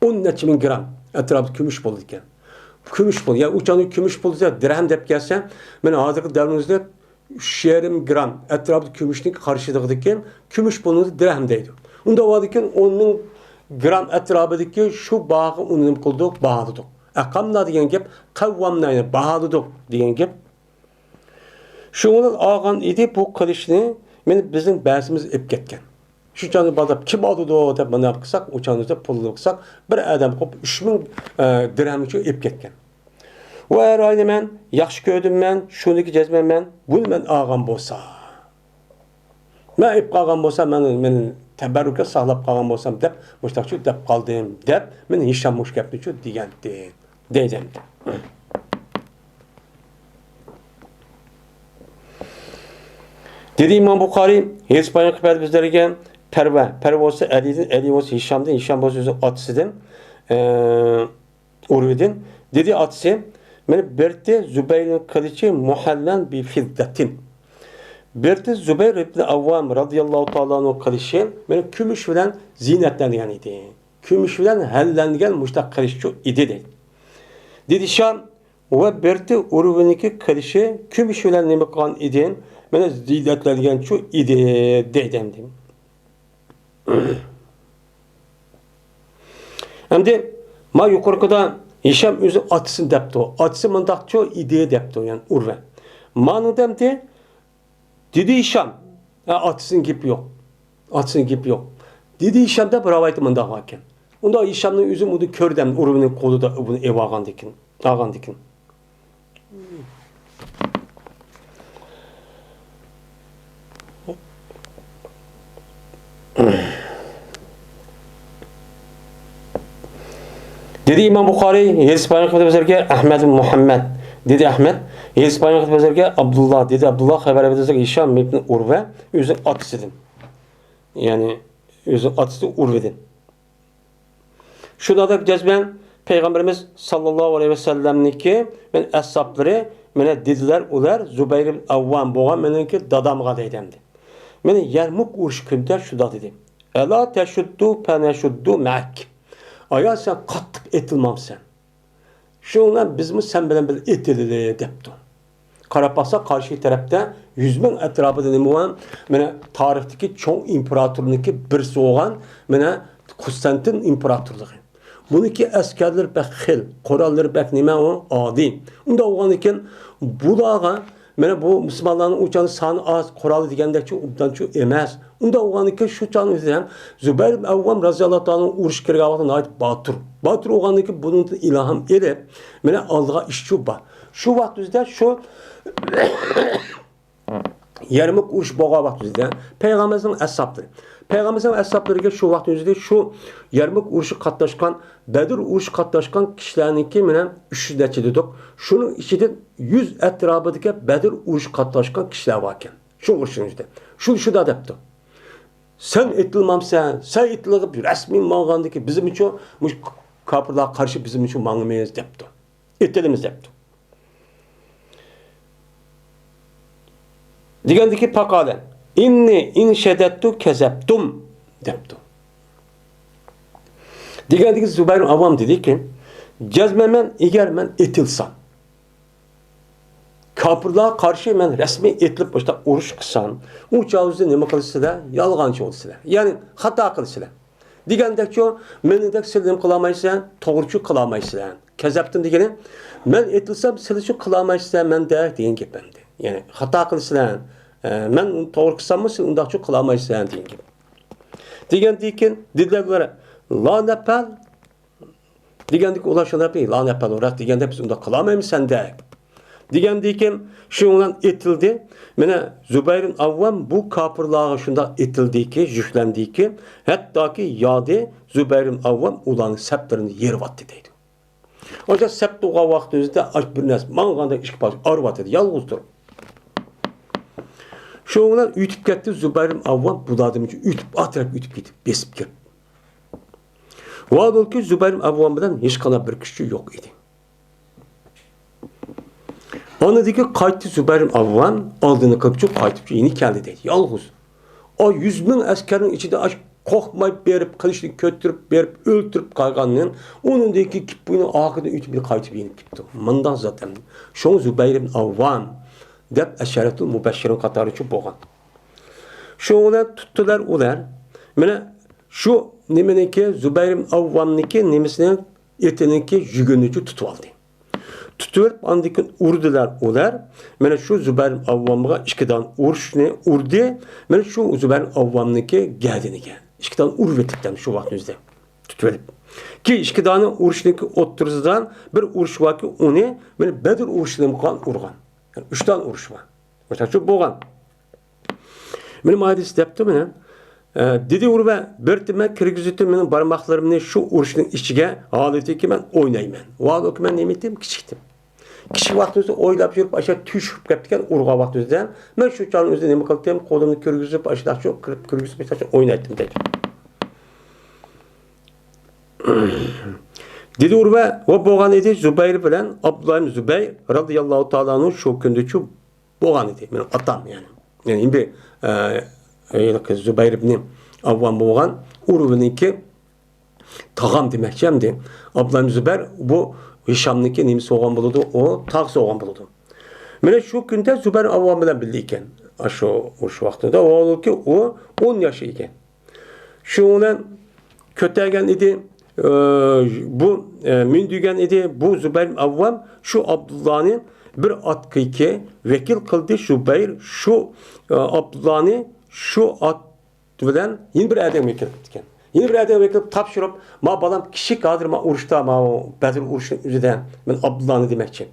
ئون نەچچە مىڭ گرام ئەتراپىدا كۈمۈش بولىدىكەن. كۈمۈش پۇل، يەنى ئۇ چاغدا كۈمۈش پۇل دېسە، دىرھەم دەپ كەلسە، مانا ھازىرقى دەۋرىمىزدە ئۈچ يېرىم گرام ئەتراپىدا كۈمۈشنىڭ قارشىلىقىدىكى كۈمۈش پۇلنى دىرھەم دەيدۇ. ئۇنداق بولغاندىكىن ئون مىڭ گرام ئەتراپىدىكى شۇ باھاغا ئۇنى نېمە قىلدۇق؟ باھالىدۇق. ئەقەمنا دېگەن گەپ، قەۋۋامنا، يەنى باھالىدۇق دېگەن گەپ. شۇنىڭ بىلەن ئالغان ئىدى بۇ قىلىچنى، مانا بىزنىڭ بەزىمىز ئېلىپ كەتكەن. شۇ چاغدا بالداپ كىم ئالىدۇ دەپ مانا قىلساق، ئۇ چاغدا پۇلنى قىلساق، بىر ئادەم قوپ ئۈچ مىڭ، ئە، دىرھەمنى شۇ ئېلىپ كەتكەن. ۋاي راينى مەن ياخشى كۆردۈم مەن، شۇنىكى جەزمەن مەن، بۇنى مەن ئالغان بولسا. مەن ئېلىپ قالغان بولسا، مەن، مەن تەبەررۇكە ساقلاپ قالغان بولسام دەپ، مۇشتاقچۇ دەپ قالدىم، دەپ، مەن ھىشام مۇشۇ گەپنىچۇ دېگەنتى. دەيدۇ ئەمدى. دېدى ئىمام بۇخارىي، ھەدىس بايان قىلىپ بەردى بىزلەرگە پەرۋە، پەرۋە بولسا ئەلىدىن، ئەلى بولسا ھىشامدىن، ھىشام بولسا ئۆزى ئاتىسىدىن، ئە، ئۇرۋىدىن. دېدى ئاتىسى، مانا بىرتى زۇبەيرنىڭ قىلىچى مۇھەللەن بى فىددەتىن. بىرتى زۇبەير ئىبن ئاۋۋام رازىياللاھۇ تائالا ئەنھۇ قىلىچى، مانا كۈمۈش بىلەن زىينەتلەنگەن ئىدى. كۈمۈش بىلەن ھەللەنگەن مۇشتاق قىلىچچۇ ئىدى، دەيدۇ. دېدى ھىشام، ۋە بىرتى ئۇرۋىنىڭكى قىلىچى كۈمۈش بىلەن نېمە قىلغان ئىدى؟ مانا زىينەتلەنگەنچۇ ئىدى، دەيدۇ ئەمدى. ئەمدى ما يۇقىرىقىدا ھىشام ئۆزى ئاتىسىنى دەپتۇ. ئاتىسى مۇنداقچۇ ئىدى دەپتۇ، يەنى ئۇرۋە. مانىڭدا ئەمدى دېدى ھىشام. ھە، ئاتىسىنىڭ گېپى يوق. ئاتىسىنىڭ گېپى يوق. دېدى ھىشام دەپ رىۋايىتى مۇنداق باركەن. ئۇنداق ھىشامنىڭ ئۆزى بۇنى كۆردى، ئۇرۋىنىڭ قولىدا بۇنى ئېلىۋالغاندىكىن، ئالغاندىكىن. دېدى ئىمام بۇخارىي، ھەدىس بايان قىلىپ ئۆزلەرگە ئەھمەد ئىبن مۇھەممەد. دېدى ئەھمەد، ھەدىس بايان قىلىپ ئۆزلەرگە ئابدۇللا. دېدى ئابدۇللا، خەۋەر بەردى ئۆزلەرگە ھىشام ئىبن ئۇرۋە، ئۆزىنىڭ ئاتىسىدىن. يەنى ئۆزىنىڭ ئاتىسى ئۇرۋىدىن. شۇنداق دەپ جەزمەن پەيغەمبىرىمىز ساللاللاھۇ ئەلەيھى ۋەسەللەمنىڭكى مەن ئەسھابلىرى مانا دېدىلەر، ئۇلار زۇبەير ئىبن ئەۋۋام بولغان مېنىڭكى دادامغا دەيدۇ ئەمدى. مانا يەرمۇك ئۇرۇش كۈنىدە شۇنداق دېدى. ئەلا تەشۇددۇ فەنەشۇددۇ مەئەك. ئايا سەن قاتتىق ئېتىلمامسەن؟ شۇنىڭ بىلەن بىزمۇ سەن بىلەن بىللە ئېتىلىلى دەپتۇ. قاراپ باقساق، قارشى تەرەپتە يۈز مىڭ ئەتراپىدا نېمە بار؟ مانا تارىختىكى چوڭ ئىمپېراتورنىڭكى بىرسى بولغان مانا قۇستانتىن ئىمپېراتورلۇقى. بۇنىڭكى ئەسكەرلىرى بەك خېلى، قوراللىرى بەك نېمە ئۇ؟ ئاددىي. ئۇنداق بولغاندىكىن بۇلارغا مانا بۇ مۇسۇلمانلارنىڭ ئۇ چاغدا سانى ئاز، قورالى دېگەندەكچۇ ئوبدانچۇ ئەمەس. ئۇنداق بولغاندىكىن شۇ چاغنىڭ ئۆزىدە ھەم زۇبەير ئىبن ئەۋۋام رازىياللاھۇ تائالا ئۇرۇشقا كىرگەن ۋاقتىدا ناھايىتى باتۇر. باتۇر بولغاندىكىن بۇنىڭدىن ئىلھام ئېلىپ، مانا ئالدىغا ئىشچۇ بار. شۇ ۋاقىت ئۆزىدە شۇ يەرمۇك ئۇرۇش بولغان ۋاقىت ئۆزىدە پەيغەمبىرىمىزنىڭ ئەسھابلىرى. پەيغەمبىرىمىزنىڭ ئەسھابلىرىگە شۇ ۋاقىت ئۆزىدە شۇ يەرمۇك ئۇرۇشىغا قاتناشقان، بەدر ئۇرۇشىغا قاتناشقان كىشىلەرنىڭكى مانا ئۈچ يۈز نەچچە دېدۇق. شۇنىڭ ئىچىدىن يۈز ئەتراپىدىكى بەدر ئۇرۇشىغا قاتناشقان كىشىلەر باركەن. شۇ ئۇرۇشنىڭ ئىچىدە. شۇ، شۇنداق دەپتۇ. سەن ئېتىلمامسەن، سەن ئېتىلىپ رەسمىي ماڭغاندىكى بىزمۇچۇ مۇشۇ كاپىرلارغا قارشى بىزمۇچۇ ماڭىمىز دەپتۇ. ئېتىلىمىز دەپتۇ. دېگەندىكى پاقالە، ئىننى ئىن شەدەتتۇ كەزەپتۇم دەپتۇ. دېگەندىكى زۇبەير ئاۋام دېدىكى، جەزمەن مەن، ئەگەر مەن ئېتىلسام، كاپىرلارغا قارشى مەن رەسمىي ئېتىلىپ مۇشۇنداق ئۇرۇش قىلسام، ئۇ چاغدا نېمە قىلىسىلەر؟ يالغانچى بولىسىلەر. يەنى خاتا قىلىسىلەر. دېگەندەكچۇ، مېنىڭدەك سىلە نېمە قىلالمايسىلەر؟ توغرىچۇ قىلالمايسىلەر. كەزەپتىم دېگىنى، مەن ئېتىلسام، سىلىچۇ قىلالمايسىلەر مەندەك دېگەن گەپ ئەمدى. يەنى خاتا قىلىسىلەر. ئە، مەن توغرا قىلساممۇ، سىلە ئۇنداقچۇ قىلالمايسىلەر دېگەن گەپ. دېگەندىن كېيىن دېدىلەر بۇلار، لا نەپئەل. دېگەندىكىن ئۇلار شۇنداق، لا نەپئەلۇ، راست دېگەندە بىز ئۇنداق قىلالمايمىز سەندەك. دېگەندىكىن شۇنىڭ بىلەن ئېتىلدى. مانا زۇبەير ئىبن ئاۋۋام بۇ كاپىرلارغا شۇنداق ئېتىلدىكى، يۈكلەندىكى، ھەتتاكى يادى زۇبەير ئىبن ئاۋۋام ئۇلارنىڭ سەپلىرىنى يېرىۋەتتى دەيدۇ. ئاشۇ سەپ تۇرغان ۋاقتىمىزدا ئاش بىر نەرسە ماڭغاندا ئىككى پارچە ئايرىۋاتىدۇ، يالغۇز تۇرۇپ. شۇنىڭ بىلەن ئۆتۈپ كەتتى زۇبەير ئىبن ئاۋۋام، بۇلاردىن ئۆتۈپ، ئاتراپ ئۆتۈپ كېتىپ، بېسىپ كىرىپ. ۋاھالەنكى زۇبەير ئىبن ئاۋۋام بىلەن ھېچقانداق بىر كىشى يوق ئىدى. ئاندىن كېيىن قايتتى زۇبەير ئىبن ئاۋۋام، ئالدىنى قىلىپچۇ قايتىپچۇ يەنە كەلدى دەيدۇ، يالغۇز. ئا، يۈز مىڭ ئەسكەرنىڭ ئىچىدە ئاش قورقماي بېرىپ، قىلىچنى كۆتۈرۈپ بېرىپ ئۆلتۈرۈپ قالغاندىن، ئۇنىڭدىن كېيىن كېلىپ بۇنىڭ ئارقىدىن ئۆتۈپ قايتىپ يېنىپ كېتىپتۇ. مۇنداق زات ئەمدى. شۇڭا زۇبەير ئىبن ئاۋۋام دەپ ئەشەرەتۇل مۇبەششىرىن قاتارىچۇ بولغان. شۇنىڭ بىلەن تۇتتۇلار ئۇلار. مانا شۇ نېمىنىڭكى، زۇبەير ئىبن ئاۋۋامنىڭكى نېمىسىنى، ئېتىنىڭكى يۈكىنىچۇ تۇتۇۋالدى. تۇتۇۋېلىپ، ئاندىن كېيىن ئۇردىلار ئۇلار. مانا شۇ زۇبەير ئىبن ئاۋۋامغا ئىككى دانە ئۇرۇشنى ئۇردى. مانا شۇ زۇبەير ئىبن ئاۋۋامنىڭكى گەدىنىگە ئىككى دانە ئۇرۇۋېتىپتۇ شۇ ۋاقىت ئۆزىدە. تۇتۇۋېلىپ. كېيىن ئىككى دانە ئۇرۇشنىڭكى ئوتتۇرىسىدا بىر ئۇرۇش باركى، ئۇنى مانا بەدر ئۇرۇشىدىن قالغان ئۇرغان. يەنى ئۈچ دانە ئۇرۇش بار. مۇشۇنداق بولغان. مانا مۇھەددىس دەپتۇ مانا. ئە، دېدى ئۇرۋە، بىر تېمە كىرگۈزۈپتۇ مېنىڭ بارماقلىرىمنى شۇ ئۇرۇشنىڭ ئىچىگە، ھالىتىكى مەن ئوينايمەن. ۋاھالەنكى مەن نېمە ئىدىم؟ كىچىكتىم. كىچىك ۋاقتىمىزدا ئويلاپ يۈرۈپ، ئاشۇ تۈشۈپ كەپتىكەن ئۇرغان ۋاقتىمىزدا. مەن شۇ چاغنىڭ ئۆزىدە نېمە قىلدىم؟ قولۇمنى كىرگۈزۈپ، ئاشۇنداق شۇ قىلىپ كىرگۈزۈپ، ئاشۇنداق ئوينايتتىم دەيدۇ. دېدى ئۇرۋە، ۋە بولغان ئىدى زۇبەير بىلەن ئابدۇللا ئىبن زۇبەير رازىياللاھۇ تائالا ئەنھۇ شۇ كۈندىچۇ بولغان ئىدى. مېنىڭ ئاتام، يەنى. يەنى ئىبن، ئە، ھېلىقى زۇبەير ئىبنى ئاۋۋام بولغان ئۇرۋىنىڭكى تاغام دېمەكچى ئەمدى. ئابدۇللا ئىبن زۇبەير بۇ ھىشامنىڭكى نېمىسى بولغان بولىدۇ؟ ئۇ تاغىسى بولغان بولىدۇ. مانا شۇ كۈندە زۇبەير ئاۋۋام بىلەن بىللە ئىكەن. ئاشۇ، ئاشۇ ۋاقتىدا ئۇ، ئۇ ئون ياش ئىكەن. شۇنىڭ بىلەن كۆتەرگەن ئىدى. ئى، بۇ، ئى، مىندۈرگەن ئىدى. بۇ زۇبەير ئاۋۋام شۇ ئابدۇللانى بىر ئاتقىكى ۋەكىل قىلدى. زۇبەير شۇ، ئى، ئابدۇللانى شۇ ئات بىلەن يەنە بىر ئادەم ۋەكىل قىپتىكەن. يەنە بىر ئادەم ۋەكىل قىپ تاپشۇرۇپ، ما بالام كىچىك ھازىر ما ئۇرۇشتا، ما بەدر ئۇرۇشىنىڭ ئۆزىدە مەن ئابدۇللانى دېمەكچى.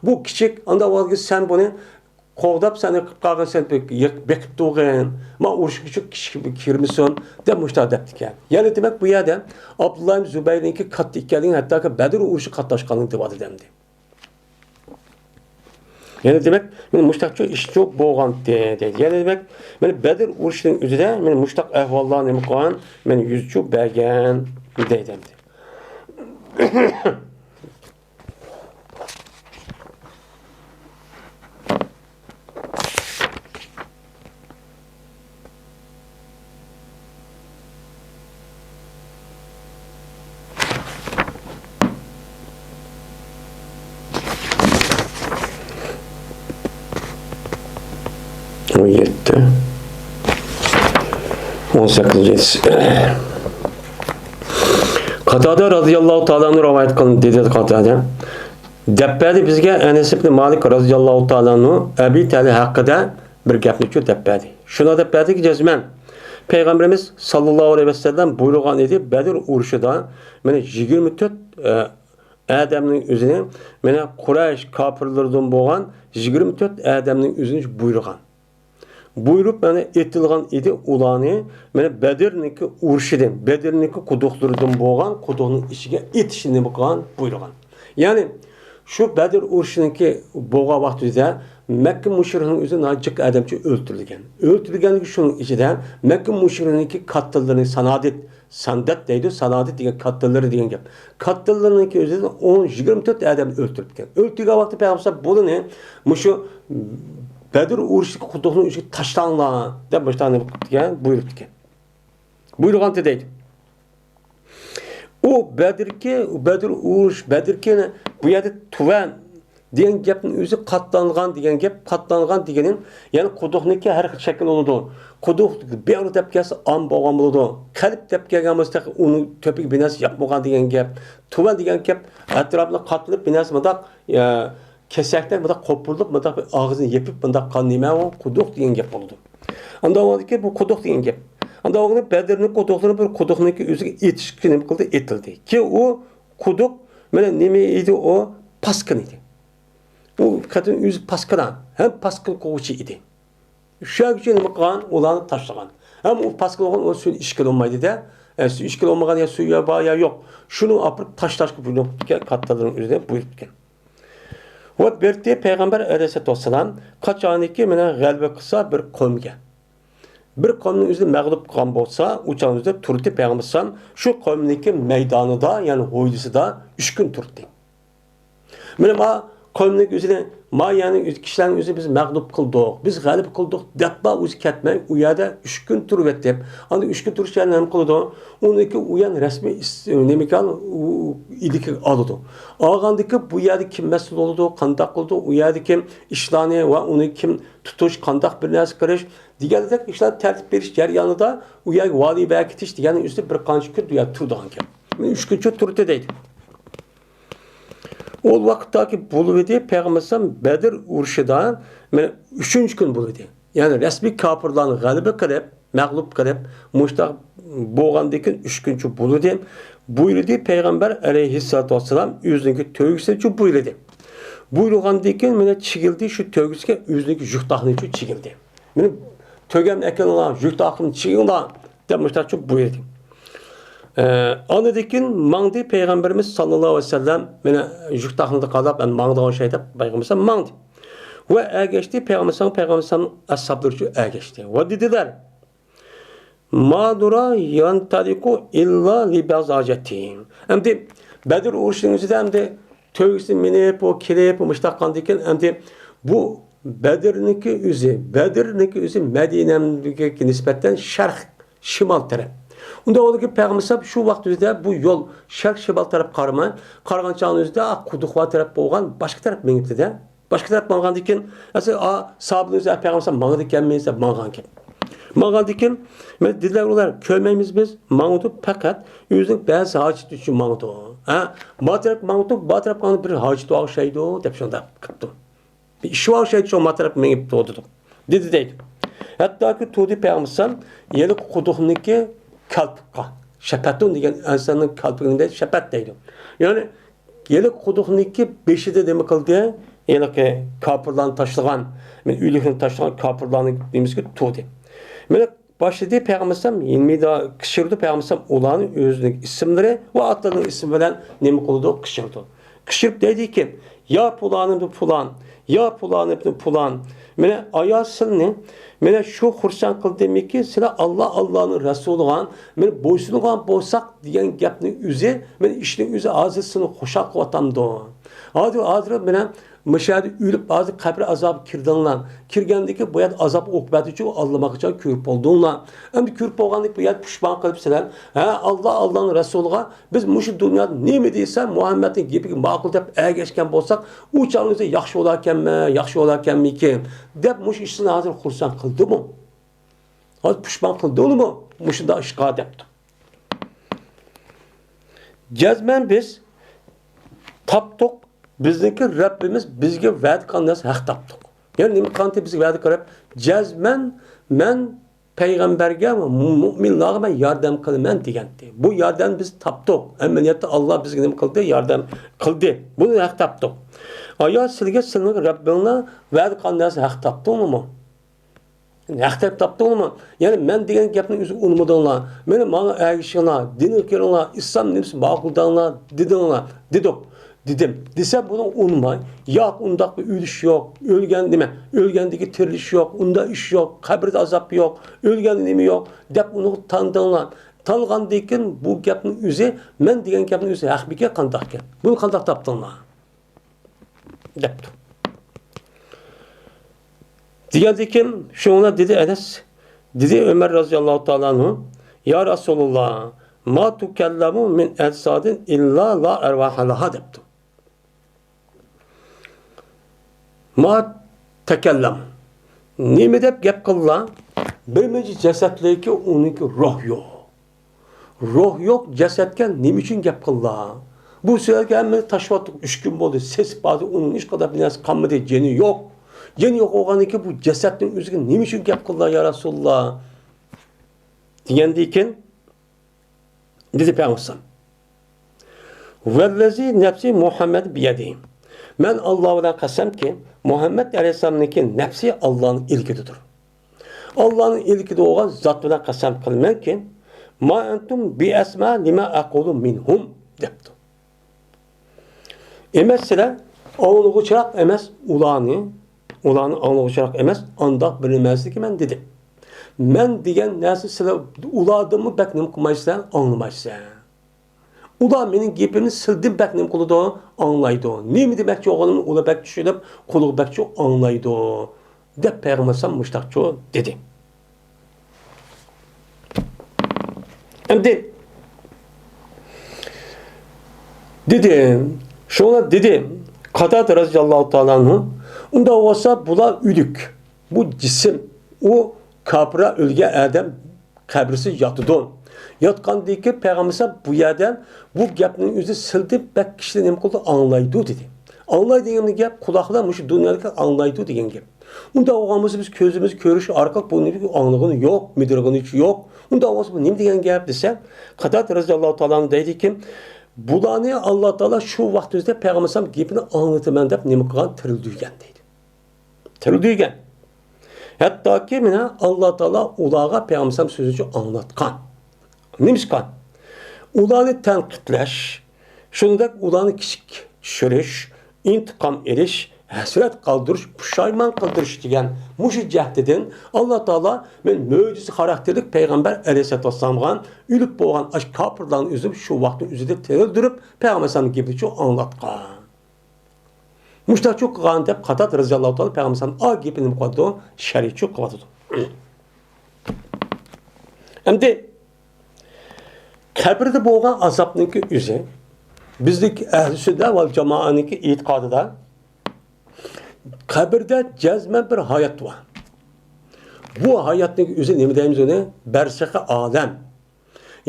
بۇ كىچىك، ئانداق ۋاقىتتا سەن بۇنى قوغداپ سېنى قىلىپ قالغىن، سېنى بېق-، يېق-، بېقىپ تۇرغىن. ما ئۇرۇشقا شۇ كىشى كىرمىسۇن، دەپ مۇشۇنداق دەپتىكەن. يەنە دېمەك، بۇ يەردە ئابدۇللا ئىبن زۇبەيرنىڭكى كاتتا ئىكەنلىكىنى، ھەتتاكى بەدر ئۇرۇشىغا قاتناشقانلىقىنى دەۋاتىدۇ ئەمدى. يەنە دېمەك، مانا مۇشۇنداقچۇ ئىشچۇ بولغانتى دەيدۇ. يەنە دېمەك، مانا بەدر ئۇرۇشىنىڭ ئۆزىدە مانا مۇشۇنداق ئەھۋاللار نېمە قىلغان، مانا يۈزچۇ بەرگەن دەيدۇ ئەمدى. ئون يەتتە، ئون سەككىز، يەتتە. قاتادە رازىياللاھۇ تائالا ئەنھۇ رىۋايەت قىلىندى، دېدى قاتادە. دەپ بەردى بىزگە ئەنەس ئىبنى مالىك رازىياللاھۇ تائالا ئەنھۇ ئەبى تەلھە ھەققىدە بىر گەپنىچۇ دەپ بەردى. شۇنداق دەپ بەردىكى، جەزمەن پەيغەمبىرىمىز ساللاللاھۇ ئەلەيھى ۋەسەللەم بۇيرۇغان ئىدى، بەدر ئۇرۇشىدا مانا يىگىرمە تۆت، ئە، ئادەمنىڭ ئۆزىنى، مانا قۇرەيش كاپىرلىرىدىن بولغان يىگىرمە تۆت ئادەمنىڭ ئۆزىنى بۇيرۇغان. بۇيرۇپ، مانا ئېتىلغان ئىدى ئۇلارنى، مانا بەدرنىڭكى ئۇرۇشىدىن، بەدرنىڭكى قۇدۇقلىرىدىن بولغان قۇدۇقنىڭ ئىچىگە ئېتىشنى نېمە قىلغان؟ بۇيرۇغان. يەنى شۇ بەدر ئۇرۇشىنىڭكى بولغان ۋاقتىدا مەككە مۇشرىكىنىڭ ئۆزى ناھايىتى جىق ئادەمچە ئۆلتۈرۈلگەن. ئۆلتۈرۈلگەنلىكى شۇنىڭ ئىچىدە مەككە مۇشرىكىنىڭكى كاتتىلىرىنى سانادىت، ساندات دەيدۇ، سانادىت دېگەن كاتتىلىرى دېگەن گەپ. كاتتىلىرىنىڭكى ئۆزىدىن ئون، يىگىرمە تۆت ئادەمنى ئۆلتۈرۈپتىكەن. ئۆلتۈرگەن ۋاقتىدا پەيغەمبەر بۇلىنى مۇشۇ بەدر ئۇرۇشىدىكى قۇدۇقنىڭ ئىچىگە تاشلاڭلار دەپ مۇشۇنداق نېمە قىپتىكەن، بۇيرۇپتىكەن. بۇيرۇغانتى دەيدۇ. ئۇ بەدركى، بەدر ئۇرۇش، بەدركى بۇ يەردە تۇۋەن دېگەن گەپنىڭ ئۆزى قاتلانغان دېگەن گەپ، قاتلانغان دېگىنى، يەنى قۇدۇقنىڭكى ھەر خىل شەكىل بولىدۇ. قۇدۇق بېغىر دەپ كەلسە ئام بولغان بولىدۇ. قەلب دەپ كەلگەن بولسا تېخى ئۇنىڭ تۆپىگە بىر نەرسە ياپمىغان دېگەن گەپ. تۇۋەن دېگەن گەپ ئەتراپىنى قاتلىنىپ بىر نەرسە مۇنداق، ئە، كېسەكتەك مۇنداق قوپۇرۇلۇپ، مۇنداق بىر ئاغزىنى يېپىپ، مۇنداق قان نېمە ئۇ؟ قۇدۇق دېگەن گەپ بولىدۇ. ئاندىن ئاۋۋالدىكى بۇ قۇدۇق دېگەن گەپ. ئاندىن ئاۋۋالدا بەدرنىڭ قۇدۇقلىرى بىر قۇدۇقنىڭكى ئۆزىگە ئېتىشكە نېمە قىلدى؟ ئېتىلدى. كېيىن ئۇ قۇدۇق مانا نېمە ئىدى ئۇ؟ پاسكىنا ئىدى. ئۇ قېتىم ئۆزى پاسكىنا، ھەم پاسكىنا قوغۇچى ئىدى. شۇ يەرگىچە نېمە قىلغان؟ ئۇلارنى تاشلىغان. ھەم ئۇ پاسكىنا بولغان، ئۇ سۇنى ئىچكىلى بولمايدۇ-دە. ئە، سۇ ئىچكىلى بولمىغان يا سۇ يا بار يا يوق. شۇنى ئاپىرىپ تاشلاشقا بۇيرۇق قىپتىكەن، كاتتىلىرىنىڭ ئۆزىگە بۇيرۇپتىكەن. ۋە بېرىپتى پەيغەمبەر ئەلەيھىسسالاتۇ ۋەسسالام قاچانكى مانا غەلىبە قىلسا بىر قومگە، بىر قومنىڭ ئۆزىنى مەغلۇپ قىلغان بولسا، ئۇ چاغنىڭ ئۆزىدە تۇرتى پەيغەمبەر ئەلەيھىسسالام شۇ قومنىڭكى مەيدانىدا، يەنى ھويلىسىدا ئۈچ كۈن تۇرتى. مانا ما قومنىڭ ئۆزىنى، ما يەنى ئۆز-، كىشىلەرنىڭ ئۆزىنى بىز مەغلۇپ قىلدۇق، بىز غەلىبە قىلدۇق دەپلا ئۆزى كەتمەي، ئۇ يەردە ئۈچ كۈن تۇرۇۋېتىپ، ئاندىن ئۈچ كۈن تۇرۇش يەرىنى نېمە قىلىدۇ؟ ئۇنىڭكى ئۇ يەرنى رەسمىي ئىس-، نېمىكەن، ئۇ ئىلكىگە ئالىدۇ. ئالغاندىكى بۇ يەردە كىم مەسئۇل بولىدۇ، قانداق قىلىدۇ، ئۇ يەردىكى ئىشلارنى ۋە ئۇنى كىم تۇتۇش، قانداق بىر نەرسە قىلىش دېگەندەك ئىشلار تەرتىپ بېرىش جەريانىدا ئۇ يەرگە ۋالىي بەركىتىش دېگەننىڭ ئۆزى بىر قانچە كۈن بۇ يەردە تۇرىدىغان گەپ. مانا ئۈچ كۈنچە تۇردى دەيدۇ. ئۇ ۋاقىتتاكى بولۇۋىدى، پەيغەمبەر ئەلەيھىسسالام بەدر ئۇرۇشىدا، مانا، ئۈچىنچى كۈن بولۇۋىدى. يەنى رەسمىي كاپىرلارنى غەلىبە قىلىپ، مەغلۇپ قىلىپ، مۇشۇنداق بولغاندىن كېيىن ئۈچ كۈنچە بولدى. بۇيرۇدى پەيغەمبەر ئەلەيھىسسالاتۇ ۋەسسالام ئۆزىنىڭكى تۆگىسىنىچۇ بۇيرۇدى. بۇيرۇغاندىن كېيىن مانا چىگىلدى شۇ تۆگىسىگە ئۆزىنىڭكى يۈك تاقىنىچۇ چىگىلدى. مېنىڭ تۆگەمنى ئەكېلىڭلار، يۈك تاقىمنى چىگىڭلار دەپ مۇشۇنداقچۇ بۇيرۇدى. ئە، ئاندىن كېيىن ماڭدى پەيغەمبىرىمىز ساللاللاھۇ ئەلەيھى ۋەسەللەم، مانا يۈك تاقىنىدا قاراپ، ئەمدى ماڭىدىغان ئوخشايدۇ دەپ پەيغەمبىرىمىز ماڭدى. ۋە ئەگەشتى، پەيغەمبىرىمىز، پەيغەمبىرىمىز ئەسھابلىرىچۇ ئەگەشتى. ۋە دېدىلەر، ما نۇرا يەنتەلىقۇ ئىللا لىبەزاجەتىھىم. ئەمدى بەدر ئۇرۇشىنىڭ ئۆزىدە ئەمدى تۆگىسىنى مىنىپ، ئۇ كېلىپ، مۇشۇنداق قىلغاندىن كېيىن، ئەمدى بۇ بەدرنىڭكى ئۆزى، بەدرنىڭكى ئۆزى مەدىنەگە نىسبەتەن شەرق، شىمال تەرەپ. ئۇندا ئۇنىڭكى پەيغەمبەر شۇ ۋاقىت ئۆزىدە بۇ يول شەرق، شىمال تەرەپ قارىماي، قارىغان چاغنىڭ ئۆزىدە قۇدۇق تەرەپ بولغان باشقا تەرەپ مېڭىپتىدە. باشقا تەرەپ ماڭغاندىن كېيىن، ئەسلى، ئا، ساھابىلەر ئۆزى پەيغەمبەر ماڭىدىكەنمىز دەپ ماڭغانكەن. ماڭغاندىن كېيىن، مانا دېدىلەر ئۇلار، كۆرمەيمىز بىز، ماڭىدۇ، پەقەت ئۆزىنىڭ بەزى ھاجىتى ئۈچۈن ماڭىدۇ. ھە، ما تەرەپ ماڭدۇق، ما تەرەپ ماڭدۇ، بىر ھاجىتى ئوخشايدۇ دەپ شۇنداق قىپتۇ. بىر ئىشى ئوخشايدۇ، شۇ ما تەرەپ مېڭىپتۇ دېدۇق. دېدى دەيدۇ. ھەتتاكى تۇردى پەيغەمبەر ھېلىقى قۇدۇقنىڭكى كالپۇكقا، شەپەتۇن دېگەن ئىنساننىڭ كالپۇكىنى شەپەت دەيدۇ. يەنى ھېلىقى قۇدۇقنىڭكى بېشىدا نېمە قىلدى؟ ھېلىقى كاپىرلارنى تاشلىغان، مانا ئۆلۈكلەرنى تاشلىغان كاپىرلارنى نېمىسىگە تۇردى. مانا باشلىدى پەيغەمبەر ئەلەيھىسسالام، يېنىمدا قىچقىردى پەيغەمبەر ئەلەيھىسسالام ئۇلارنى ئۆزىنىڭ ئىسىملىرى ۋە ئاتلىرىنىڭ ئىسمى بىلەن نېمە قىلىدۇ؟ قىچقىرىدۇ. قىچقىرىپ دەيدىكى، يا پۇلان ئىبنى پۇلان، يا پۇلان ئىبنى پۇلان. مانا ئايال سىلىنى، مانا شۇ خۇرسەن قىلدىمىكى، سىلەر ئاللا، ئاللانىڭ رەسۇلىغا مانا بويسۇنغان بولساق دېگەن گەپنىڭ ئۆزى، مانا ئىشنىڭ ئۆزى ھازىر سىلىنى خۇشال قىلىۋاتامدۇ؟ ھازىر، ھازىر مانا مۇشۇ يەردە ئۆلۈپ، ھازىر قەبرە ئازابىغا كىردىڭلار. كىرگەندىكى بۇ يەردە ئازاب ئوقۇبەتنى ئاللىماقچان كۆرۈپ بولدۇڭلار. ئەمدى كۆرۈپ بولغاندىكىن بۇ يەردە پۇشمان قىلىپ سىلەر، ھە، ئاللا، ئاللانىڭ رەسۇلىغا بىز مۇشۇ دۇنيادا نېمە دېسە مۇھەممەدنىڭ گېپىگە ماقۇل دەپ ئەگەشكەن بولساق، ئۇ چاغنىڭ ئۆزى ياخشى بولاكەنمۇ، ياخشى بولاكەنمىكىن دەپ مۇشۇ ئىشنى ھازىر خۇرسەن قىلدىمۇ؟ ھازىر پۇشمان قىلدىڭلارمۇ مۇشۇنداق ئىشقا دەپتۇ. جەزمەن بىز تاپتۇق، بىزنىڭكى رەببىمىز بىزگە ۋەدە قىلغان نەرسە ھەق تاپتۇق. يەنى نېمە قىلغانتى بىزگە ۋەدە قىلىپ، جەزمەن مەن پەيغەمبەرگە، مۇ-، مۇئمىنلارغا مەن ياردەم قىلىمەن دېگەنتى. بۇ ياردەمنى بىز تاپتۇق. ئەمەلىيەتتە ئاللا بىزگە نېمە قىلدى؟ ياردەم قىلدى. بۇنى ھەق تاپتۇق. ئايا سىلگە سىلىڭ رەببىڭلار ۋەدە قىلغان نەرسە ھەق تاپتىڭلارمۇ؟ ھەق دەپ تاپتىڭلارمۇ؟ يەنى مەن دېگەن گەپنى ئۆزى ئۇنىمىدىڭلار. مېنى ماڭا ئەگىشىڭلار، دىنغا كىرىڭلار، ئىسلام نېمىسى ماقۇل دەڭلار، دېدىڭلار، دېدۇق، دېدىم. دېسە بۇنى ئۇنىماي، ياق، ئۇنداق بىر ئۆلۈش يوق، ئۆلگەن نېمە، ئۆلگەندىكى تىرىلىش يوق، ئۇنداق ئىش يوق، قەبرىدە ئازاب يوق، ئۆلگەندە نېمە يوق، دەپ ئۇنى تاندىڭلار. تالغاندىن كېيىن بۇ گەپنىڭ ئۆزى، مەن دېگەن گەپنىڭ ئۆزى ھەقمىكەن، قانداقكەن؟ بۇنى قانداق تاپتىڭلار؟ دەپتۇ. دېگەندىكىن، شۇڭا دېدى ئەنەس، دېدى ئۆمەر رازىياللاھۇ تائالا ئەنھۇ، يا رەسۇلاللا، ما تۇكەللەمۇ مىن ئەجسادىن ئىللا لا ئەرۋاھە لەھا دەپتۇ. ما تەكەللەم. نېمە دەپ گەپ قىلىلا؟ بىر مۇنچە جەسەتلەرگە ئۇنىڭكى روھ يوق. روھ يوق جەسەتكە نېمە ئۈچۈن گەپ قىلىلا؟ بۇ سۆزلەرگە ھەممىنى تاشلاۋاتتۇق، ئۈچ كۈن بولدى، سېسىپ باردى، ئۇنىڭ ھېچقانداق بىر نەرسە قالمىدى، جېنى يوق. جېنى يوق بولغاندىن كېيىن بۇ جەسەتنىڭ ئۆزىگە نېمە ئۈچۈن گەپ قىلىلا، يا رەسۇلاللا؟ دېگەندىن كېيىن دېدى پەيغەمبەر ئەلەيھىسسالام، ۋەللەزى نەپسى مۇھەممەد بىيەدىھى. مەن ئاللا بىلەن قەسەمكى، مۇھەممەد ئەلەيھىسسالامنىڭكى نەپسى ئاللانىڭ ئىلكىدىدۇر. ئاللانىڭ ئىلكىدە بولغان زات بىلەن قەسەم قىلىمەنكى، ما ئەنتۇم بىئەسمەئە لىما ئەقۇلۇ مىنھۇم دەپتۇ. ئەمەس سىلەر ئاڭلىغۇچىراق ئەمەس ئۇلارنى، ئۇلارنى ئاڭلىغۇچىراق ئەمەس، ئانداق بىلمەسلىكى مەن دېدى. مەن دېگەن نەرسە سىلەر ئۇلاردىنمۇ بەك نېمە قىلمايسىلەر، ئاڭلىمايسىلەر. ئۇلار مېنىڭ گېپىمنى سىلدىن بەك نېمە قىلىدۇ، ئاڭلايدۇ. نېمە دېمەكچى بولغىنىمنى ئۇلار بەك چۈشىنىپ، قۇلىقى بەكچۇ ئاڭلايدۇ، دەپ پەيغەمبەر ئەلەيھىسسالام مۇشتاقچۇ دېدى. ئەمدى دېدى، شۇڭا دېدى قاتادە رەزىياللاھۇ تائالا ئەنھۇ، ئۇنداق بولسا بۇلار ئۆلۈك، بۇ جىسىم، ئۇ كاپىرلار ئۆلگەن ئادەم قەبرىسى ياتىدۇ. ياتقاندىن كېيىن پەيغەمبەر بۇ يەردە بۇ گەپنىڭ ئۆزى سىلدى، بەك كىشىلەر نېمە قىلىدۇ؟ ئاڭلايدۇ دېدى. ئاڭلايدۇ دېگەن گەپ قۇلاقلار مۇشۇ دۇنيادىكى ئاڭلايدۇ دېگەن گەپ. ئۇنداق بولغان بولسا بىز كۆزىمىز كۆرۈش ئارقىلىق بۇنى ئاڭلىغىنى يوق، مىدىرغىنى يوق. ئۇنداق بولسا بۇ نېمە دېگەن گەپ دېسە، قاتادە رەزىياللاھۇ تائالا ئەنھۇ دەيدىكى، بۇلارنى ئاللا تائالا شۇ ۋاقتىمىزدا پەيغەمبەر ئەلەيھىسسالام گېپىنى ئاڭلىتىمەن دەپ نېمە قىلغان؟ تىرىلدۈرگەن دەيدۇ. تىرىلدۈرگەن. ھەتتاكى مانا ئاللا تائالا ئۇلارغا پەيغەمبەر ئەلەيھىسسالام سۆزىنى ئاڭلاتقان. نېمىشقا؟ ئۇلارنى تەنقىدلەش، شۇنىڭدەك ئۇلارنى كىچىك چۈشۈرۈش، ئىنتىقام ئېلىش، ھەسرەت قالدۇرۇش، پۇشايمان قىلدۇرۇش دېگەن مۇشۇ جەھەتتىن ئاللا تائالا مەن مۆجىزە خاراكتېرلىك پەيغەمبەر ئەلەيھىسسالاتۇ ۋەسسالامغا ئۆلۈپ بولغان ئاشۇ كاپىرلارنى ئۆزى شۇ ۋاقىتنىڭ ئۆزىدە تىرىلدۈرۈپ پەيغەمبەر ئەلەيھىسسالامنىڭ گېپىنى شۇ ئاڭلاتقان. مۇشتاقچۇ قىلغان دەپ قاتادە رەزىياللاھۇ تائالا پەيغەمبەر ئەلەيھىسسالام ئا گېپىنى نېمە قىلىدۇ؟ شەرھچۇ قىلىۋاتىدۇ. ئەمدى قەبرىدە بولغان ئازابنىڭكى ئۆزى، بىزنىڭكى ئەھلى سۈننە ۋەل جامائەنىڭكى ئېتىقادىدا قەبرىدە جەزمەن بىر ھايات بار. بۇ ھاياتنىڭكى ئۆزى نېمە دەيمىز ئۇنى؟ بەرزەخى ئالەم.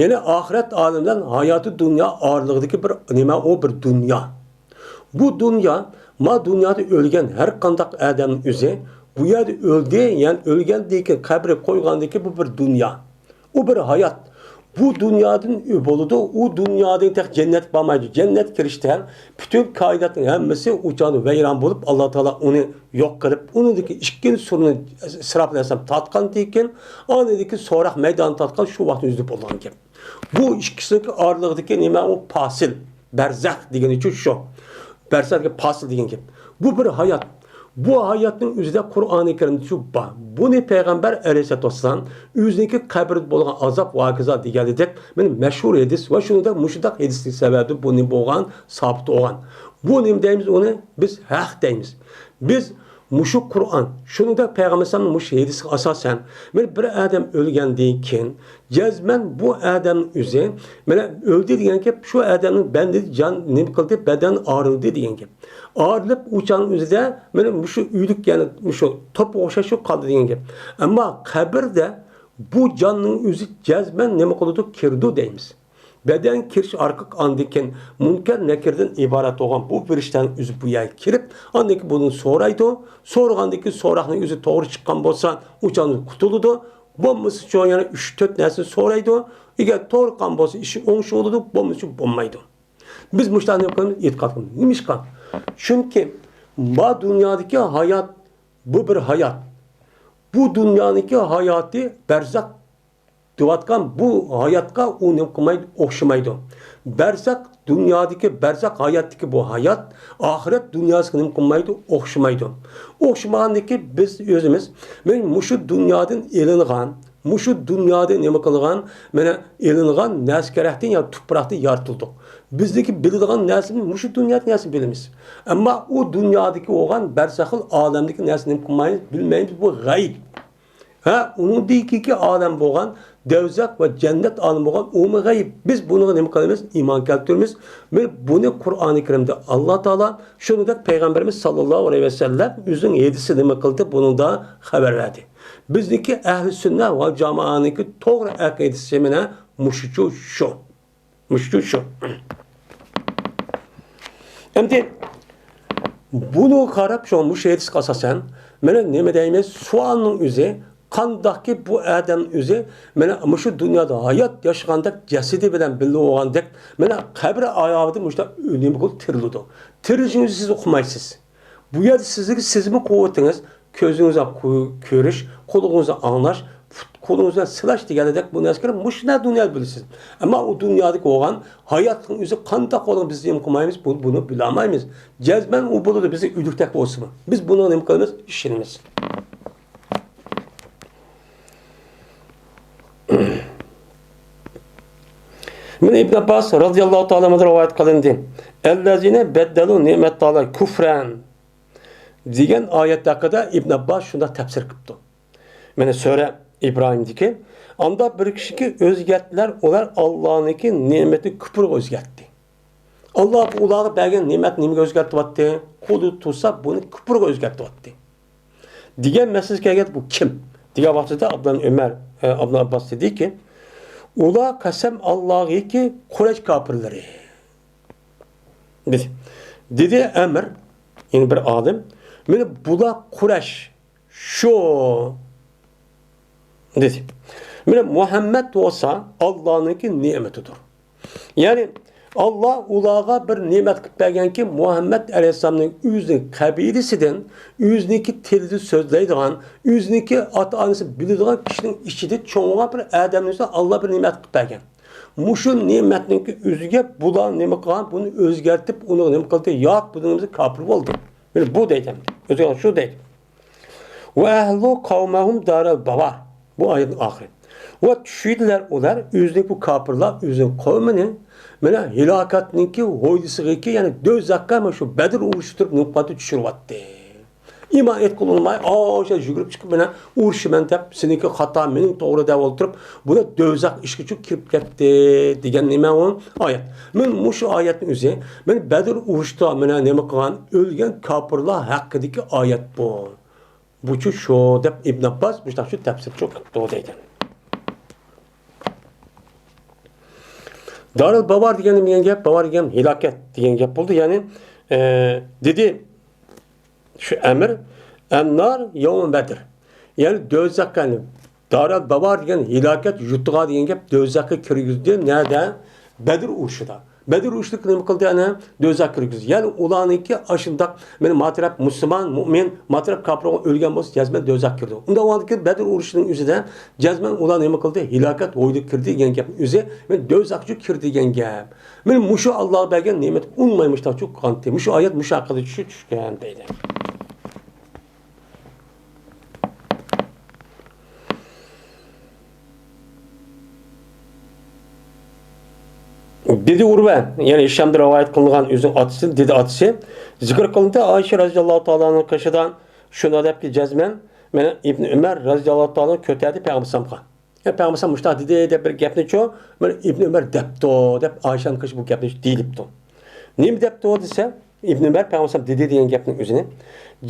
يەنى ئاخىرەت ئالىمى بىلەن ھاياتى دۇنيا ئارىلىقىدىكى بىر نېمە، ئۇ بىر دۇنيا. بۇ دۇنيا، ما دۇنيادا ئۆلگەن ھەر قانداق ئادەمنىڭ ئۆزى بۇ يەردە ئۆلدى، يەنى ئۆلگەندىن كېيىن، قەبرىگە قويغاندىن كېيىن بۇ بىر دۇنيا. ئۇ بىر ھايات. بۇ دۇنيادىن بولىدۇ، ئۇ دۇنيادىن تېخى جەننەتكە بارمايدۇ. جەننەتكە كىرىشتە پۈتۈن كائىناتنىڭ ھەممىسى ئۇ چاغدا ۋەيران بولۇپ، ئاللا تائالا ئۇنى يوق قىلىپ، ئۇنىڭدىكى ئىككىنچى سۇرنى ئىسرافىل ئەلەيھىسسالام تارتقاندىن كېيىن، ئاندىن كېيىن سوراق مەيدانى تارتقان شۇ ۋاقىتنىڭ ئۆزىدە بولغان گەپ. بۇ ئىككىسىنىڭكى ئارىلىقىدىكى نېمە ئۇ پاسىل، بەرزەخ دېگىنى شۇ، شۇ. بەرزەخ دېگەن پاسىل دېگەن گەپ. بۇ بىر ھايات. بۇ ھاياتنىڭ ئۆزىدە قۇرئانى كەرىمدە شۇ بار. بۇنى پەيغەمبەر ئەلەيھىسسالاتۇ ۋەسسالام ئۆزىنىڭكى قەبرىدە بولغان ئازاب ۋە ھاكازا دېگەنلىدەك، مانا مەشھۇر ھەدىس ۋە شۇنىڭدەك مۇشۇنداق ھەدىسلىك سەۋەبىدىن بۇ نېمە بولغان، سابىت بولغان. بۇ نېمە دەيمىز ئۇنى؟ بىز ھەق دەيمىز. بىز مۇشۇ قۇرئان، شۇنىڭدەك پەيغەمبەر ئەلەيھىسسالامنىڭ مۇشۇ ھەدىسىگە ئاساسەن، مانا بىر ئادەم ئۆلگەندىن كېيىن، جەزمەن بۇ ئادەمنىڭ ئۆزى، مانا ئۆلدى دېگەن گەپ، شۇ ئادەمنىڭ بەدىنى جان نېمە قىلدى، بەدەن ئايرىلدى دېگەن گەپ. ئايرىلىپ، ئۇ چاغنىڭ ئۆزىدە مانا مۇشۇ ئۆلۈك، يەنى مۇشۇ توپقا ئوخشاش شۇ قالدى دېگەن گەپ. ئەمما قەبرىدە بۇ جاننىڭ ئۆزى جەزمەن نېمە قىلىدۇ؟ كىرىدۇ دەيمىز. بەدەن كىرىش ئارقىلىق ئاندىن كېيىن مۇنكەر نەكىردىن ئىبارەت بولغان بۇ پەرىشتەنىڭ ئۆزى بۇ يەرگە كىرىپ، ئاندىن كېيىن بۇنى سورايدۇ. سورىغاندىن كېيىن سوراقنىڭ ئۆزى توغرا چىققان بولسا، ئۇ چاغدا قۇتۇلىدۇ. بولمىسىچۇ يەنە ئۈچ، تۆت نەرسىنى سورايدۇ. ئەگەر توغرا قىلغان بولسا، ئىشى ئوڭشىلىدۇ، بولمىسىچۇ بولمايدۇ. بىز مۇشۇلارنى نېمە قىلىمىز؟ ئېتىقاد قىلىمىز. نېمىشقا؟ چۈنكى ما دۇنيادىكى ھايات، بۇ بىر ھايات. بۇ دۇنيانىڭكى ھاياتى بەرزەخ دەۋاتقان بۇ ھاياتقا ئۇ نېمە قىلمايدۇ؟ ئوخشىمايدۇ. بەرزەخ دۇنيادىكى، بەرزەخ ھاياتتىكى بۇ ھايات ئاخىرەت دۇنياسىغا نېمە قىلمايدۇ؟ ئوخشىمايدۇ. ئوخشىمىغاندىكى بىز ئۆزىمىز، مانا مۇشۇ دۇنيادىن ئېلىنغان، مۇشۇ دۇنيادا نېمە قىلغان، مانا ئېلىنغان نەرسە كېرەكتىن يا تۇپراقتىن يارىتىلدۇق. بىزنىڭكى بىلىدىغان نەرسىمىز مۇشۇ دۇنيادىكى نەرسىنى بىلىمىز. ئەمما ئۇ دۇنيادىكى بولغان بەرزەخىل ئالەمدىكى نەرسىنى نېمە قىلمايمىز، بىلمەيمىز، بۇ غەيب. ھە، ئۇنىڭدىن كېيىنكى ئالەم بولغان دەۋزەخ ۋە جەننەت ئالىمى بولغان ئۇمۇ غەيب. بىز بۇنىڭغا نېمە قىلىمىز؟ ئىمان كەلتۈرىمىز. بىز بۇنى قۇرئانى كەرىمدە ئاللا تائالا، شۇنىڭدەك پەيغەمبىرىمىز ساللاللاھۇ ئەلەيھى ۋەسەللەم ئۆزىنىڭ ھەدىسىدە نېمە قىلدى؟ بۇنىڭدا خەۋەر بەردى. بىزنىڭكى ئەھلى سۈننە ۋە جامائەنىڭكى توغرا ئەقىدىسى مانا مۇشۇچۇ شۇ. مۇشۇ شۇ. ئەمدى بۇنىڭغا قاراپ، شۇ مۇشۇ ھەدىسكە ئاساسەن، مانا نېمە دەيمىز؟ سوئالنىڭ ئۆزى، قانداقكى بۇ ئادەم ئۆزى، مانا مۇشۇ دۇنيادا ھايات ياشىغاندەك، جەسىتى بىلەن بىللە بولغاندەك، مانا قەبرە ئاياغىدا مۇشۇنداق نېمە بولۇپ تىرىلىدۇ. تىرىلىشىڭىزنى سىز ئۇقمايسىز. بۇ يەردە سىزگە سېزىم قۇۋۋىتىڭىز، كۆزىڭىزدە كۆ-، كۆرۈش، قولىڭىزدا ئاڭلاش، پۇت-، قولىڭىزدا سىلاش دېگەندەك بۇ نەرسىلەر مۇشۇنداق دۇنيادا بىلىسىز. ئەمما ئۇ دۇنيادىكى بولغان ھاياتنىڭ ئۆزى قانداق بولغان بىز نېمە قىلمايمىز، بۇ-، بۇنى بىلەلمەيمىز. جەزمەن ئۇ بولىدۇ، بىز ئۆلۈكتەك بولسىمۇ. بىز بۇنىڭغا نېمە قىلىمىز؟ ئىشىنىمىز. مانا ئىبن ئابباس رازىياللاھۇ تائالا ئەنھۇدىن رىۋايەت قىلىندى. «ئەللەزىنە بەددەلۇ نىئمەتاللاھى كۇفرەن» دېگەن ئايەت ھەققىدە ئىبن ئابباس شۇنداق تەپسىر قىپتۇ. مانا سۈرە ئىبراھىمدىكى، ئاندا بىر كىشىكى ئۆزگەرتتىلەر، ئۇلار ئاللانىڭكى نېمىتىنى كۇپۇرغا ئۆزگەرتتى. ئاللا ئۇلارغا بەرگەن نېمەتنى نېمىگە ئۆزگەرتىۋەتتى؟ قولىدا تۇرسا بۇنى كۇپۇرغا ئۆزگەرتىۋەتتى. دېگەن مەسىلىگە كەلگەندە بۇ كىم؟ دېگەن ۋاقتىدا ئابدۇللا ئۆمەر، ئە، ئابدۇللا ئابباس دېدىكى، ئۇلار قەسەم ئاللاغىكى قۇرەيش كاپىرلىرى. دېدى. دېدى ئەمىر، يەنى بىر ئالىم، مانا بۇلار قۇرەيش، شۇ، دېدى. مانا مۇھەممەد بولسا ئاللانىڭكى نېمىتىدۇر. يەنى ئاللا ئۇلارغا بىر نېمەت قىلىپ بەرگەنكى، مۇھەممەد ئەلەيھىسسالامنىڭ ئۆزىنىڭ قەبىلىسىدىن، ئۆزىنىڭكى تىلىدا سۆزلەيدىغان، ئۆزىنىڭكى ئاتا-ئانىسى بىلىدىغان كىشىنىڭ ئىچىدە چوڭ بولغان بىر ئادەمنى ئاللا بىر نېمەت قىلىپ بەرگەن. مۇشۇ نېمەتنىڭكى ئۆزىگە بۇلار نېمە قىلغان؟ بۇنى ئۆزگەرتىپ، ئۇنى نېمە قىلدى؟ ياق، بۇنىڭ ئۆزى كاپىر بولدى. مانا بۇ دەيدۇ ئەمدى. ئۆزى شۇ دەيدۇ. «ۋە ئەھلۇ قەۋمەھۇم دارەل باۋار». بۇ ئايەتنىڭ ئاخىرى. ۋە چۈشىدىلەر ئۇلار، ئۆزىنى بۇ كاپىرلار، ئۆزىنىڭ قەۋمىنى، مانا ھالاكەتنىڭكى ھويلىسىغىكى، يەنى دوزاخقا مانا شۇ بەدر ئۇرۇشى تۇرۇپ نۇقتىدا چۈشۈرۈۋەتتى. ئىمان ئېيتقىلى ئۇنىماي، ئاشۇ يۈگۈرۈپ چىقىپ، مانا ئۇرۇشىمەن دەپ، سېنىڭكى خاتا، مېنىڭ توغرا دەپ ئولتۇرۇپ، بۇلار دوزاخ ئىشىكىچە كىرىپ كەتتى دېگەن نېمە ئۇ؟ ئايەت. مانا مۇشۇ ئايەتنىڭ ئۆزى، مانا بەدر ئۇرۇشتا مانا نېمە قىلغان، ئۆلگەن كاپىرلار ھەققىدىكى ئايەت بۇ. بۇچۇ شۇ دەپ ئىبن ئابباس مۇشۇنداق شۇ تەپسىرچۇ قىپتۇ دەيدۇ. دارىل باۋار دېگەن نېمە دېگەن گەپ؟ باۋار دېگەن ھالاكەت دېگەن گەپ بولدى. يەنى، ئە، دېدى شۇ ئەمىر، «ئەننار يەۋمە بەدر». يەنى دوزاخ، يەنى دارەل بەۋار دېگەن ھېلاكەت يۇرتىغا دېگەن گەپ، دوزاخقا كىرگۈزدى. نەدە؟ بەدر ئۇرۇشىدا. بەدر ئۇرۇشىدا نېمە قىلدى؟ ئەنە دوزاخقا كىرگۈزدى. يەنى ئۇلارنىڭكى ئاشۇنداق، مانا ما تەرەپ مۇسۇلمان، مۇئمىن، ما تەرەپ كاپىر بولغان ئۆلگەن بولسا، جەزمەن دوزاخقا كىرىدۇ. ئۇنداق بولغاندىكىن بەدر ئۇرۇشىنىڭ ئۆزىدە جەزمەن ئۇلار نېمە قىلدى؟ ھېلاكەت ھويلىغا كىردى دېگەن گەپنىڭ ئۆزى، مانا دوزاخقا كىردى دېگەن گەپ. مانا مۇشۇ ئاللاھ بەرگەن نېمەتكە ئۇنىماي مۇشۇنداق چۈشۈپ قالدى. مۇشۇ ئايەت مۇشۇ ھەققىدە چۈشۈپ چۈشكەن دەيدۇ. دېدى ئۇرۋە، يەنى ھىشامدىن رىۋايەت قىلىنغان ئۆزىنىڭ ئاتىسى، دېدى ئاتىسى، زىكىر قىلىندى، ئائىشە رەزىياللاھۇ تائالا ئەنھا قېشىدا شۇنداق دەپتۇ، جەزمەن مانا ئىبنى ئۆمەر رەزىياللاھۇ تائالا ئەنھۇ كۆتەردى پەيغەمبەر ئەلەيھىسسالامغا. يا پەيغەمبەر ئەلەيھىسسالام مۇشۇنداق دېدى دەپ بىر گەپنىچۇ، مانا ئىبنى ئۆمەر دەپتۇ دەپ ئائىشەنىڭ قېشىدا بۇ گەپنى دېيىلىپتۇ. نېمە دەپتۇ دېسە، ئىبنى ئۆمەر پەيغەمبەر ئەلەيھىسسالام دېدى دېگەن گەپنىڭ ئۆزىنى،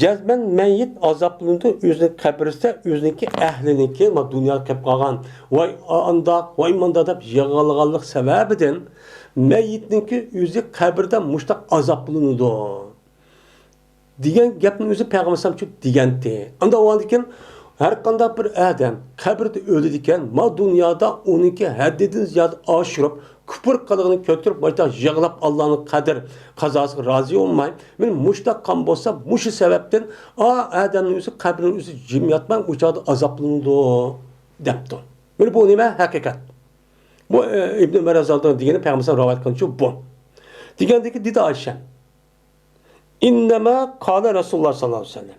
جەزمەن مەييىت ئازابلىنىدۇ، ئۆزىنىڭ قەبرىسىدە ئۆزىنىڭكى ئەھلىنىڭكى، ما دۇنيادا قېلىپ قالغان، ۋاي ئانداق، ۋاي مۇنداق دەپ يىغلىغانلىق سەۋەبىدىن مەييىتنىڭكى ئۆزى قەبرىدە مۇشۇنداق ئازابلىنىدۇ دېگەن گەپنى ئۆزى پەيغەمبەر ئەلەيھىسسالام شۇ دېگەنتى. ئاندىن ئاۋۋالدىكىن ھەر قانداق بىر ئادەم قەبرىدە ئۆلىدىكەن، ما دۇنيادا ئۇنىڭكى ھەددىدىن زىيادە ئاشۇرۇپ، كۇپۇر قىلىقىنى كۆتۈرۈپ، مۇشۇنداق يىغلاپ، ئاللانىڭ قەدىر قازاسىغا رازى بولماي، مانا مۇشۇنداق قىلغان بولسا، مۇشۇ سەۋەبتىن ئا ئادەمنىڭ ئۆزى قەبرىنىڭ ئۆزىدە جىم ياتماي، ئۇ چاغدا ئازابلىنىدۇ دەپتۇ. مانا بۇ نېمە؟ ھەقىقەت. بۇ، ئى، ئىبنى ئۆمەر رەزىياللاھۇ ئەنھۇ دېگىنى پەيغەمبەر رىۋايەت قىلغىنىچۇ بۇ. دېگەندىكى دېدى ئائىشە، ئىننەما قالە رەسۇلۇللاھ سەللەللاھۇ ئەلەيھى ۋەسەللەم.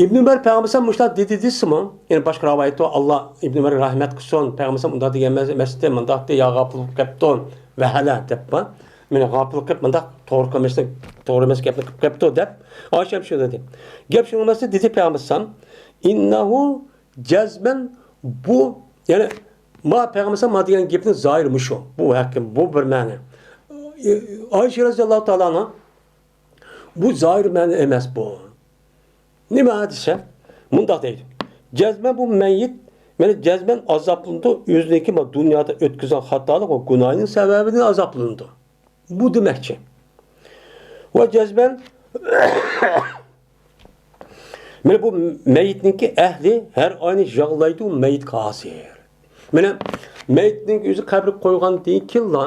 ئىبنى ئۆمەر پەيغەمبەر ئەلەيھىسسالام مۇشۇنداق دېدى دېسىمۇ، يەنى باشقا رىۋايەت بار، ئاللا ئىبنى ئۆمەرگە رەھمەت قىلسۇن، پەيغەمبەر ئەلەيھىسسالام ئۇنداق دېگەن ئەمەس، ئەمەستى، مۇنداقتى، يا غاپىل بولۇپ قېپتۇ، ۋەھەلە دەپ بار. مانا غاپىل قىلىپ مۇنداق توغرا قىلمىسا، توغرا ئەمەس گەپنى قىلىپ قېپتۇ دەپ، ئائىشە ھەم شۇ دېدى. گەپ شۇنىڭ ئەمەستى، دېدى پەيغەمبەر ئەلەيھىسسالام، ئىننەھۇ جەزمەن بۇ، يەنى ما پەيغەمبەر ئەلەيھىسسالام ما دېگەن گېپىنىڭ زاھىرى مۇشۇ. بۇ ھەققى، بۇ بىر مەنە. ئائىشە رەزىياللاھۇ تائالا ئەنھا بۇ زاھىر مەنە ئەمەس بۇ. نېمە دېسە، مۇنداق دەيدۇ. جەزمەن بۇ مەييىت، مانا جەزمەن ئازابلىنىدۇ، ئۆزىنىڭكى ما دۇنيادا ئۆتكۈزگەن خاتالىق ۋە گۇناھىنىڭ سەۋەبىدىن ئازابلىنىدۇ. بۇ دېمەكچى. ۋە جەزمەن مانا بۇ مەييىتنىڭكى ئەھلى ھەر ئاينى يىغلايدۇ مەييىتكە ھازىر. مانا مەييىتنىڭ ئۆزى قەبرىگە قويغاندىن كېيىنلا،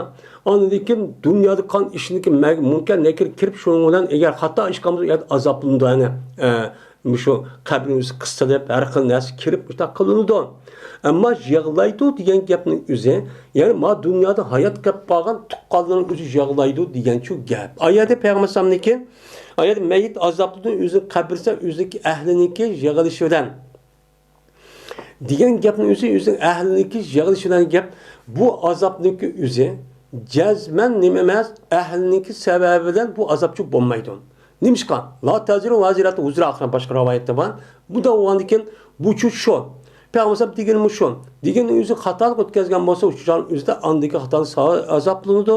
ئاندىن كېيىن دۇنيادا قىلغان ئىشىنىڭكى مە-، مۇنكەر نەكىر كىرىپ، شۇنىڭ بىلەن ئەگەر خاتا ئىش قىلمىسا، ئۇ يەردە ئازابلىنىدۇ، يەنى، ئە، مۇشۇ قەبرىنىڭ ئۆزى قىستىلىپ، ھەر خىل نەرسە كىرىپ، مۇشۇنداق قىلىنىدۇ. ئەمما يىغلايدۇ دېگەن گەپنىڭ ئۆزى، يەنى ما دۇنيادا ھايات قېلىپ قالغان تۇغقانلىرىنىڭ ئۆزى يىغلايدۇ دېگەنچۇ گەپ. ئايەتتە پەيغەمبەر ئەلەيھىسسالامنىڭكى، ئايەتتە مەييىت ئازابلىنىدۇ، ئۆزىنىڭ قەبرىسى، ئۆزىنىڭكى ئەھلىنىڭكى يىغلىشى بىلەن دېگەن گەپنىڭ ئۆزى، ئۆزىنىڭ ئەھلىنىڭكى يىغلىشى بىلەن گەپ. بۇ ئازابنىڭكى ئۆزى جەزمەن نېمە ئەمەس، ئەھلىنىڭكى سەۋەبى بىلەن بۇ ئازابچۇ بولمايدۇ. نېمىشقا؟ لا تەزىرۇ ۋازىرەتۇ ۋىزرا ئۇخرا، باشقا رىۋايەتتە بار. بۇنداق بولغاندىكىن بۇچۇ شۇ. پەيغەمبەر ئەلەيھىسسالام دېگىنى مۇشۇ. دېگەننىڭ ئۆزى خاتالىق ئۆتكەزگەن بولسا، شۇ چاغنىڭ ئۆزىدە ئاندىكى خاتالىق سا-، ئازابلىنىدۇ.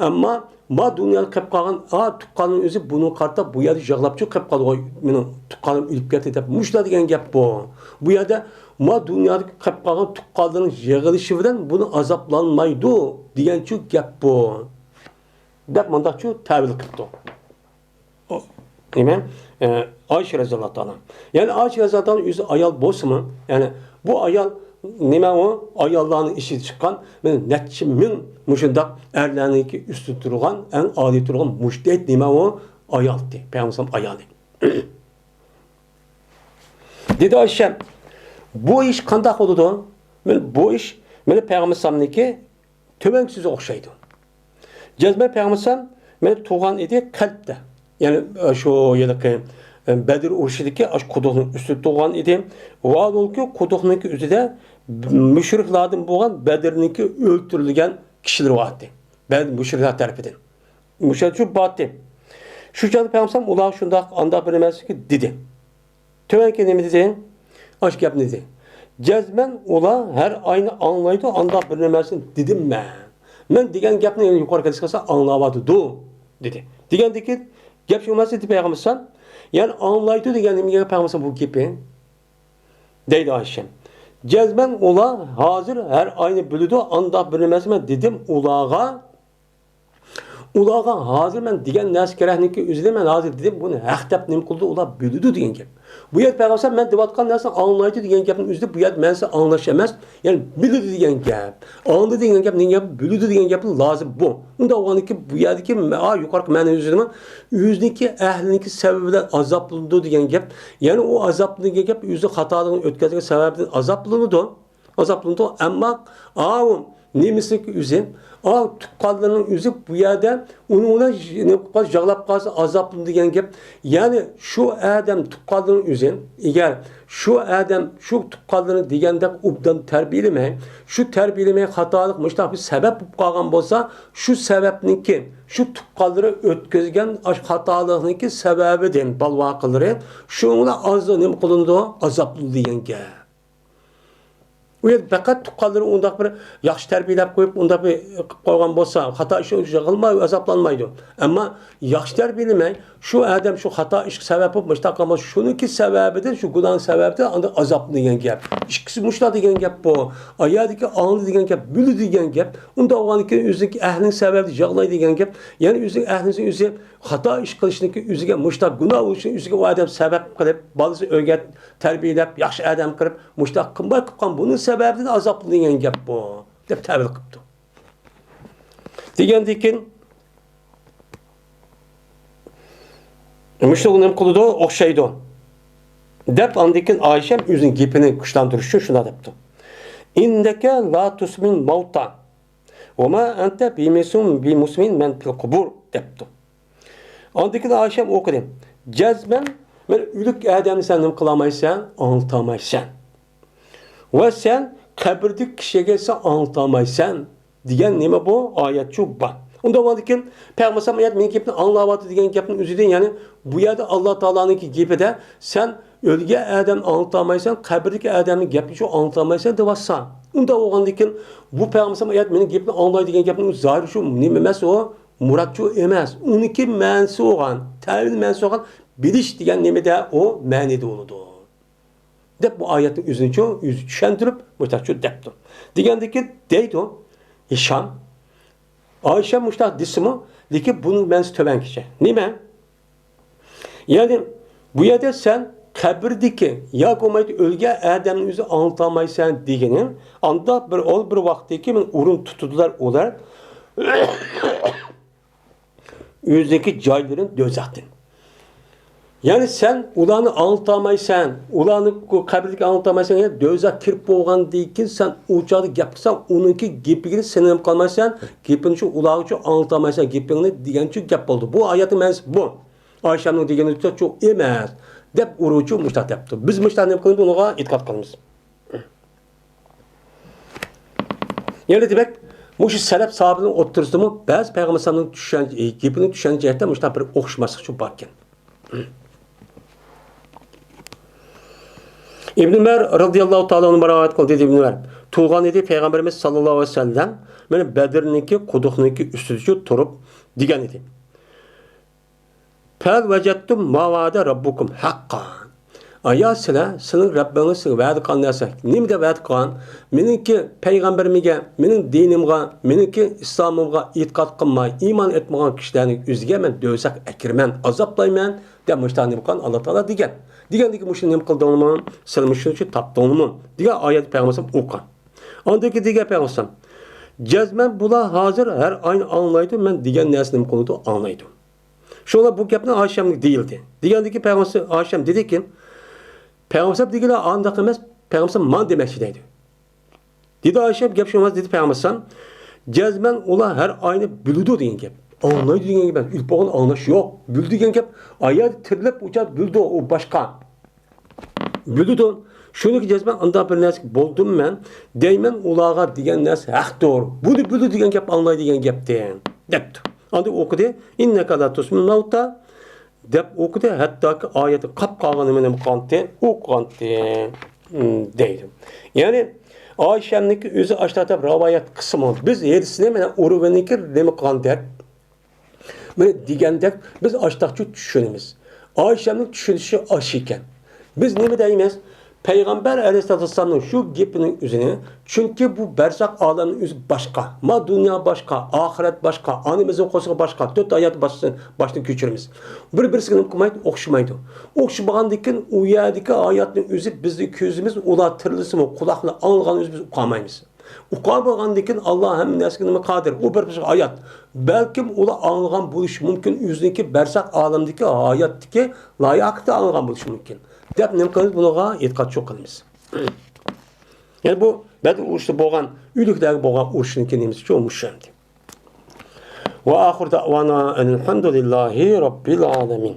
ئەمما ما دۇنيادا قېلىپ قالغان، ئا، تۇغقاننىڭ ئۆزى بۇنىڭ قارىتا بۇ يەردە يىغلاپچۇ قېلىپ قالدىغۇ، مېنىڭ تۇغقانىم ئۆلۈپ كەتتى دەپ، مۇشۇلا دېگەن گەپ بۇ. بۇ يەردە ما دۇنيادا قېلىپ قالغان تۇغقانلىرىنىڭ يىغلىشى بىلەن بۇنى ئازابلانمايدۇ دېگەنچۇ گەپ بۇ. دەپ مۇنداقچۇ تەۋىل قىپتۇ. ئۇ، نېمە؟ ئە، ئائىشە رەزىياللاھۇ تائالا. يەنى ئائىشە رەزىياللاھۇ تائالا ئۆزى ئايال بولسىمۇ، يەنى بۇ ئايال نېمە ئۇ؟ ئاياللارنىڭ ئىچىدە چىققان، مانا نەچچە مىڭ مۇشۇنداق ئەرلەرنىڭكى ئۈستىدە تۇرغان، ئەڭ ئالىي تۇرغان مۇجتەھىد نېمە ئۇ؟ ئايالتى. پەيغەمبەر ئەلەيھىسسالام ئايالى. دېدى ئائىشە، بۇ ئىش قانداق بولىدۇ؟ مانا بۇ ئىش، مانا پەيغەمبەر ئەلەيھىسسالامنىڭكى تۆۋەنكى سۆزىگە ئوخشايدۇ. جەزمەن پەيغەمبەر ئەلەيھىسسالام مانا تۇغان ئىدى قەلبتە. يەنى، ئە، شۇ ھېلىقى، ئە، بەدر ئۇرۇشىدىكى ئاشۇ قۇدۇقنىڭ ئۈستىدە تۇغان ئىدى. ۋاھالەنكى، قۇدۇقنىڭكى ئۆزىدە مۇشرىكلاردىن بولغان بەدرنىڭكى ئۆلتۈرۈلگەن كىشىلىرى بار ئىدى. بەدر مۇشرىكلار تەرىپىدىن. مۇشۇ بارتى. شۇ چاغدا پەيغەمبەر ئەلەيھىسسالام ئۇلارغا شۇنداق، ئانداق بىر نەرسىگە دېدى. تۆۋەنكى نېمە دېدى؟ ئاشۇ گەپنى دېدى. جەزمەن ئۇلار ھەر ئاينى ئاڭلايدۇ، ئانداق بىر نەرسىنى دېدىم مەن. مەن دېگەن گەپنى يەنە يۇقىرىقى ھەدىسكە قارىسا ئاڭلاۋاتىدۇ، دېدى. دېگەندىكى گەپ شۇ ئەمەس دېدى پەيغەمبەر ئەلەيھىسسالام. يەنى ئاڭلايدۇ دېگەن نېمىگە پەيغەمبەر ئەلەيھىسسالام بۇ گېپى؟ دەيدۇ ئائىشە. جەزمەن ئۇلار ھازىر ھەر ئاينى بىلىدۇ، ئانداق بىر نەرسە مەن دېدىم ئۇلارغا. ئۇلارغا ھازىر مەن دېگەن نەرسە كېرەكنىكى ئۆزىدە مەن ھازىر دېدىم، بۇنى ھەق دەپ نېمە قىلدى، ئۇلار بىلىدۇ دېگەن گەپ. بۇ يەردە پەيغەمبەر مەن دەۋاتقان نەرسىنى ئاڭلايدۇ دېگەن گەپنىڭ ئۆزىدە بۇ يەردە مەنىسى ئاڭلاش ئەمەس، يەنى بىلىدۇ دېگەن گەپ. ئاڭلىدى دېگەن گەپ، نېمە گەپ؟ بىلىدۇ دېگەن گەپنىڭ لازىمى بۇ. ئۇنداق بولغاندىكىن بۇ يەردىكى مە-، ئا، يۇقىرىقى مەنىنى ئۆزىدىمۇ ئۆزىنىڭكى ئەھلىنىڭكى سەۋەبى بىلەن ئازابلىنىدۇ دېگەن گەپ. يەنى ئۇ ئازابلىنىدۇ دېگەن گەپ ئۆزى خاتالىقىنى ئۆتكەزگەن سەۋەبىدىن ئازابلىنىدۇ. ئازابلىنىدۇ. ئەمما ئاۋۇ نېمىسىنىڭكى ئۆزى، ئاۋۇ تۇغقانلىرىنىڭ ئۆزى بۇ يەردە ئۇنى، ئۇنى نېمە قىلىپ قالسا، ياغلاپ قالسا ئازابلىنىدۇ دېگەن گەپ. يەنى شۇ ئادەم تۇغقانلىرىنىڭ ئۆزى، ئەگەر شۇ ئادەم شۇ تۇغقانلىرىنى دېگەندەك ئوبدان تەربىيەلىمەي، شۇ تەربىيەلىمەي خاتالىق مۇشۇنداق بىر سەۋەب بولۇپ قالغان بولسا، شۇ سەۋەبنىڭكى، شۇ تۇغقانلىرى ئۆتكۈزگەن ئاشۇ خاتالىقنىڭكى سەۋەبىدىن بالۋاقىلىرى شۇنىڭ بىلەن ئاز نېمە قىلىنىدۇ، ئازابلىنىدۇ دېگەن گەپ. ئۇ يەردە پەقەت تۇغقانلىرى ئۇنداق بىر ياخشى تەربىيەلەپ قويۇپ، ئۇنداق بىر قىلىپ قويغان بولسا، خاتا ئىش يىغىلماي، ئازابلانمايدۇ. ئەمما ياخشى تەربىيەلىمەي، شۇ ئادەم شۇ خاتا ئىشقا سەۋەب بولۇپ، مۇشۇنداق قىلغان بولسا، شۇنىڭكى سەۋەبىدىن، شۇ گۇناھنىڭ سەۋەبىدىن ئاندىن ئازابلىنىدىغان گەپ. ئىككىسى مۇشۇنداق دېگەن گەپ بۇ. ئايەردىكى ئاڭلىدى دېگەن گەپ، بىلدى دېگەن گەپ. ئۇنداق بولغاندىكىن ئۆزىنىڭكى ئەھلىنىڭ سەۋەبىدىن ياغلايدۇ دېگەن گەپ. يەنى ئۆزىنىڭ ئەھلىنىڭ ئۆزى خاتا ئىش قىلىشنىڭكى ئۆزىگە، مۇشۇنداق گۇناھ بولۇشنىڭ ئۆزىگە ئۇ ئادەم سەۋەب قىلىپ، بالىسى ئۆگەت، تەربىيەلەپ، ياخشى ئادەم قىلىپ، مۇشۇنداق قىلماي قىلغان بۇنىڭ سەۋەبىدىن ئازابلىنىدىغان گەپ بۇ، دەپ تەۋىل قىپتۇ. دېگەندىكىن، مۇشۇ نېمە قىلىدۇ، ئوخشايدۇ، دەپ ئاندىن كېيىن ئائىشەم ئۆزىنىڭ گېپىنى كۈچلەندۈرۈش ئۈچۈن شۇنداق دەپتۇ. «ئىننەكە لا تۇسمىن مەۋتا، ۋە ما ئەنتە بىمۇسمىن، بىمۇسمىن مەن پىل قۇبۇر» دەپتۇ. ئاندىن كېيىن ئائىشەم ئوقۇدى. جەزمەن مەن ئۆلۈك ئادەمنى سەن نېمە قىلالمايسەن، ئاڭلىتالمايسەن. ۋە سەن قەبرىدىكى كىشىگە سەن ئاڭلىتالمايسەن دېگەن نېمە بۇ؟ ئايەتچۇ بار. ئۇنداق بولغاندىكىن پەيغەمبەر ئايەت مېنىڭ گېپىمنى ئاڭلاۋاتىدۇ دېگەن گەپنىڭ ئۆزىدىن، يەنى بۇ يەردە ئاللا تائالانىڭكى گېپىدە سەن ئۆلگەن ئادەمنى ئاڭلىتالمايسەن، قەبرىدىكى ئادەمنىڭ گەپىنىچۇ ئاڭلىتالمايسەن دەۋاتسا. ئۇنداق بولغاندىكىن بۇ پەيغەمبەر ئايەت مېنىڭ گېپىمنى ئاڭلايدۇ دېگەن گەپنىڭ زاھىرى شۇ نېمە ئەمەس ئۇ؟ مۇرادچۇ ئەمەس. ئۇنىڭكى مەنىسى بولغان، تەۋىل مەنىسى بولغان بىلىش دېگەن نېمىدە ئۇ مەنىدە بولىدۇ. دەپ بۇ ئايەتنىڭ ئۆزىنىچۇ، ئۆزى چۈشەندۈرۈپ، مۇشۇنداقچۇ دەپتۇ. دېگەندىكىن دەيدۇ ھىشام، ئائىشە مۇشۇنداق دېسىمۇ، لېكىن بۇنىڭ مەنىسى تۆۋەنكىچە. نېمە؟ يەنى بۇ يەردە سەن قەبرىدىكى ياكى بولمايدۇ ئۆلگەن ئادەمنى ئۆزى ئاڭلىتالمايسەن دېگىنى، ئانداق بىر ئول بىر ۋاقىتتىكى مېنى ئورۇن تۇتىدۇلار ئۇلار. ئۆزىنىڭكى جايلىرىنى دوزاختىن. يەنى سەن ئۇلارنى ئاڭلىتالمايسەن، ئۇلارنى قەبرىدىكى ئاڭلىتالمايسەن، يەنى دوزاخ كىرىپ بولغاندىن كېيىن سەن ئۇ چاغدا گەپ قىلساڭ، ئۇنىڭكى گېپىگە سېنىپ قالمايسەن، گېپىنى شۇ ئۇلارغىچۇ ئاڭلىتالمايسەن گېپىڭنى دېگەنچۇ گەپ بولدى. بۇ ئايەتنىڭ مەنىسى بۇ. ئائىشەمنىڭ دېگىنىچۇ ئەمەس، دەپ ئۇرغۇچۇ مۇشۇنداق دەپتۇ. بىز مۇشۇنداق نېمە قىلىمىز، ئۇنىڭغا ئېتىقاد قىلىمىز. يەنە دېمەك، مۇشۇ سەلەپ ساھابىنىڭ ئوتتۇرىسىدىمۇ بەزى پەيغەمبەر ئەلەيھىسسالامنىڭ چۈشەنچە، گېپىنىڭ چۈشەنچە جەھەتتە مۇشۇنداق بىر ئوخشىماسلىقچۇ باركەن. ئىبن ئۆمەر رەزىياللاھۇ تائالا ئەنھۇ رىۋايەت قىلدى، دېدى ئىبن ئۆمەر. تۇرغان ئىدى پەيغەمبىرىمىز ساللاللاھۇ ئەلەيھى ۋەسەللەم، مانا بەدرنىڭكى قۇدۇقنىڭكى ئۈستىدىچۇ تۇرۇپ دېگەن ئىدى. فەل ۋەجەدتۇم ما ۋەئەدە رەببۇكۇم ھەققا. ئايا سىلەر، سىلىڭ رەببىڭىز سىلىگە ۋەدە قىلغان نەرسە. نېمە دەپ ۋەدە قىلغان؟ مېنىڭكى پەيغەمبىرىمگە، مېنىڭ دىنىمغا، مېنىڭكى ئىسلامىمغا ئېتىقاد قىلماي، ئىمان ئېيتمىغان كىشىلەرنىڭ ئۆزىگە مەن دوزاخ ئەكىرىمەن، ئازابلايمەن، دەپ مۇشۇنداق نېمە قىلغان ئاللا تائالا دېگەن. دېگەندىكى مۇشۇنى نېمە قىلدىڭلارمۇ؟ سىلەر مۇشۇنى شۇ تاپتىڭلارمۇ؟ دېگەن ئايەتنى پەيغەمبەر ئوقۇغان. ئاندىن كېيىن دېگەن پەيغەمبەر، جەزمەن بۇلار ھازىر ھەر ئاينى ئاڭلايدۇ، مەن دېگەن نەرسىنى نېمە قىلىدۇ؟ ئاڭلايدۇ. شۇڭا بۇ گەپنى ئائىشەمگە دېيىلدى. دېگەندىكى پەيغەمبەر ئائىشەم دېدىكى، پەيغەمبەر دېگىنى ئانداق ئەمەس، پەيغەمبەر مانا دېمەكچى دەيدۇ. دېدى ئائىشەم، گەپ شۇ ئەمەس، دېدى پەيغەمبەر ئەلەيھىسسالام. جەزمەن ئۇلار ھەر ئاينى بىلىدۇ دېگەن گەپ. ئاڭلايدۇ دېگەن گەپ ئەمەس. ئۆلۈپ بولغان ئاڭلاش يوق. بىلىدۇ دېگەن گەپ، ئايەت تىرىلىپ ئۇچار بىلىدۇ، ئۇ باشقا. بىلىدۇ. شۇنىڭكى جەزمەن ئانداق بىر نەرسە بولدۇم مەن. دەيمەن ئۇلارغا دېگەن نەرسە ھەقتۇر. بۇنى بىلىدۇ دېگەن گەپ ئاڭلايدۇ دېگەن گەپتىن. دەپتۇ. ئاندىن ئوقۇدى. ئىننەكە لا تۇسمىل مەۋتا. دەپ ئوقۇدى، ھەتتاكى ئايەتنى قاپ قالغىنىمۇ نېمە قىلغانتى؟ ئوقۇغانتى، دەيدۇ. يەنى ئائىشەمنىڭكى ئۆزى ئاشتاق دەپ رىۋايەت قىلسىمۇ، بىز ھەدىسنى مانا ئۇرۋىنىڭكى نېمە قىلغاندەك، مانا دېگەندەك بىز ئاشتاقچە چۈشىنىمىز. ئائىشەمنىڭ چۈشىنىشى ئاشۇ ئىكەن. بىز نېمە دەيمىز؟ پەيغەمبەر ئەلەيھىسسالاتۇ ۋەسسالامنىڭ شۇ گېپىنىڭ ئۆزىنى، چۈنكى بۇ بەرزەخ ئالەمنىڭ ئۆزى باشقا، ما دۇنيا باشقا، ئاخىرەت باشقا، ئانىمىزنىڭ قورسىقى باشقا، تۆت ھايات باشتىن، باشتىن كۆچۈرىمىز. بىر-بىرسىگە نېمە قىلمايدۇ؟ ئوخشىمايدۇ. ئوخشىمىغاندىن كېيىن ئۇ يەردىكى ھاياتنىڭ ئۆزى بىزنىڭ كۆزىمىز، ئۇلار تىرىلسىمۇ، قۇلاقلار ئاڭلىغان ئۆزى بىز ئۇقالمايمىز. ئۇقالمىغاندىن كېيىن ئاللا ھەممە نەرسىگە نېمە قادىر؟ ئۇ بىر بىرسىگە ھايات. بەلكىم ئۇلار ئاڭلىغان بولۇشى مۇمكىن، ئۆزىنىڭكى بەرزەخ ئالەمدىكى ھاياتتىكى لايىھەكتە ئاڭلىغان بولۇشى مۇمكىن. دەپ نېمە قىلىمىز؟ بۇنىڭغا ئېتىقاد چوق قىلىمىز. يەنى بۇ بەدر ئۇرۇشىدا بولغان ئۆلۈكلەرگە بولغان ئۇرۇشنىڭكى نېمىسى شۇ، مۇشۇ ئەمدى. وآخر دعوانا أن الحمد لله رب العالمين.